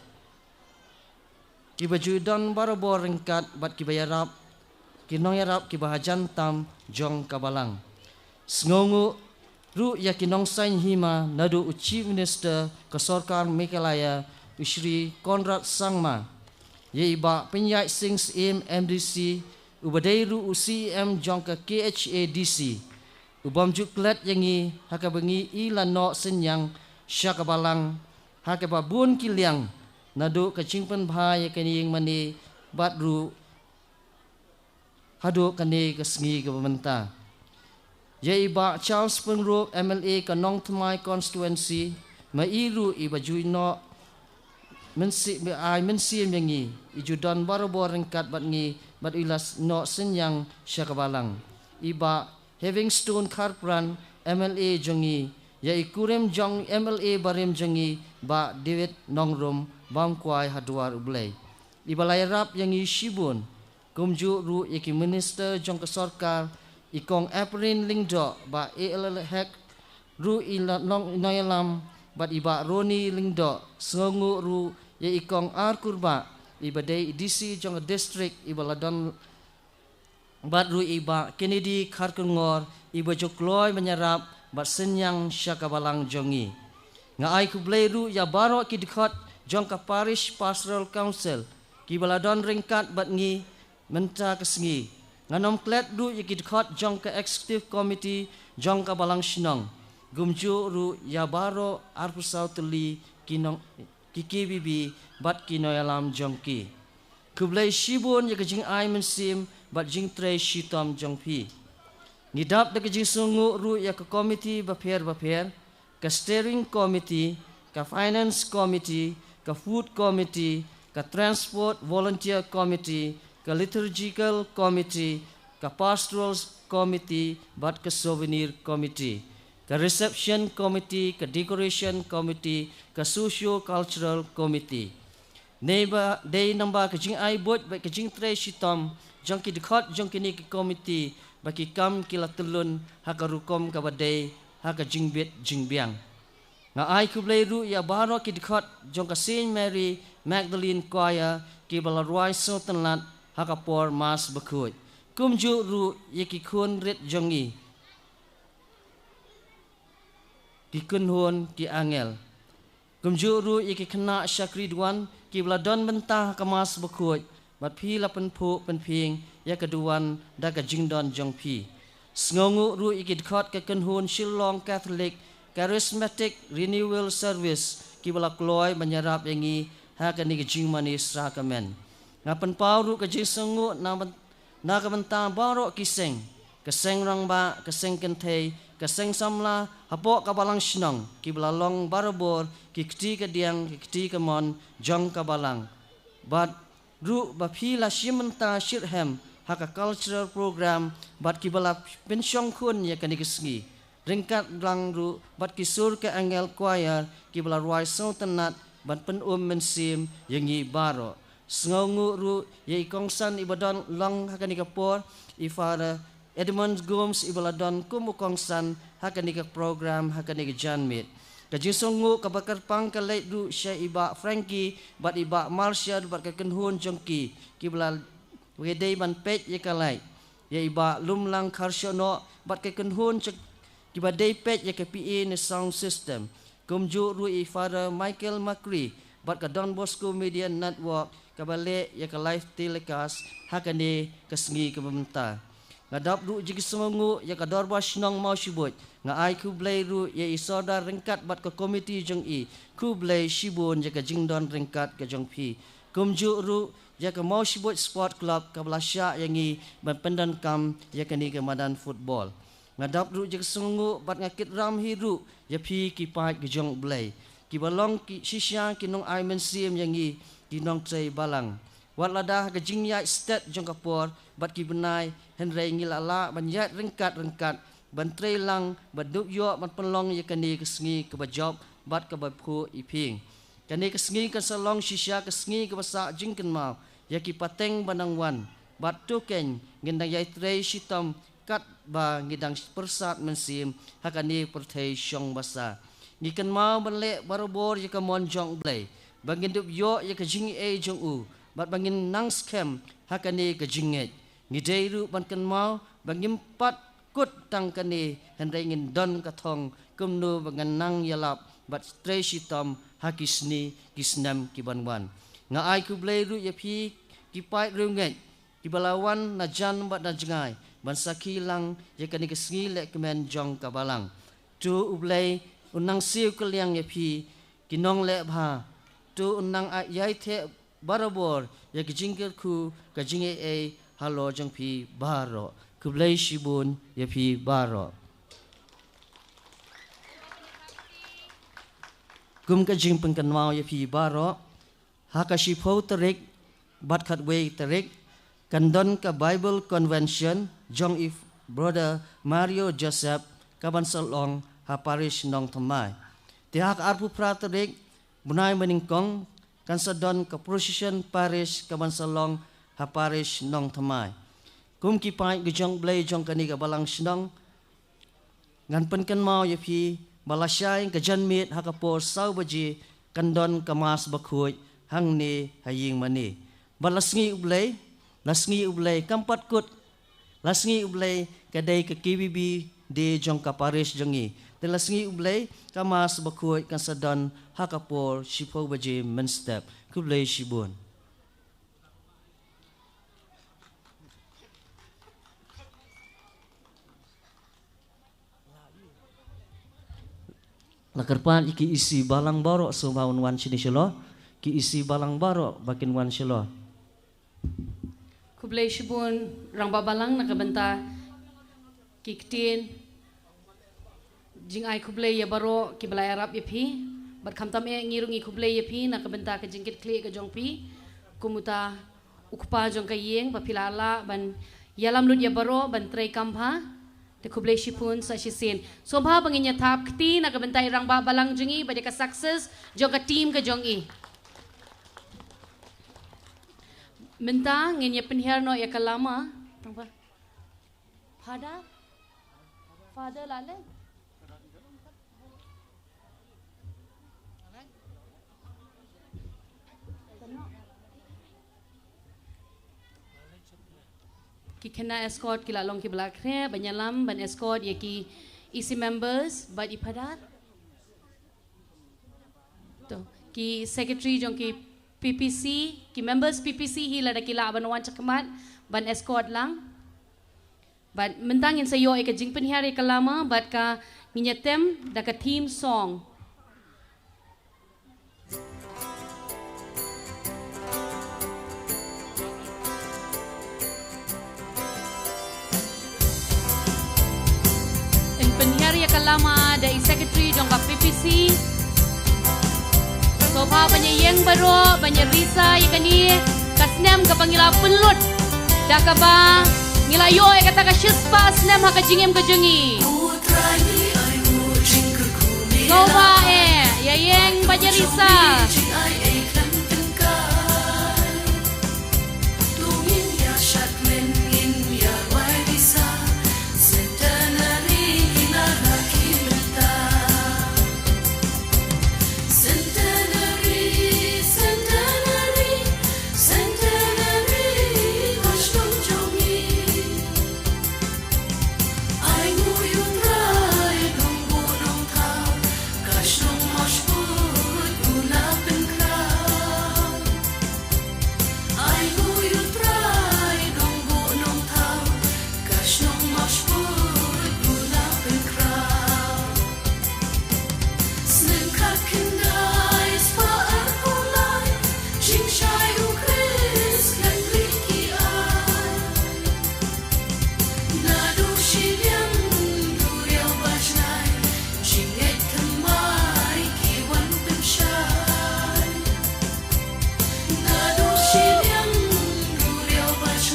kiba ju don barabor ryngkat bad kiba ïarap, ki nongïarap kiba hajan tam jong ka balang. Sngewnguh ruh ïa ki nongsaiñ hima naduh u Chief Minister ka sorkar Meghalaya u Shri Conrad Sangma, ïa i Bah Pynïaid Sing Syiem M D C uba dei ruh u C E M jong ka K H A D C, u bym ju klet ïa ngi ha kaba ngi i la noh synñiang sha ka balang ha kaba bun ki liang naduh ka jingpynbha ïa ka ïing mane bad ruh haduh kane ka sngi kaba mynta. Ïa i Bah Charles Pyngrope M L A ka Nongthymmai constituency, ma i ruh iba ju ïeh noh mynsi-, ba ai mynsiem ïa ngi, i ju don barabor ryngkat bad ngi bad i la s-, noh synñiang sha ka balang. I Bah Heavingstone Kharpran M L A jong ngi, ïa i kurim jong M L A barim jong ngi Bah David Nongrum bam kwai ha dwar U Blei, iba la ïarap ïa ngi shibun. Kumjuh ruh ïa ki minister jong ka sorkar, i Kong Aphrine Lyngdoh, Bah A L Hek ruh i la-, nong-, nongïalam bad i Bah Ronnie Lyngdoh. Sngewnguh ruh ïa i Kong R Kurbah iba dei i D C jong ka district iba la don bad ruh i Bah Kennedy Kharkongor iba ju kloi ban ïarap bad synñiang sha ka balang jong ngi. Nga ai khublei ruh ïa baroh ki dkhot jong ka Parish Pastoral Council kiba la don ryngkat bad ngi mynta ka sngi. Ngan ym klet ruh ïa ki dkhot jong ka Executive Committee jong ka balang shnong, kumjuh ruh ïa baroh arphew saw tylli ki nong ki K B B bad ki nongïalam jong ki. Khublei shibun ïa ka jingai mynsiem bad jingtrei shitom jong phi. Ngi dap da ka jingsngewnguh ruh ïa ka komiti bapher bapher, ka steering committee, ka finance committee, ka food committee, ka transport volunteer committee, ka liturgical committee, ka pastoral committee bad ka souvenir committee, ka reception committee, ka decoration committee, ka socio cultural committee. Neba dei namar ka jingai buit bad ka jingtrei shitom jong ki dkhot jong kine ki komiti ba ki kam ki la tyllun ha ka rukom kaba dei ha ka jingbit jingbiang. Nga ai khublei ruh ïa baroh ki dkhot jong ka Saint Mary Magdalene Choir kiba la rwai sngewtynnat ha ka por Mass bakhuid, kumjuh ruh ïa ki khun rit jong ngi, ki kynhun ki angel, kumjuh ruh ïa ki khynnah shakri duwan kiba la don bynta ha ka Mass bakhuid bad phi la pynphuh pynphieng ïa ka duwan da ka jingdon jong phi. Sngewnguh ruh ïa ki dkhot ka kynhun Shillong Catholic Charismatic Renewal Service kiba la kloi ban ïarap ïa ngi ha kane ka jingmane sakramen. Nga pynpaw ruh ka jingsngewnguh na ban na ka bynta baroh ki seng, ka seng rangbah, ka seng kynthei, ka seng samla hapoh ka balang shnong kiba la long barabor ki kti kadiang, ki kti kamon jong ka balang. Bad ruh ba phi la shim bynta shitrhem ha ka cultural program bad kiba la pynshongkhun ïa kane ka sngi. Ryngkat lang ruh bad ki sur ka Angel Choir kiba la rwai sngewtynnat ban pynum mynsiem ïa ngi baroh. Sngewnguh ruh ïa i kongsan iba don long ha kane ka por, i Father Edmund Gomes iba la don kum u kongsan ha kane ka program ha kane ka janmiet. Ka jingsngewnguh kaba kyrpang ka leit ruh sha i Bah Frankie bad i Bah Marshall bad ka kynhun jong ki kiba la dei ban peit ïa ka lait, ïa i Bah Lumlang Kharshohnoh bad ka kynhun jong kiba dei peit ïa ka P A ne sound system. Kumjuh ruh i Father Michael Makri bad ka Don Bosco Media Network kaba leh ïa ka live telecast ha kane ka sngi kaba mynta. Nga dap ruh jingsngewnguh ïa ka Dorbar Shnong Mawshynrut. Nga ai khublei ruh ïa i Sordar ryngkat bad ka komiti jong i. Khublei shibun ïa ka jingdon ryngkat ka jong phi. Kumjuh ruh ïa ka Mawshynrut Sport Club kaba la shah ïa ngi ban pyndonkam ïa kane ka madan football. Nga dap ruh jingsngewnguh bad nga kit ram hi ruh ïa phi ki paid ka jong U Blei kiba long ki shisha ki nongai mynsiem ïa ngi ki nongtrei balang. Wat lada ha ka jingïaid stet jong ka por bad ki bnai, hynrei ngi la lah ban ïaid ryngkat ryngkat ban trei lang ban dup ïoh ban pynlong ïa kane ka sngi kaba jop bad kaba phuh iphieng. Kane ka sngi kan sa long shisha ka sngi kaba sah jingkynmaw ïa ki pateng ba nang wan bad to keiñ ngin dang ïai trei shitom katba ngi dang pyrsad mynsiem ha kane ka pyrthei shong basa. Ngi kynmaw ban leh barabor ïa ka mon jong U Blei ba ngin dup ïoh ïa ka jingaiei jong u bad ba ngin nang skhem ha kane ka jingngeit. Ngi dei ruh ban kynmaw ba ngim pat kut tang kane, hynrei ngin don ka thong kumno ba ngan nang ïalap bad trei shitom ha ki sngi ki snem ki ban wan. Nga ai khublei ruh ïa phi ki paid riewngeit kiba la wan na jan bad na jngai ban sakhi lang ïa kane ka sngi lehkmen jong ka balang. To U Blei un nang siew kylliang ïa phi ki nongleh bha. To un nang ai ïai theh barabor ïa ka jingkyrkhu ka jingaiei halor jong phi baroh. Khublei shibun ïa phi baroh. Kum ka jingpynkynmaw ïa phi baroh, ha ka shiphew tarik bad khatwei tarik kan don ka Bible Convention jong i Brother Mario Joseph ka ban sa long ha Parish Nongthymmai. Te ha ka arphew phra tarik bnai ba nyngkong kan sa don ka Procession Parish ka ban sa long ha Parish Nongthymmai. Kum ki paid ka jong U Blei jong kane ka balang shnong, ngan pynkynmaw ïa phi ba lashai ka janmiet ha ka por saw baje kan don ka Mass bakhuid hangne ha ïing mane. Bad la sngi U Blei, la sngi U Blei kam pat kut, la sngi U Blei ka dei ka K B B Day jong ka parish jong ngi. Te la sngi U Blei, ka Mass bakhuid kan sa don ha ka por shiphew baje mynstep. Khublei shibun. La kyrpad ïa ki E C balang baroh sngewbha wan wan shane shalor. Ki E C balang baroh ba kin wan shalor. Khublei shibun Rangbah Balang na ka bynta ki ktien jingai khublei ïa baroh kiba la ïarap ïa phi. Bad khamtam eh ngi ruh ngi khublei ïa phi na ka bynta ka jingkitkhlieh ka jong phi kum uta u kpa jong ka ïing ba phi la lah ban ïalam lut ïa baroh ban trei kam bha. Te khublei shibun sa shisien. Sngewbha ba ngin ïa thap kti na ka bynta i Rangbah Balang jong ngi bad ïa ka success jong ka team ka jong i. Mynta ngin ïa pynhiar noh ïa ka lama. Father? Father la leh? Ki khynnah escort ki la long kiba la khreh ban ïalam ban escort ïa ki E C members bad i Father. To, ki secretary jong ki P P C, ki members P P C hi lada ki lah ban wan shakhmat ban escort lang. Bad mynta ngin sa ïoh ïa ka jingpynhiar ïa ka lama bad ka ngin ïa tem da ka theme song. Yn pynhiar ïa ka lama da i secretary jong ka P P C. Sngewbha ban ïa ïeng baroh ban ïa risa ïa kane ka snem kaba ngi la pynlut da kaba ngi la ïoh ïa kata ka shispah snem ha ka jingim ka jong ngi. Sngewbha eh, ïa ïeng ban ïa risa.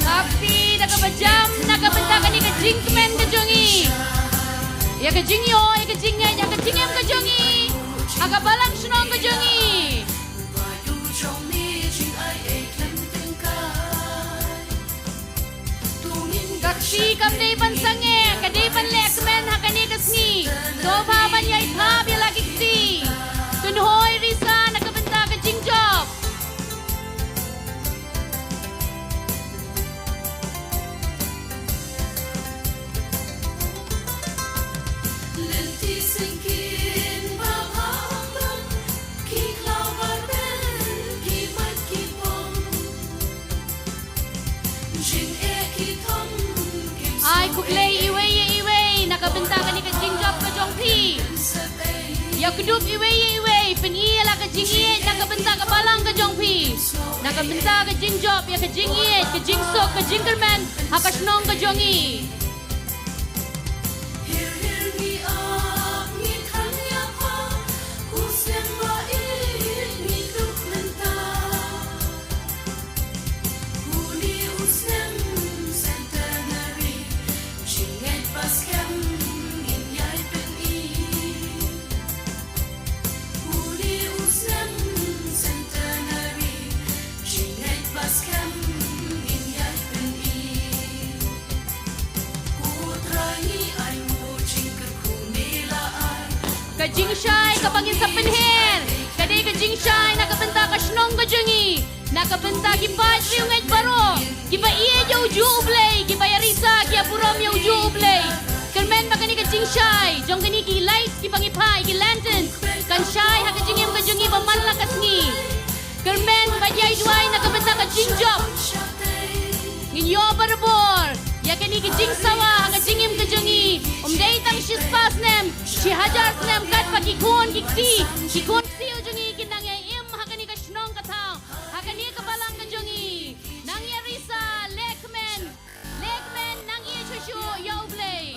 Ka kti da kaba jam na ka bynta kane ka jingkmen ka jong ngi. Ïa ka jingïoh, ïa ka jingngeit, ïa ka jingim ka jong ngi. Ha ka balang shnong ka jong ngi. Ka kti kam dei ban sangeh, ka dei ban leh kmen ha kane ka sngi. Sngewbha ban ïai thap ïa la ki kti. Kynhoi risa na ka bynta ka jingjop. Ai khublei iwei ïa iwei na ka bynta kane ka jingjop ka jong phi. Ïa kdup iwei ïa iwei, pyni ïa la ka jingïeit na ka bynta ka balang ka jong phi. Na ka bynta ka jingjop ïa ka jingïeit, ka jingsuk, ka jingkyrmen ha ka shnong ka jong ngi. Ka jingshai kaba ngin sa pynher ka dei ka jingshai na ka bynta ka shnong ka jong ngi, na ka bynta ki paid riewngeit baroh kiba ïeit ïa ujuh U Blei, kiba ïa risa ki ïa burom ïa ujuh U Blei. Kyrmen ba kane ka jingshai jong kine ki lights kiba ngi phah, ki lanterns, kan shai ha ka jingim ka jong ngi ba man la ka sngi. Kyrmen ba ïai duwai na ka bynta ka jingjop. Ngin ïoh barabor ïa kane ka jingsawa ha ka jingim ka jong ngi. Um dei tang shispah snem, shi hajar snem, katba ki khun ki kti, ki khun ksiew jong ngi kin nang ïai im ha kane ka shnong ka thaw, ha kane ka balang ka jong ngi. Nang ïa risa, leh kmen, leh kmen, nang ïa shuh shuh ïa U Blei.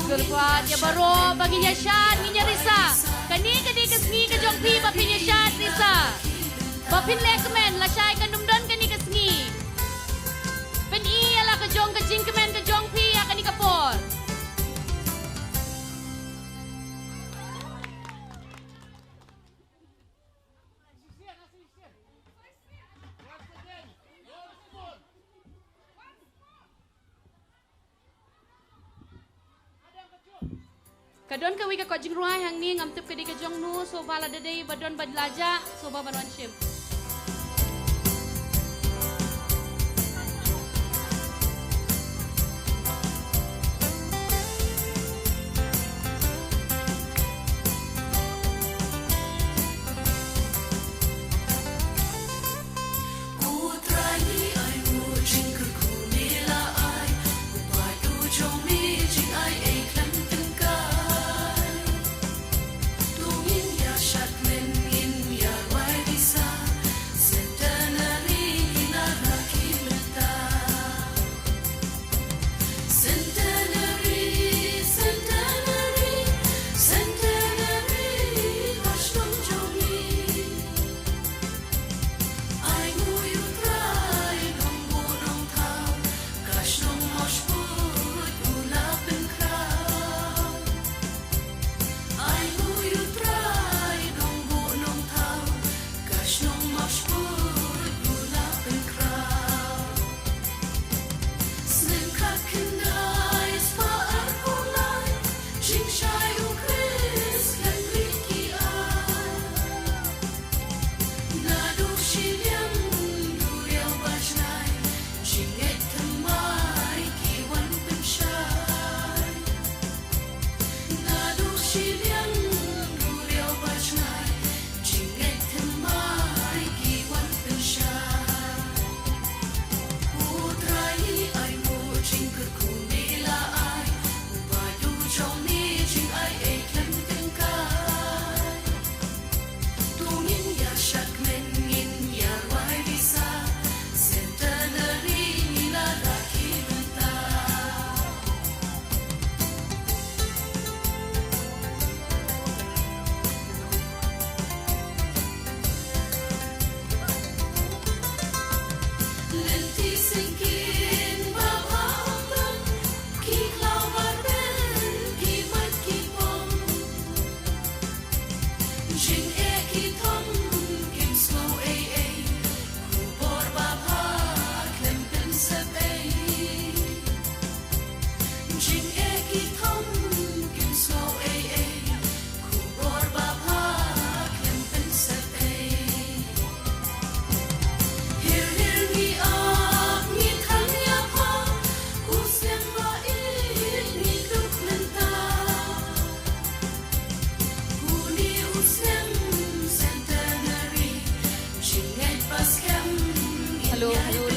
Kyrpad ïa baroh ba ngin ïa shad, ngin ïa risa. Kane ka dei ka sngi ka jong phi ba phin ïa shad risa, ba phin leh kmen, lashai kan ym don kane ka sngi. Pyni ïa la ka jong ka jingkmen ka jong phi ha kane ka por. Ka don kawei ka kot jingrwai hangne, ngam tip ka dei ka jong no, sngewbha lada dei ba don ba la jah, sngewbha ban wan shim.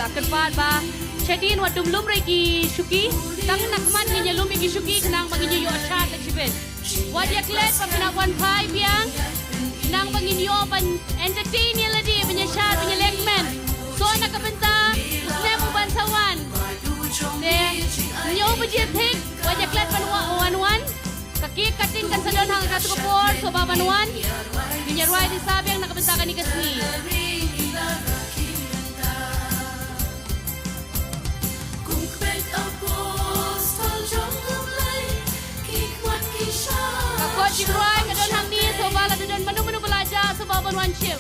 Kyrpad ba shadien wat dum lum re ki shuki, tang na khmat ngin ïa lum ïa ki shuki khnang ba ngin ïoh shad lashibit. Wat ïa klet ba phin wan phai biang, khnang ba ngin ïoh ban entertain ïa lade, ban ïa shad, ban ïa leh kmen. So na ka bynta u snem u ban sa wan, te hynñiew baje thik, wat ïa klet ban wa-, wan wan. Ka cake cutting kan sa don ha katu ka por, so ba ban wan, ngin ïa rwai disa biang na ka bynta kane ka sngi. Ka kot jingrwai ka don hangne, so ba lada don mano mano ba la jah, so ba ban wan shim.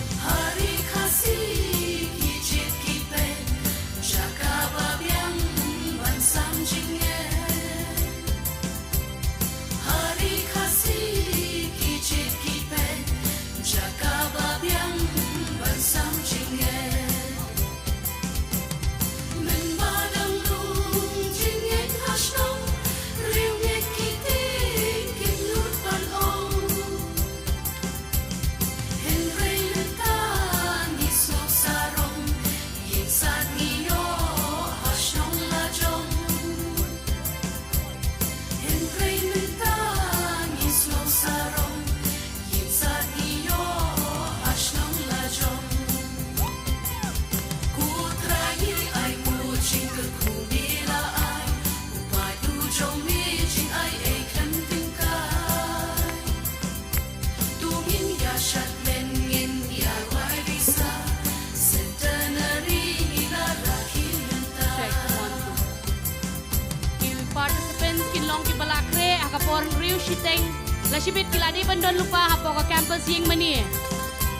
Ki participants kin long kiba la khreh ha ka por hynriew shiteng. Lashibit ki la dei ban don lypa hapoh ka campus ïing mane.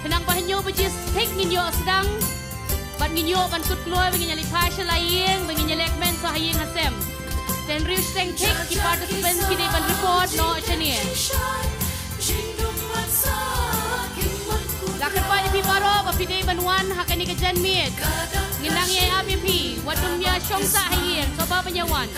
Khnang ba hynñiew baje thik ngin ïoh sdang bad ngin ïoh ban kut kloi ba ngin ïa leit phai sha la ïing, ba ngin ïa leh kmen sa ha ïing ha sem. Te hynriew shiteng thik ki participants ki dei ban report noh shane. La kyrpad ïa phi baroh ba phi dei ban wan ha kane ka janmiet. Ngin nang ïai ap ïa phi, wat dum ïa shong sah ha ïing, sngewbha ban ïa wan.